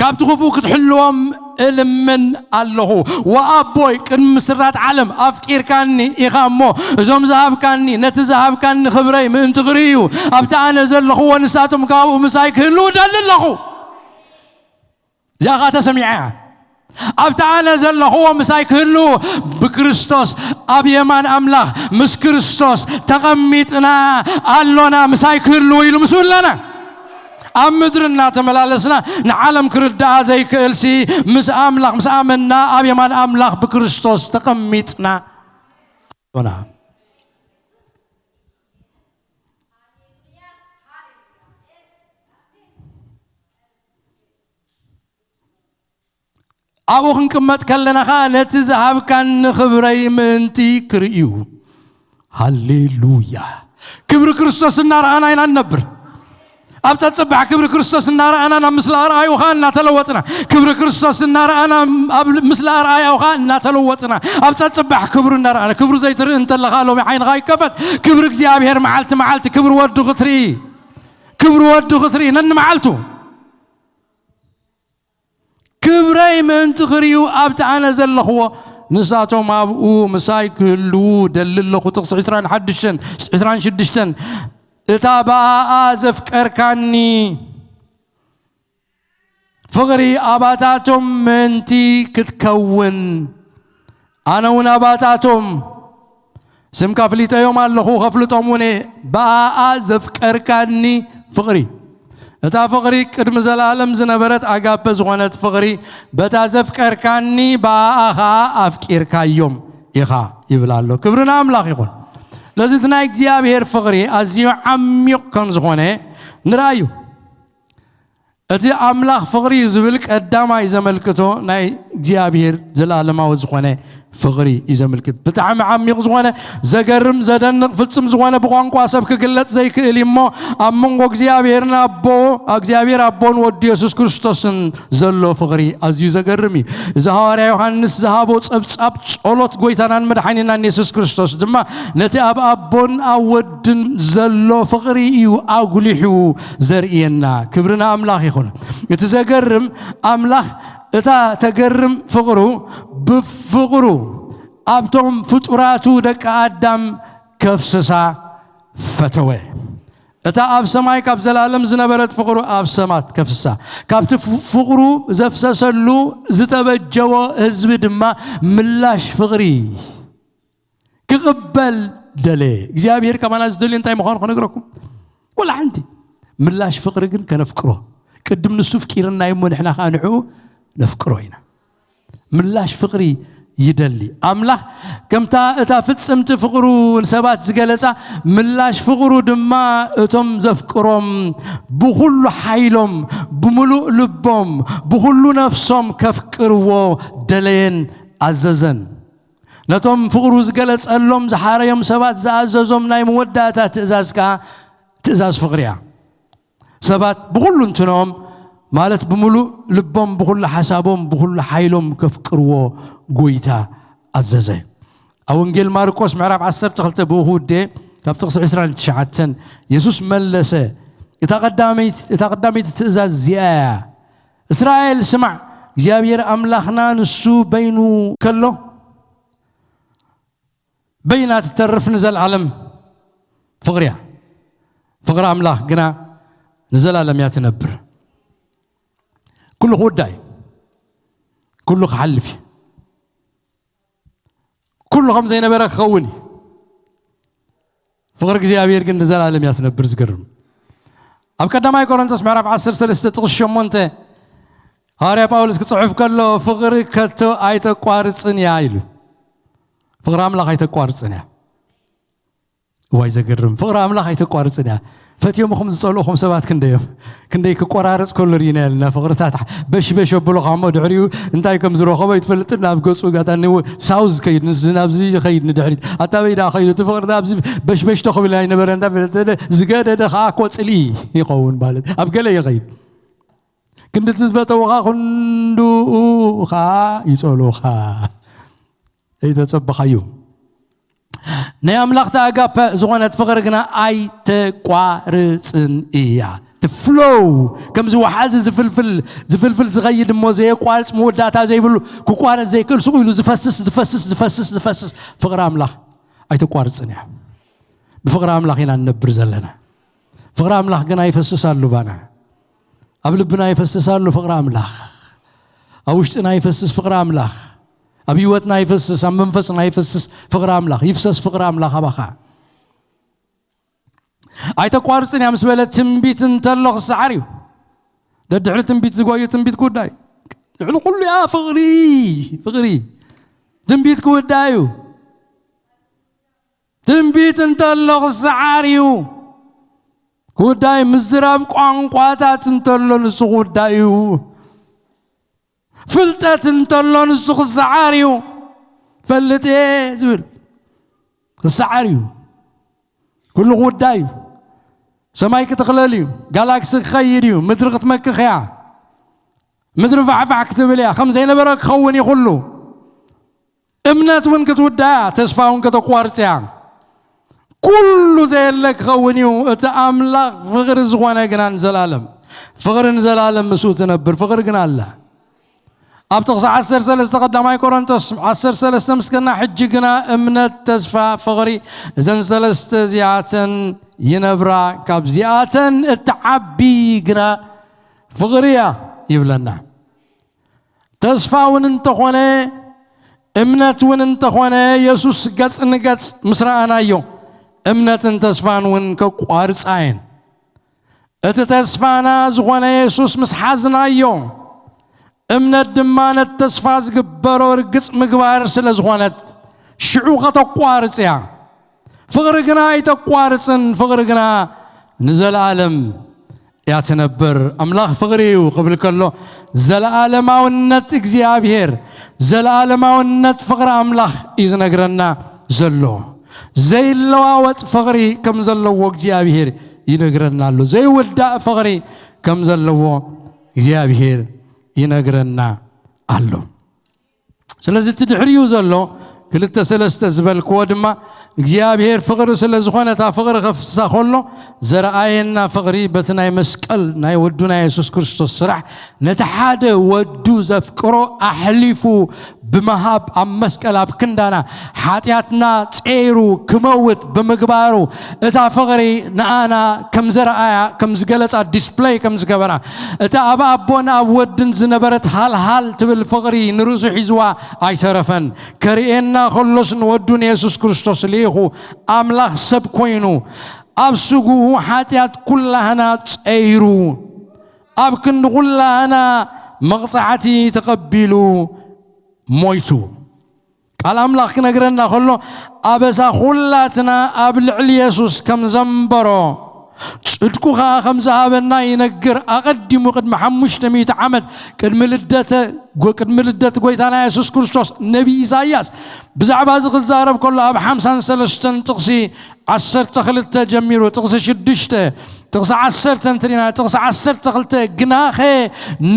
ካብቲ ክፉእ ክትሕልዎም እልምን ኣለኹ። ወኣቦይ፣ ቅድሚ ምስራት ዓለም ኣፍቂርካኒ ኢኻ እሞ፣ እዞም ዝሃብካኒ፣ ነቲ ዝሃብካኒ ክብረይ ምእንቲ ክርእዩ፣ ኣብቲ ኣነ ዘለኽዎ ንሳቶም ካብኡ ምሳይ ክህልዉ እደሊ ኣለኹ። እዚኣ ኸኣ ተሰሚዓ እያ። ኣብቲ ኣነ ዘለኽዎ ምሳይ ክህልዉ፣ ብክርስቶስ ኣብ የማን ኣምላኽ ምስ ክርስቶስ ተቐሚጥና ኣሎና። ምሳይ ክህልዉ ኢሉ ምስኡ ኣለና። ኣብ ምድሪ እናተመላለስና ንዓለም ክርድኣ ዘይክእልሲ፣ ምስ ኣምላኽ ምስ ኣመንና ኣብ የማን ኣምላኽ ብክርስቶስ ተቐሚጥና ኣሎና። ኣብኡ ክንቅመጥ ከለና ኸኣ ነቲ ዝሃብካኒ ክብረይ ምእንቲ ክርእዩ። ሃሌሉያ! ክብሪ ክርስቶስ እናረኣና ኢና ንነብር። ኣብ ጸጽባሕ ክብሪ ክርስቶስ እናረኣና ናብ ምስለ ኣርኣዩ ኸኣ እናተለወጥና፣ ክብሪ ክርስቶስ እናረኣና ኣብ ምስለ ኣርኣያኡ ኸኣ እናተለወጥና፣ ኣብ ጸጽባሕ ክብሩ እናረኣና፣ ክብሩ ዘይትርኢ እንተለኻ ሎሚ ዓይንኻ ይከፈት። ክብሪ እግዚኣብሔር መዓልቲ መዓልቲ ክብሪ ወዱ ክትርኢ፣ ክብሪ ወዱ ክትርኢ ነኒ መዓልቱ። ክብረይ ምእንቲ ክርእዩ ኣብቲ ኣነ ዘለኽዎ፣ ንሳቶም ኣብኡ ምሳይ ክህልዉ ደሊ ኣለኹ። ጥቕሲ ዕስራን ሓድሽተን፣ ዕስራን ሽዱሽተን፣ እታ ብኣኣ ዘፍቀርካኒ ፍቕሪ ኣባታቶም ምእንቲ ክትከውን፣ ኣነ እውን ኣባታቶም ስምካ ፍሊጠዮም ኣለኹ፣ ከፍልጦም እውን እየ። ብኣኣ ዘፍቀርካኒ ፍቕሪ፣ እታ ፍቕሪ ቅድሚ ዘለኣለም ዝነበረት ኣጋፐ ዝኾነት ፍቕሪ፣ በታ ዘፍቀርካኒ ብኣኣ ኸኣ ኣፍቂርካዮም ኢኻ ይብል ኣሎ። ክብሪ ንኣምላኽ ይኹን። ስለዚ እቲ ናይ እግዚኣብሔር ፍቕሪ ኣዝዩ ዓሚቕ ከም ዝኾነ ንርኣዩ። እቲ ኣምላኽ ፍቕሪ እዩ ዝብል ቀዳማይ ዘመልክቶ ናይ እግዚኣብሔር ዘለኣለማዊ ዝኾነ ፍቕሪ እዩ ዘመልክት። ብጣዕሚ ዓሚቕ ዝኾነ፣ ዘገርም፣ ዘደንቕ፣ ፍጹም ዝኾነ፣ ብቋንቋ ሰብ ክግለጽ ዘይክእል እዩ እሞ፣ ኣብ መንጎ እግዚኣብሔርን ኣቦ፣ እግዚኣብሔር ኣቦን ወዱ የሱስ ክርስቶስን ዘሎ ፍቕሪ ኣዝዩ ዘገርም እዩ። እዚ ሃዋርያ ዮሃንስ ዝሃቦ ጸብጻብ ጸሎት ጎይታናን መድሓኒናን የሱስ ክርስቶስ ድማ ነቲ ኣብ ኣቦን ኣብ ወድን ዘሎ ፍቕሪ እዩ ኣጉሊሑ ዘርእየና። ክብሪ ንኣምላኽ ይኹን። እቲ ዘገርም፣ ኣምላኽ እታ ተገርም ፍቕሩ ብፍቕሩ ኣብቶም ፍጡራቱ ደቂ ኣዳም ከፍስሳ ፈተወ። እታ ኣብ ሰማይ ካብ ዘላለም ዝነበረት ፍቕሩ ኣብ ሰማት ከፍስሳ፣ ካብቲ ፍ-፣ ፍቕሩ ዘፍሰሰሉ ዝተበጀዎ ህዝቢ ድማ ምላሽ ፍቕሪ ክቕበል ደለየ። እግዚኣብሔር ከማና ዝደልዮ እንታይ ምዃኑ ክነግረኩም? ወላ ሓንቲ። ምላሽ ፍቕሪ ግን ከነፍቅሮ። ቅድም ንሱ ፍቂርና እሞ ንሕና ኸኣ ንዕኡ ነፍቅሮ ኢና። ምላሽ ፍቕሪ ይደሊ። ኣምላኽ ከምታ እታ ፍጽምቲ ፍቕሩ ንሰባት ዝገለጻ፣ ምላሽ ፍቕሩ ድማ እቶም ዘፍቅሮም ብኹሉ ሓይሎም፣ ብምሉእ ልቦም፣ ብኹሉ ነፍሶም ከፍቅርዎ ደለየን ኣዘዘን። ነቶም ፍቕሩ ዝገለጸሎም ዝሓረዮም ሰባት ዝኣዘዞም ናይ መወዳእታ ትእዛዝ ከኣ ትእዛዝ ፍቕሪ እያ። ሰባት ብኹሉ እንትኖም፣ ማለት ብምሉእ ልቦም፣ ብኹሉ ሓሳቦም፣ ብኹሉ ሓይሎም ከፍቅርዎ ጎይታ ኣዘዘ። ኣብ ወንጌል ማርቆስ ምዕራፍ ዓሰርተ ክልተ ብኡ ክውድእ፣ ካብ ጥቕሲ ዕስራን ትሽዓተን፣ የሱስ መለሰ፣ "እታ ቀዳመይቲ፣ እታ ቀዳመይቲ ትእዛዝ እዚኣ እያ፣ እስራኤል ስማዕ፣ እግዚኣብሔር ኣምላኽና ንሱ በይኑ ከሎ፣ በይና ትተርፍ ንዘለዓለም ፍቕሪ እያ። ፍቕሪ ኣምላኽ ግና ንዘላለም እያ ትነብር። ኩሉ ክውዳእ እዩ። ኩሉ ክሓልፍ እዩ። ኩሉ ከም ዘይነበረ ክኸውን እዩ። ፍቕሪ እግዚኣብሔር ግን ንዘላለም እያ ትነብር። ዝገርም። ኣብ ቀዳማይ ቆሮንቶስ ምዕራፍ ዓሰርተ ሰለስተ ጥቕሲ ሸሞንተ ሃዋርያ ጳውሎስ ክጽሕፍ ከሎ፣ "ፍቕሪ ከቶ ኣይተቋርጽን እያ" ኢሉ። ፍቕሪ ኣምላኽ ኣይተቋርጽን እያ። እዋይ ዘገርም! ፍቕሪ ኣምላኽ ኣይተቋርጽን እያ። ፈትዮምኹም ዝጸልኡኹም ሰባት ክንደዮም ክንደይ ክቆራረጽ ከሎ ርኢና ያልና ፍቕርታት በሽበሽ ኣብሎኻ እሞ ድሕሪኡ እንታይ ከም ዝረኸቦ ይትፈልጥን ናብ ገጹ ጋታ ሳውዝ ከይድ ናብዚ ይኸይድ ንድሕሪት ኣታበይ ዳ ኸይዱ እቲ ፍቕሪ ናብዚ በሽበሽ ተኽብል ኣይነበረ ዝገደደ ከዓ ኮ ፅሊ ይኸውን ማለት ኣብ ገለ ይኸይድ ክንድቲ ዝበጠውኻ ክንድኡ ከዓ ይጸልኡኻ ኣይተጸበኻዩ ናይ ኣምላኽ ተኣጋፐ ዝኾነት ፍቕሪ ግና ኣይተቋርጽን እያ። እቲ ፍሎው ከምዚ ወሓዚ ዝፍልፍል ዝፍልፍል ዝኸይድ እሞ ዘየቋርጽ መወዳእታ ዘይብሉ ክቋረጽ ዘይክእል ስቑ ኢሉ ዝፈስስ ዝፈስስ ዝፈስስ ዝፈስስ ፍቕሪ ኣምላኽ ኣይተቋርጽን እያ። ብፍቕሪ ኣምላኽ ኢና ንነብር ዘለና። ፍቕሪ ኣምላኽ ግን ኣይፈስስ ኣሉ ባና ኣብ ልብና ይፈስስ ኣሎ ፍቕሪ ኣምላኽ። ኣብ ውሽጥና ይፈስስ ፍቕሪ ኣምላኽ። ኣብ ህይወትና ይፈስስ፣ ኣብ መንፈስና ይፈስስ ፍቕሪ ኣምላኽ። ይፍሰስ ፍቕሪ ኣምላኽ ኣባኻ። ኣይተቋርጽን እያ ምስ በለ ትንቢት እንተሎ ክሰዓር እዩ። ደድሕሪ ትንቢት ዝጎዩ ትንቢት ክውዳ እዩ። ልዕሊ ኩሉ እያ ፍቕሪ ፍቕሪ ትንቢት ክውዳ እዩ። ትንቢት እንተሎ ክሰዓር እዩ። ክውዳይ ምዝራብ ቋንቋታት እንተሎ ንሱ ክውዳይ እዩ። ፍልጠት እንተሎ ንሱ ክሰዓር እዩ። ፈልጥ እየ ዝብል ክሰዓር እዩ። ኩሉ ክውዳይ እዩ። ሰማይ ክትኽለል እዩ። ጋላክሲ ክኸይድ እዩ። ምድሪ ክትመክኽ እያ። ምድሪ ፋሕፋሕ ክትብል እያ። ከም ዘይነበረ ክኸውን እዩ ኩሉ። እምነት እውን ክትውዳያ ተስፋ እውን ከተቋርጽያ ኩሉ ዘየለ ክኸውን እዩ። እቲ ኣምላኽ ፍቕሪ ዝኾነ ግና ንዘላለም ፍቕሪ ንዘላለም ምስኡ ትነብር ፍቕሪ ግን ኣላ። ኣብ ጥቕሲ ዓሰርተ ሰለስተ ቀዳማይ ቆሮንቶስ ዓሰርተ ሰለስተ ምስከና ሕጂ ግና እምነት ተስፋ ፍቕሪ እዘን ሰለስተ እዚኣተን ይነብራ ካብዚኣተን እትዓቢ ግና ፍቕሪ እያ ይብለና። ተስፋ እውን እንተኾነ እምነት እውን እንተኾነ የሱስ ገጽ ንገጽ ምስ ረኣናዮ እምነትን ተስፋን እውን ከቋርጻ እየን። እቲ ተስፋና ዝኾነ የሱስ ምስ ሓዝናዮ እምነት ድማ ነቲ ተስፋ ዝግበሮ ርግጽ ምግባር ስለ ዝኾነት ሽዑ ከተቋርጽ እያ። ፍቕሪ ግና ኣይተቋርጽን፣ ፍቕሪ ግና ንዘለኣለም እያ ትነብር። ኣምላኽ ፍቕሪ እዩ ክብል ከሎ ዘለኣለማውነት እግዚኣብሔር ዘለኣለማውነት ፍቕሪ ኣምላኽ እዩ ዝነግረና ዘሎ። ዘይለዋወጥ ፍቕሪ ከም ዘለዎ እግዚኣብሔር ይነግረና ኣሎ። ዘይውዳእ ፍቕሪ ከም ዘለዎ እግዚኣብሔር ይነግረና ኣሎ። ስለዚ እቲ ድሕሪኡ ዘሎ ክልተ ሰለስተ ዝበልክዎ ድማ እግዚኣብሔር ፍቕሪ ስለ ዝኾነ እታ ፍቕሪ ከፍሳ ከሎ ዘረኣየና ፍቕሪ በቲ ናይ መስቀል ናይ ወዱና የሱስ ክርስቶስ ስራሕ ነቲ ሓደ ወዱ ዘፍቅሮ ኣሕሊፉ ብምሃብ ኣብ መስቀል ኣብ ክንዳና ሓጢኣትና ጸይሩ ክመውት ብምግባሩ እታ ፍቕሪ ንኣና ከም ዘረኣያ ከም ዝገለጻ ዲስፕለይ ከም ዝገበራ እታ ኣብ ኣቦን ኣብ ወድን ዝነበረት ሃልሃል ትብል ፍቕሪ ንርእሱ ሒዝዋ ኣይተረፈን። ከርእየና ከሎስ ንወዱ ንየሱስ ክርስቶስ ልኢኹ ኣምላኽ ሰብ ኮይኑ ኣብ ስጉኡ ሓጢኣት ኩላህና ጸይሩ ኣብ ክንዲ ኩላህና መቕጻዕቲ ተቐቢሉ ሞይቱ። ቃል ኣምላኽ ክነግረና ከሎ ኣበሳ ኩላትና ኣብ ልዕሊ የሱስ ከም ዘንበሮ ጽድቁ ኸዓ ከም ዝሃበና ይነግር። ኣቐዲሙ ቅድሚ ሓሙሽተ ሚእቲ ዓመት ቅድሚ ልደተ ጎ- ቅድሚ ልደት ጎይታና የሱስ ክርስቶስ ነቢ ኢሳይያስ ብዛዕባ እዚ ክዛረብ ከሎ ኣብ ሓምሳን ሰለስተን ጥቕሲ ዓሰርተ ክልተ ጀሚሩ ጥቕሲ ሽዱሽተ ጥቕሲ ዓሰርተ እንትሪና ጥቕሲ ዓሰርተ ክልተ ግናኸ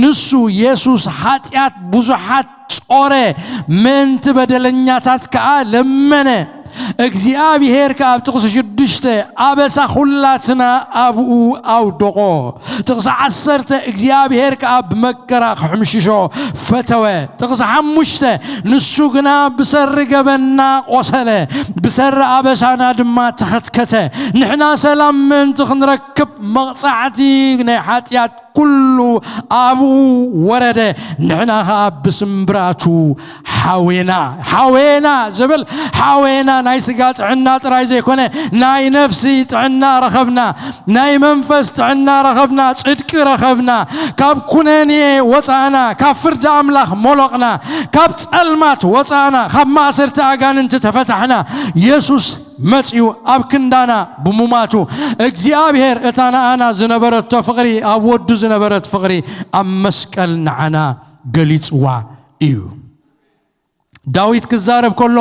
ንሱ የሱስ ሓጢኣት ብዙሓት ጾረ ምእንቲ በደለኛታት ከኣ ለመነ እግዚኣብሔር ከኣ ኣብ ጥቕሲ ሽዱሽተ ኣበሳ ኩላትና ኣብኡ ኣውደቖ ጥቕሲ ዓሰርተ እግዚኣብሔር ከኣ ብመከራ ክሕምሽሾ ፈተወ ጥቕሲ ሓሙሽተ ንሱ ግና ብሰሪ ገበና ቆሰለ ብሰሪ ኣበሳና ድማ ተኸትከተ ንሕና ሰላም ምእንቲ ክንረክብ መቕጻዕቲ ናይ ሓጢኣት ኩሉ ኣብኡ ወረደ ንሕና ኸዓ ብስምብራቱ ሓዌና ሓዌና ዝብል ሓዌና ናይ ስጋ ጥዕና ጥራይ ዘይኮነ ናይ ነፍሲ ጥዕና ረኸብና ናይ መንፈስ ጥዕና ረኸብና ጽድቂ ረኸብና ካብ ኩነኔ ወፃእና ካብ ፍርዲ ኣምላኽ ሞሎቕና ካብ ጸልማት ወፃእና ካብ ማእሰርቲ ኣጋንንቲ ተፈታሕና የሱስ መጺኡ ኣብ ክንዳና ብሙማቱ እግዚኣብሔር እታ ንኣና ዝነበረቶ ፍቕሪ፣ ኣብ ወዱ ዝነበረት ፍቕሪ ኣብ መስቀል ንዓና ገሊጽዋ እዩ። ዳዊት ክዛረብ ከሎ፣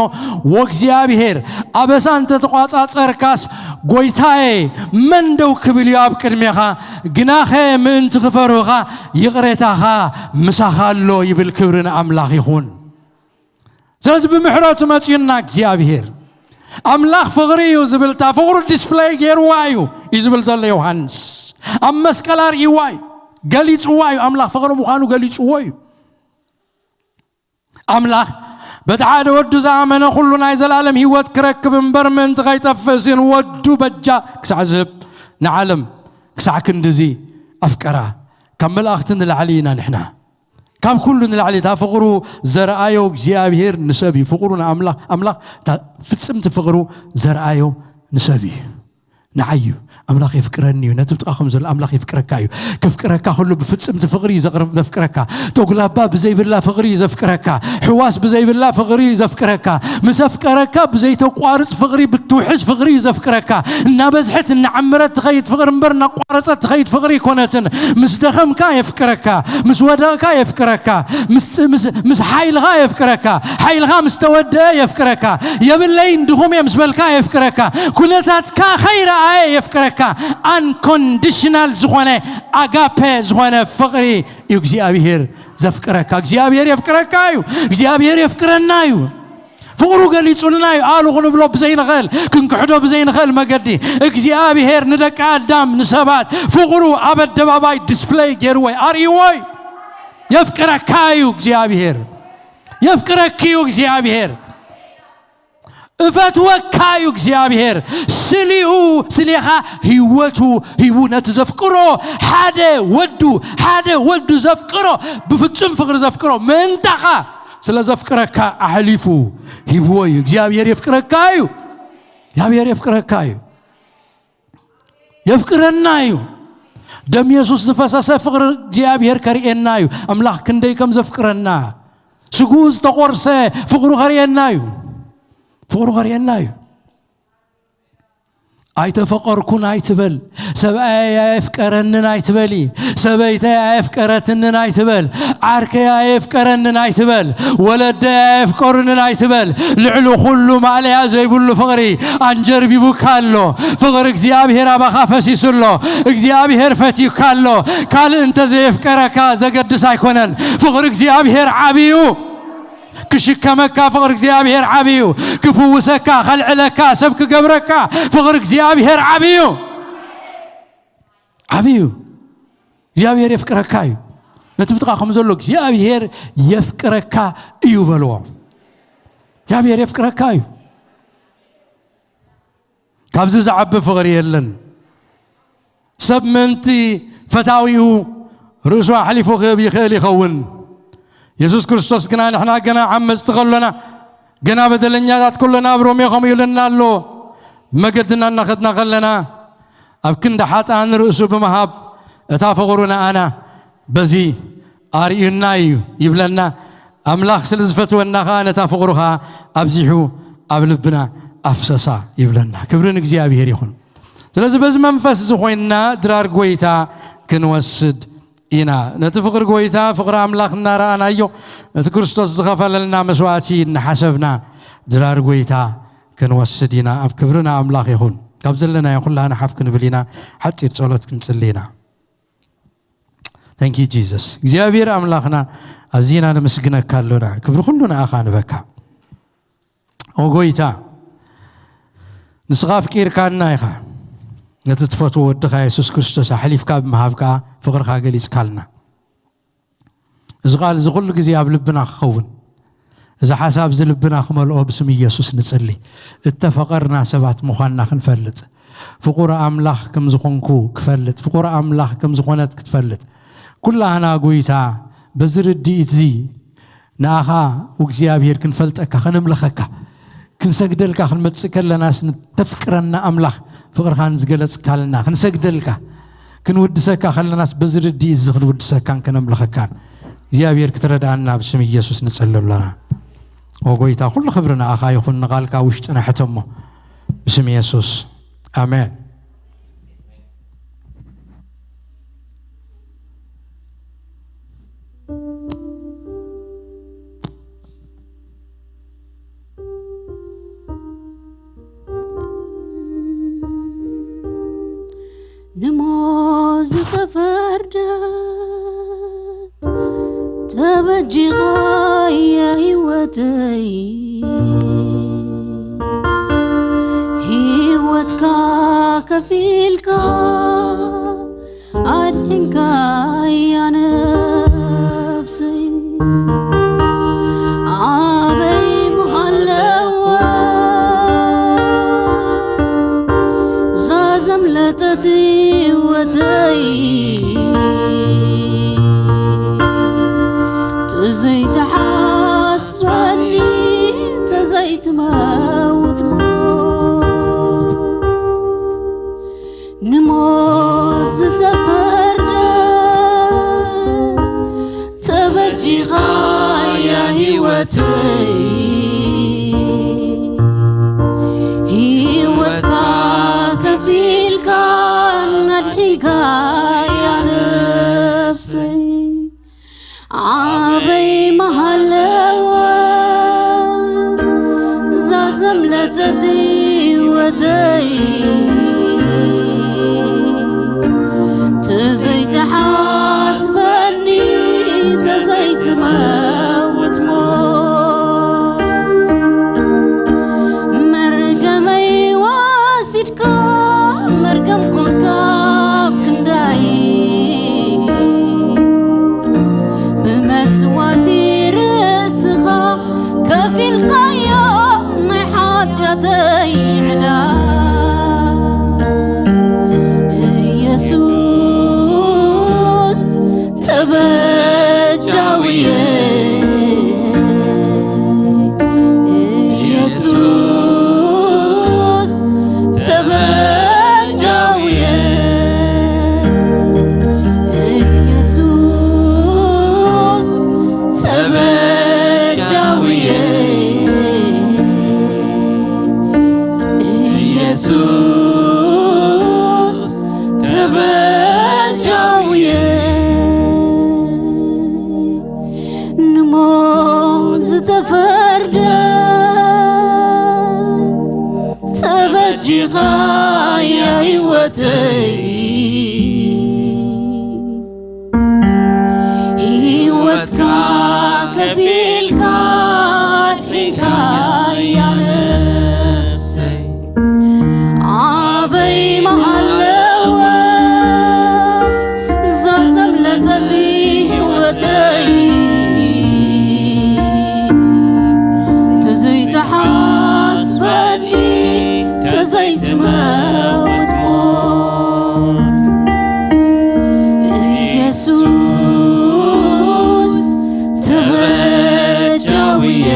"ወእግዚኣብሔር፣ ኣበሳ እንተተቋጻጸርካስ፣ ጎይታዬ፣ መን ደው ክብል እዩ ኣብ ቅድሜኻ? ግናኸ ምእንቲ ክፈርሁኻ፣ ይቕሬታኻ ምሳኻ ኣሎ" ይብል። ክብሪ ንኣምላኽ ይኹን። ስለዚ ብምሕረቱ መጺኡና እግዚኣብሔር። ኣምላኽ ፍቕሪ እዩ ዝብል፣ እታ ፍቕሩ ዲስፕለይ ገይርዋ እዩ፣ እዩ ዝብል ዘሎ ዮሃንስ። ኣብ መስቀል ኣርእይዋ እዩ፣ ገሊጽዋ እዩ። ኣምላኽ ፍቕሪ ምዃኑ ገሊጽዎ እዩ። ኣምላኽ በቲ ሓደ ወዱ ዝኣመነ ኩሉ ናይ ዘላለም ህይወት ክረክብ እምበር፣ ምእንቲ ከይጠፍእ ሲን ወዱ በጃ ክሳዕ ዝህብ፣ ንዓለም ክሳዕ ክንድዚ ኣፍቀራ። ካብ መላእኽቲ ንላዕሊ ኢና ንሕና። ካብ ኩሉ ንላዕሊ እታ ፍቕሩ ዘርኣዮ እግዚኣብሔር ንሰብ እዩ። ፍቕሩ ንኣምላኽ፣ ኣምላኽ እታ ፍጽምቲ ፍቕሩ ዘርኣዮ ንሰብ እዩ። ንዓይ እዩ። ኣምላኽ የፍቅረኒ እዩ። ነቲ ብጥቓኹም ዘሎ ኣምላኽ የፍቅረካ እዩ። ከፍቅረካ ከሎ ብፍጽምቲ ፍቕሪ እዩ ዘቕርብ-፣ ዘፍቅረካ። ጦጉላባ ብዘይብላ ፍቕሪ እዩ ዘፍቅረካ። ሕዋስ ብዘይብላ ፍቕሪ እዩ ዘፍቅረካ። ምስ ኣፍቀረካ ብዘይተቋርጽ ፍቕሪ፣ ብትውሕዝ ፍቕሪ እዩ ዘፍቅረካ። እናበዝሐት እናዓመረት ትኸይድ ፍቕሪ እምበር እናቋረጸት ትኸይድ ፍቕሪ ኣይኮነትን። ምስ ደኸምካ የፍቅረካ፣ ምስ ወደቕካ የፍቅረካ፣ ምስ፣ ምስ፣ ምስ ሓይልኻ የፍቅረካ፣ ሓይልኻ ምስ ተወደአ የፍቅረካ፣ የብለይን ድኹም እየ ምስ በልካ የፍቅረካ፣ ኩነታትካ ከይረኣየ የፍቅረካ። ኣንኮንዲሽናል ዝኾነ ኣጋፔ ዝኾነ ፍቕሪ እዩ እግዚኣብሔር ዘፍቅረካ። እግዚኣብሔር የፍቅረካ እዩ። እግዚኣብሔር የፍቅረና እዩ። ፍቕሩ ገሊጹልና እዩ። ኣሉ ክንብሎ ብዘይንኽእል፣ ክንክሕዶ ብዘይንኽእል መገዲ እግዚኣብሔር ንደቂ ኣዳም፣ ንሰባት ፍቕሩ ኣብ ኣደባባይ ዲስፕለይ ገይርዎ እዩ፣ ኣርእይዎ እዩ። የፍቅረካ እዩ እግዚኣብሔር። የፍቅረኪ እዩ እግዚኣብሔር። እፈትወካ እዩ እግዚኣብሔር። ስሊኡ፣ ስሌኻ ህይወቱ ሂቡ ነቲ ዘፍቅሮ ሓደ ወዱ፣ ሓደ ወዱ ዘፍቅሮ፣ ብፍጹም ፍቕሪ ዘፍቅሮ ምእንታኻ ስለ ዘፍቅረካ ኣሕሊፉ ሂብዎ እዩ። እግዚኣብሔር የፍቅረካ እዩ። እግዚኣብሔር የፍቅረካ እዩ። የፍቅረና እዩ። ደም የሱስ ዝፈሰሰ ፍቕሪ እግዚኣብሔር ከርእየና እዩ። ኣምላኽ ክንደይ ከም ዘፍቅረና፣ ስግኡ ዝተቖርሰ ፍቕሩ ከርእየና እዩ። ፍቕሩ ከርእየና እዩ። "ኣይተፈቐርኩን ኣይትበል፣ ሰብኣየይ ኣየፍቀረንን ኣይትበሊ፣ ሰበይተይ ኣየፍቀረትንን ኣይትበል፣ ዓርከይ ኣየፍቀረንን ኣይትበል፣ ወለደይ ኣየፍቀሩንን ኣይትበል። ልዕሊ ኩሉ ማእለያ ዘይብሉ ፍቕሪ ኣንጀርቢቡካ ኣሎ። ፍቕሪ እግዚኣብሔር ኣባኻ ፈሲሱ ኣሎ። እግዚኣብሔር ፈትዩካ ኣሎ። ካልእ እንተ ዘየፍቀረካ ዘገድስ ኣይኮነን። ፍቕሪ እግዚኣብሔር ዓብዩ። ክሽከመካ ፍቕሪ እግዚኣብሔር ዓብዩ። ክፍውሰካ፣ ከልዕለካ፣ ሰብ ክገብረካ ፍቕሪ እግዚኣብሔር ዓብዩ። ዓብዩ። እግዚኣብሔር የፍቅረካ እዩ። ነቲ ብጥቓኹም ዘሎ እግዚኣብሔር የፍቅረካ እዩ በልዎ። እግዚኣብሔር የፍቅረካ እዩ። ካብዚ ዝዓቢ ፍቕሪ የለን። ሰብ ምእንቲ ፈታዊኡ ርእሱ ኣሕሊፉ ክህብ ይኽእል ይኸውን። የሱስ ክርስቶስ ግና ንሕና ገና ዓመጽቲ ከሎና፣ ገና በደለኛታት ከሎና፣ ኣብ ሮሜ ከምኡ ኢሉና ኣሎ። መገድና እናኸድና ከለና፣ ኣብ ክንዲ ሓጥኣን ርእሱ ብምሃብ፣ እታ ፍቕሩ ንኣና በዚ ኣርእዩና እዩ ይብለና። ኣምላኽ ስለ ዝፈትወና ኸኣ ነታ ፍቕሩ ኸኣ ኣብዚሑ ኣብ ልብና ኣፍሰሳ ይብለና። ክብሪ ንእግዚኣብሔር ይኹን። ስለዚ በዚ መንፈስ እዚ ኮይንና ድራር ጐይታ ክንወስድ ኢና። ነቲ ፍቕሪ ጐይታ፣ ፍቕሪ ኣምላኽ እናረኣናዮ፣ ነቲ ክርስቶስ ዝኸፈለልና መስዋእቲ እናሓሰብና ድራር ጐይታ ክንወስድ ኢና። ኣብ ክብሪ ንኣምላኽ ይኹን። ካብ ዘለናዮ ኩላህና ሓፍ ክንብል ኢና። ሓጺር ጸሎት ክንጽሊ ኢና። Thank you Jesus። እግዚኣብሔር ኣምላኽና፣ ኣዚና ነመስግነካ ኣሎና። ክብሪ ኩሉ ንኣኻ ንበካ። ኦ ጐይታ፣ ንስኻ ኣፍቂርካና ኢኻ። ነቲ ትፈትዎ ወድኻ የሱስ ክርስቶስ ኣሕሊፍካ ብምሃብ ከኣ ፍቕርኻ ገሊጽካልና። እዚ ቃል እዚ ኩሉ ግዜ ኣብ ልብና ክኸውን፣ እዚ ሓሳብ እዚ ልብና ክመልኦ ብስም ኢየሱስ ንጽሊ። እተፈቐርና ሰባት ምዃንና ክንፈልጥ፣ ፍቑር ኣምላኽ ከም ዝኾንኩ ክፈልጥ፣ ፍቑር ኣምላኽ ከም ዝኾነት ክትፈልጥ፣ ኩላህና ጐይታ በዚ ርድኢት እዚ ንኣኻ እግዚኣብሔር ክንፈልጠካ፣ ከነምልኸካ፣ ክንሰግደልካ ክንመጽእ ከለናስ ንተፍቅረና ኣምላኽ ፍቕርኻ ንዝገለጽካልና ክንሰግደልካ፣ ክንውድሰካ ከለናስ በዚ ርድኢት እዚ ክንውድሰካን ከነምልኸካን እግዚኣብሔር ክትረድኣና ብስም ኢየሱስ ንጸሊ ኣሎና። ኦ ጐይታ፣ ኩሉ ክብሪ ንኣኻ ይኹን፣ ንቓልካ ውሽጥና ሕተሞ። ብስም የሱስ፣ ኣሜን። ንሞት ዝተፈርደት ተበጂኻያ ህይወተይ፣ ህይወትካ ከፊልካ ኣድሒንካያ ነፍሰይ። ኣበይ ምሃለወ እዛ ዘምለጠት ህይወተይ፣ ተዘይትሓስበኒ፣ ተዘይትመውት ሞት። ንሞት ዝተፈርደ ተበጂኻያ ህይወተይ፣ ህይወትካ ከፊልካ ኣድሒንካያ ነፍሰይ። ኣበይ ምሃለወ እዛ ዘምለጠት ህይወተይ፣ ተዘይትሓስበኒ፣ ተዘይትመውት ሞት። መርገመይ ወሲድካ፣ መርገም ኮንካ ኣብ ክንዳይ፣ ብመስዋእቲ ርእስኻ ከፊልካዮ ናይ ሓጢኣተይ ዕዳ። ኢየሱስ ተበጃውየ፣ ኢየሱስ ተበጃውየ፣ ኢየሱስ ተበጃውየ፣ ኢየሱስ ተበጃውየ። ንሞት ዝተፈርደ ተበጂኻያ ህይወተይ፣ ህይወትካ ከፊልካ ኣድሒንካያ ነፍሰይ። ኣበይ ምሃለወ እዛ ዘምለጠት ህይወተይ፣ ተዘይትሓስበኒ፣ ተዘይትመውት ሞት። ኢየሱስ ተበጃውየ፣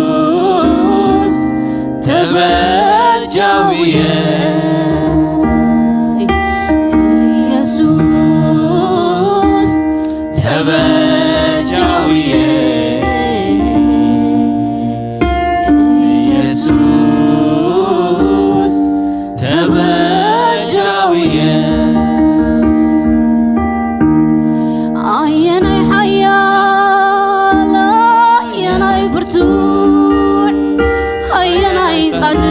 ኢየሱስ ተበጃውየ፣ ኢየሱስ ተበጃውየ፣ ኢየሱስ ተበጃውየ። ኣየናይ ሓያል፣ ኣየናይ ብርቱዕ፣ ኣየናይ ጻድቕ፣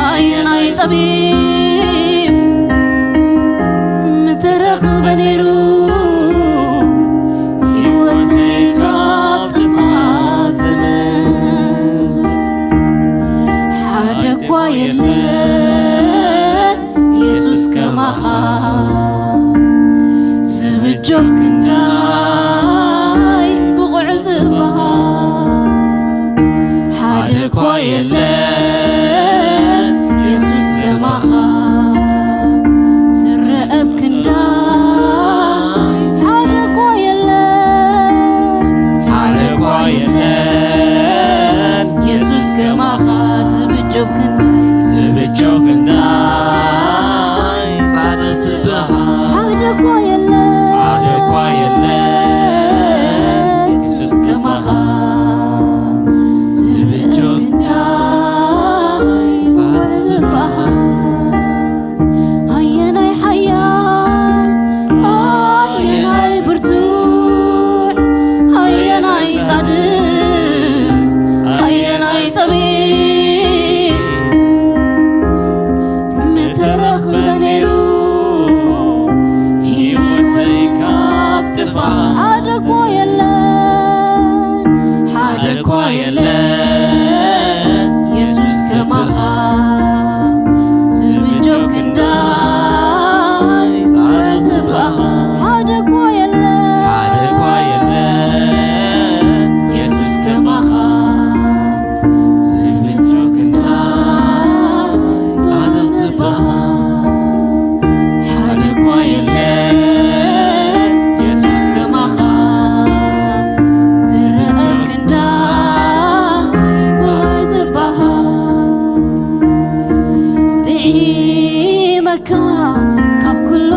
ኣየናይ ጠቢብ ምተረኽበ ነይሩ፣ ህይወተይ ካብ ጥፍኣት ዝምንዝዕ ሓደ እኳ የለን። የሱስ ከማኻ ዝብጀው ክንዳይ ብቑዕ ዝበሃል ሓደ እኳ የለን። የሱስ ከማኻ ዝረኣብ ክንዳይ ሓደ እኳ የለን። ሓደ እኳ የለን። የሱስ ከማኻ ዝብጀው ክንዳይ ዝብጀው ክንዳይ ጻድቕ ዝበሃል ሓደ እኳ የለን። ሓደ እኳ የለን። የሱስ ከማኻ ኣየናይ ሓያል፣ ኣየናይ ብርቱዕ፣ ኣየናይ ጻድቕ፣ ኣየናይ ጠቢብ ምተረኽበ ነይሩ ህይወተይ ካብ ጥፍኣት። ሓደ እኳ የለን፣ ሓደ እኳ የለን የሱስ ከማኻ ዝምጆ ክንዳይ ጻረ ዝባኻ። ሓደ እኳ የለን፣ ሓደ እኳ የለን የሱስ ከማኻ ዝምጆ ክንዳይ ጻረ ዝባኻ። ሓደ እኳ የለን የሱስ ከማኻ ዝረአ ክንዳ ጽባሕ ዝበሃል። ጥዒመካ ካብ ኩሉ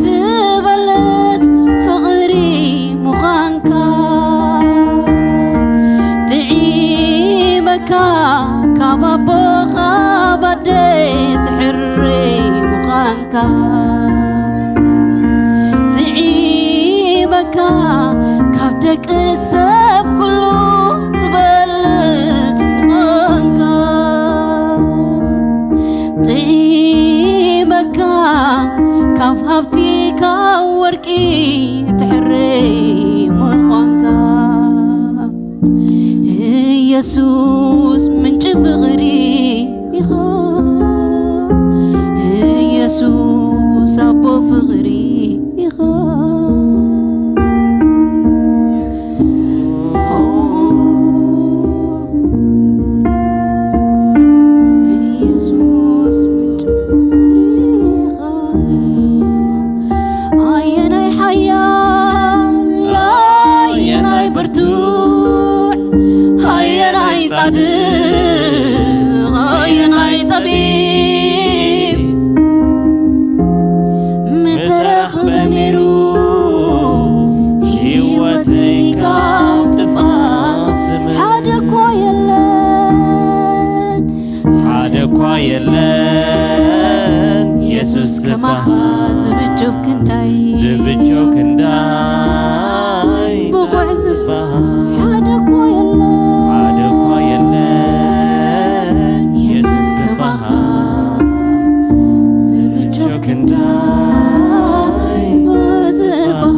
ትበልጽ ፍቕሪ ምዃንካ። ጥዒመካ ካብ ኣቦኻ ባደይ ትሕሪ ምዃንካ። ጥዒመካ ካብ ደቂ ሰብ ኩሉ ትበልጽ ምዃንካ። ጥዒመካ ካብ ሃብቲ ካብ ወርቂ ትሕሪ ምዃንካ። ኢየሱስ ምንጪ ፍቕሪ ኢኻ። ኢየሱስ ኣቦ ፍቕሪ ኢኻ። ኢየሱስ ምንጪ ፍቕሪ ኢኻ። ኣየናይ ሓያል፣ ኣየናይ ብርቱዕ፣ ኣየናይ ጻድቕ፣ ኣየናይ ጠቢብ ምተረኽበ ነይሩ ህይወተይ ካብ ጥፍኣት። ሓደ እኳ የለን፣ ሓደ እኳ የለን የሱስ ከማኻ ዝብጀው ክንዳይ፣ ዝብጀው ክንዳይ ብቑዕ ዝበሃል። ሓደ እኳ የለን፣ ሓደ እኳ የለን የሱስ ከማኻ ዝብጀው ክንዳይ ብቑዕ ዝበሃል።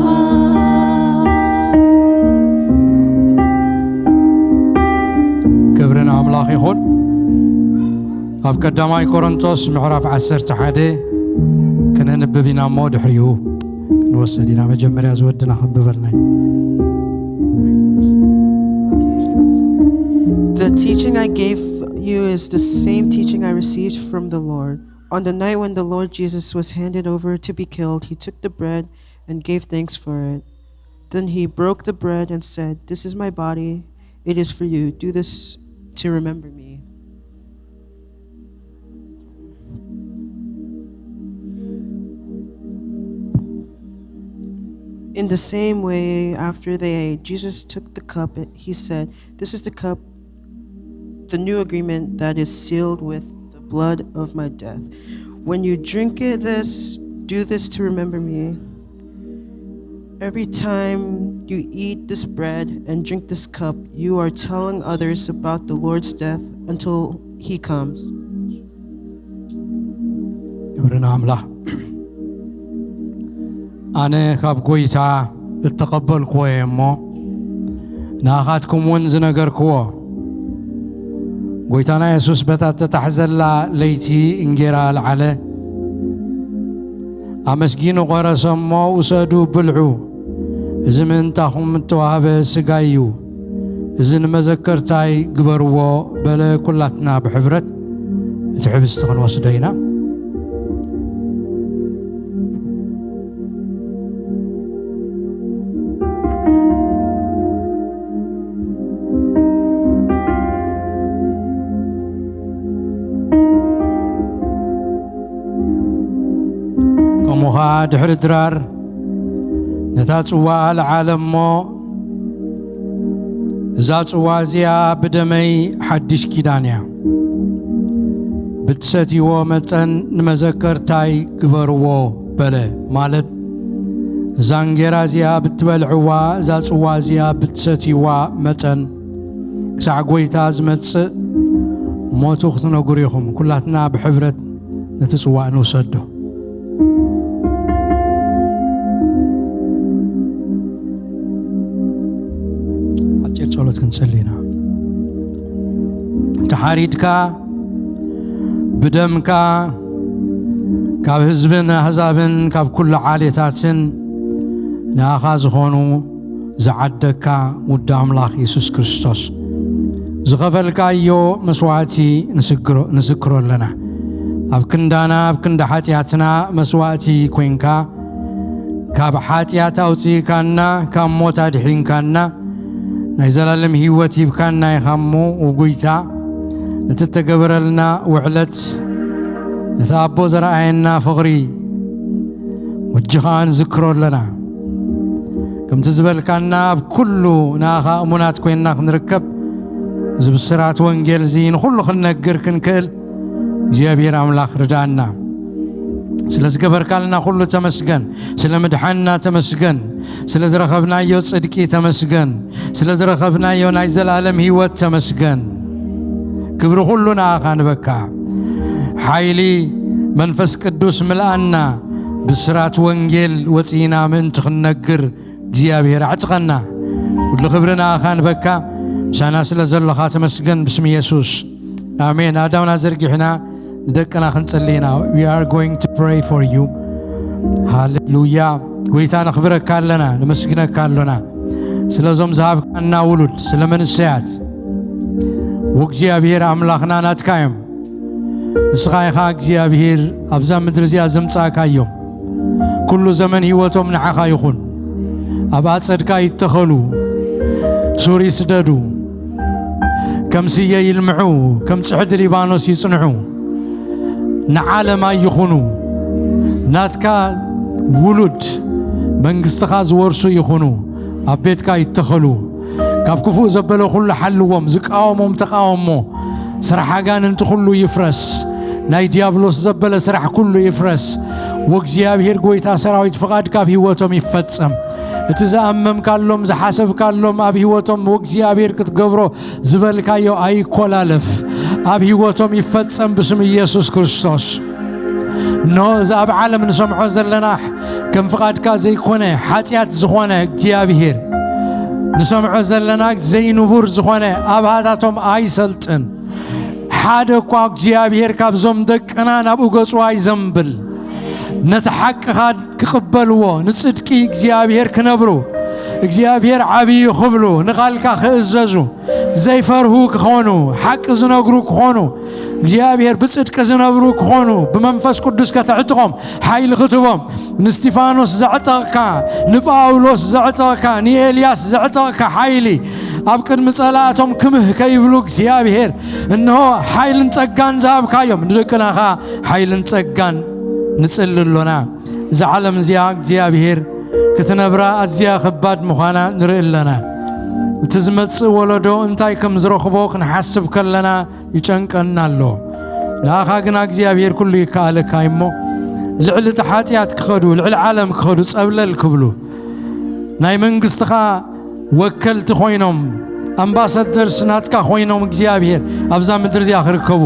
ክብሪ ንኣምላኽ ይኹን። ኣብ ቀዳማይ ቆሮንቶስ ምዕራፍ ዓሰርተ ሓደ ክነንብብ ኢና እሞ ድሕሪኡ ክንወሰድ ኢና። መጀመርያ ዝወድና ከንብበልና እዩ። The teaching I gave you is the same teaching I received from the Lord. On the night when the Lord Jesus was handed over to be killed, he took the bread and gave thanks for it. Then he broke the bread and said, "This is my body. It is for you. Do this to remember me." In the same way, after they ate, Jesus took the cup. He said, "This is the cup, the new agreement that is sealed with the blood of my death. When you drink it, this, do this to remember me." Every time you eat this bread and drink this cup, you are telling others about the Lord's death until he comes. ክብሪ ንኣምላኽ። ኣነ ካብ ጐይታ እተቐበልክዎ እየ እሞ፣ ንኣኻትኩም እውን ዝነገርክዎ። ጐይታና የሱስ በታ እተታሕዘላ ለይቲ እንጌራ ኣልዓለ፣ ኣመስጊኑ ቖረሰ እሞ፣ ውሰዱ ብልዑ፣ እዚ ምእንታኹም እተዋህበ ስጋይ እዩ፣ እዚ ንመዘከርታይ ግበርዎ በለ። ኵላትና ብሕብረት እቲ ሕብስቲ ክንወስዶ ኢና። ከምኡ ኸዓ ድሕሪ ድራር ነታ ጽዋ ኣልዓለ እሞ፣ እዛ ጽዋ እዚኣ ብደመይ ሓድሽ ኪዳን እያ። ብትሰትይዎ መጠን ንመዘከርታይ ግበርዎ በለ። ማለት፣ እዛ እንጌራ እዚኣ ብትበልዕዋ፣ እዛ ጽዋ እዚኣ ብትሰትይዋ መጠን፣ ክሳዕ ጐይታ ዝመጽእ ሞቱ ክትነግሩ ኢኹም። ኩላትና ብሕብረት ነቲ ጽዋእ ንውሰዶ። ሓጺር ጸሎት ክንጽሊ ኢና። ተሓሪድካ፣ ብደምካ፣ ካብ ህዝብን ኣህዛብን ካብ ኩሉ ዓሌታትን ንኣኻ ዝኾኑ ዝዓደግካ ውዲ ኣምላኽ የሱስ ክርስቶስ፣ ዝኸፈልካዮ መስዋእቲ ንስግሮ-፣ ንዝክሮ ኣለና። ኣብ ክንዳና፣ ኣብ ክንዲ ሓጢኣትና መስዋእቲ ኮይንካ፣ ካብ ሓጢኣት ኣውጺእካና፣ ካብ ሞት ኣድሒንካና፣ ናይ ዘላለም ህይወት ሂብካና ኢኻ እሞ፣ ውጉይታ፣ ነቲ እተገበረልና ውዕለት፣ ነቲ ኣቦ ዘርኣየና ፍቕሪ፣ ወጂ ኸኣ ንዝክሮ ኣለና። ከምቲ ዝበልካና፣ ኣብ ኩሉ ንኣኻ እሙናት ኮይንና ክንርከብ፣ እዚ ብስራት ወንጌል እዚ ንኹሉ ክንነግር ክንክእል፣ እግዚኣብሔር ኣምላኽ ርዳና። ስለ ዝገበርካልና ኩሉ ተመስገን። ስለ ምድሓንና ተመስገን። ስለ ዝረኸብናዮ ጽድቂ ተመስገን። ስለ ዝረኸብናዮ ናይ ዘላለም ህይወት ተመስገን። ክብሪ ኩሉ ንኣኻ ንበካ። ሓይሊ መንፈስ ቅዱስ ምልኣና። ብስራት ወንጌል ወጺእና ምእንቲ ክንነግር እግዚኣብሔር ኣዕጥቐና። ኩሉ ክብሪ ንኣኻ ንበካ። ምሳና ስለ ዘሎኻ ተመስገን ብስም የሱስ። ኣሜን። ኣእዳውና ዘርጊሕና ንደቅና ክንጽሊ ኢና። We are going to pray for you. ሃሌሉያ። ጎይታ ነኽብረካ ኣለና፣ ነመስግነካ ኣሎና። ስለዞም ዝሃብካና ውሉድ፣ ስለ መንሰያት። ወእግዚኣብሔር ኣምላኽና ናትካ እዮም። ንስኻ ኢኻ እግዚኣብሔር ኣብዛ ምድሪ እዚኣ ዘምጻእካዮም። ኩሉ ዘመን ህይወቶም ንዓኻ ይኹን። ኣብ ኣጸድካ ይተኸሉ፣ ሱር ይስደዱ፣ ከም ስየ ይልምዑ፣ ከም ጽሕዲ ሊባኖስ ይጽንሑ፣ ንዓለም ኣይኹኑ። ናትካ ውሉድ መንግስትኻ ዝወርሱ ይኹኑ። ኣብ ቤትካ ይተኸሉ። ካብ ክፉእ ዘበለ ኩሉ ሓልዎም፣ ዝቃወሞም ተቃወሞ። ስራሕ ኣጋንንቲ ኩሉ ይፍረስ። ናይ ዲያብሎስ ዘበለ ስራሕ ኩሉ ይፍረስ። ወእግዚኣብሔር ጎይታ ሰራዊት ፍቓድካ ኣብ ህይወቶም ይፈጸም። እቲ ዝኣመምካሎም፣ ዝሓሰብካሎም ኣብ ህይወቶም ወእግዚኣብሔር ክትገብሮ ዝበልካዮ ኣይኮላለፍ። ኣብ ህይወቶም ይፈጸም ብስም ኢየሱስ ክርስቶስ። እነሆ እዚ ኣብ ዓለም ንሰምዖ ዘለና ከም ፍቓድካ ዘይኮነ ሓጢኣት ዝኾነ እግዚኣብሔር ንሰምዖ ዘለና ዘይንቡር ዝኾነ ኣብሃታቶም ኣይሰልጥን። ሓደ እኳ እግዚኣብሔር ካብዞም ደቅና ናብኡ ገጹ ኣይዘንብል። ነቲ ሓቅኻ ክቕበልዎ፣ ንጽድቂ እግዚኣብሔር ክነብሩ፣ እግዚኣብሔር ዓብዪ ክብሉ፣ ንቓልካ ክእዘዙ፣ ዘይፈርሁ ክኾኑ፣ ሓቂ ዝነግሩ ክኾኑ፣ እግዚኣብሔር ብጽድቂ ዝነብሩ ክኾኑ፣ ብመንፈስ ቅዱስ ከተዕጥቖም፣ ሓይሊ ክትቦም፣ ንስቲፋኖስ ዘዕጠቕካ፣ ንጳውሎስ ዘዕጠቕካ፣ ንኤልያስ ዘዕጠቕካ ሓይሊ፣ ኣብ ቅድሚ ጸላእቶም ክምህ ከይብሉ እግዚኣብሔር፣ እንሆ ሓይልን ጸጋን ዝሃብካዮም፣ ንደቅናኻ ሓይልን ጸጋን ንጽሊ ኣሎና። እዛ ዓለም እዚኣ እግዚኣብሔር ክትነብራ ኣዝያ ከባድ ምዃና ንርኢ ኣለና። እቲ ዝመጽእ ወለዶ እንታይ ከም ዝረኽቦ ክንሓስብ ከለና ይጨንቀና ኣሎ። ንኣኻ ግና እግዚኣብሔር ኩሉ ይከኣለካ እሞ፣ ልዕሊ እቲ ሓጢኣት ክኸዱ፣ ልዕሊ ዓለም ክኸዱ ጸብለል ክብሉ፣ ናይ መንግስትኻ ወከልቲ ኮይኖም፣ ኣምባሳደርስ ናትካ ኮይኖም እግዚኣብሔር ኣብዛ ምድሪ እዚኣ ክርከቡ፣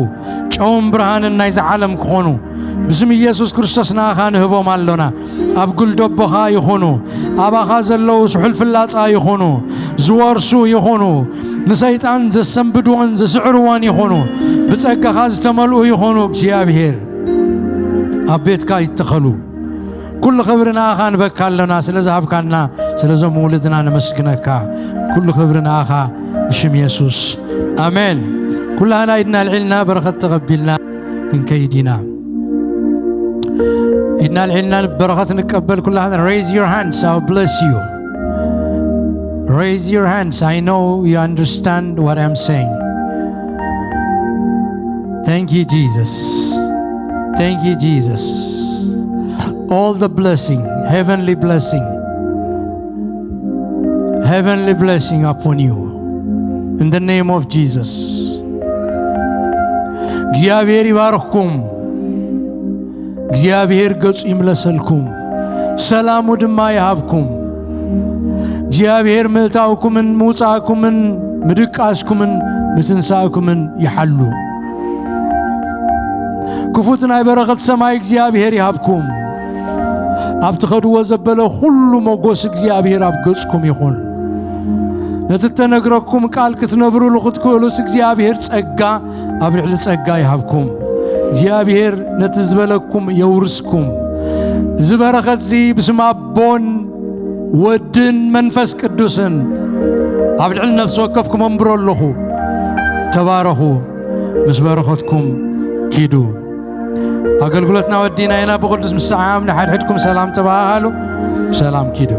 ጨውን ብርሃንን ናይዚ ዓለም ክኾኑ ብስም ኢየሱስ ክርስቶስ ንኣኻ ንህቦም ኣሎና። ኣብ ጉልደቦኻ ይኹኑ፣ ኣባኻ ዘለዉ ስሑል ፍላጻ ይኹኑ፣ ዝወርሱ ይኹኑ፣ ንሰይጣን ዘሰንብድዎን ዘስዕርዎን ይኹኑ፣ ብጸጋኻ ዝተመልኡ ይኹኑ። እግዚኣብሔር ኣብ ቤትካ ይተኸሉ። ኩሉ ክብሪ ንኣኻ ንበካ ኣለና፣ ስለ ዝሃብካና፣ ስለዞም ውሉድና ነመስግነካ። ኩሉ ክብሪ ንኣኻ ብሽም የሱስ። ኣሜን። ኩላህና ኢድና ኣልዒልና በረኸት ተቐቢልና ክንከይድ ኢና። ኢድና ኣልዒልና በረኸት ንቀበል ኩላህና። Raise your hands, I'll bless you. Raise your hands, I know you understand what I'm saying. Thank you, Jesus. Thank you, Jesus. All the blessing, heavenly blessing, heavenly blessing upon you. In the name of Jesus. እግዚኣብሔር ይባርኽኩም። እግዚኣብሔር ገጹ ይምለሰልኩም፣ ሰላሙ ድማ ይሃብኩም። እግዚኣብሔር ምእታውኩምን ምውጻእኩምን ምድቃስኩምን ምትንሳእኩምን ይሓሉ። ክፉት ናይ በረኸት ሰማይ እግዚኣብሔር ይሃብኩም። ኣብ ትኸድዎ ዘበለ ኩሉ ሞጎስ እግዚኣብሔር ኣብ ገጽኩም ይኹን። ነቲ እተነግረኩም ቃል ክትነብሩሉ ክትክእሉስ እግዚኣብሔር ጸጋ ኣብ ልዕሊ ጸጋ ይሃብኩም። እግዚኣብሔር ነቲ ዝበለኩም የውርስኩም። እዚ በረኸት እዚ ብስም ኣቦን ወድን መንፈስ ቅዱስን ኣብ ልዕሊ ነፍሲ ወከፍኩም ኣንብሮ ኣለኹ። ተባረኹ፣ ምስ በረኸትኩም ኪዱ። ኣገልግሎትና ወዲና ኢና። ብቅዱስ ምሰዓም ንሓድሕድኩም ሰላም ተባሃሉ። ሰላም ኪዱ።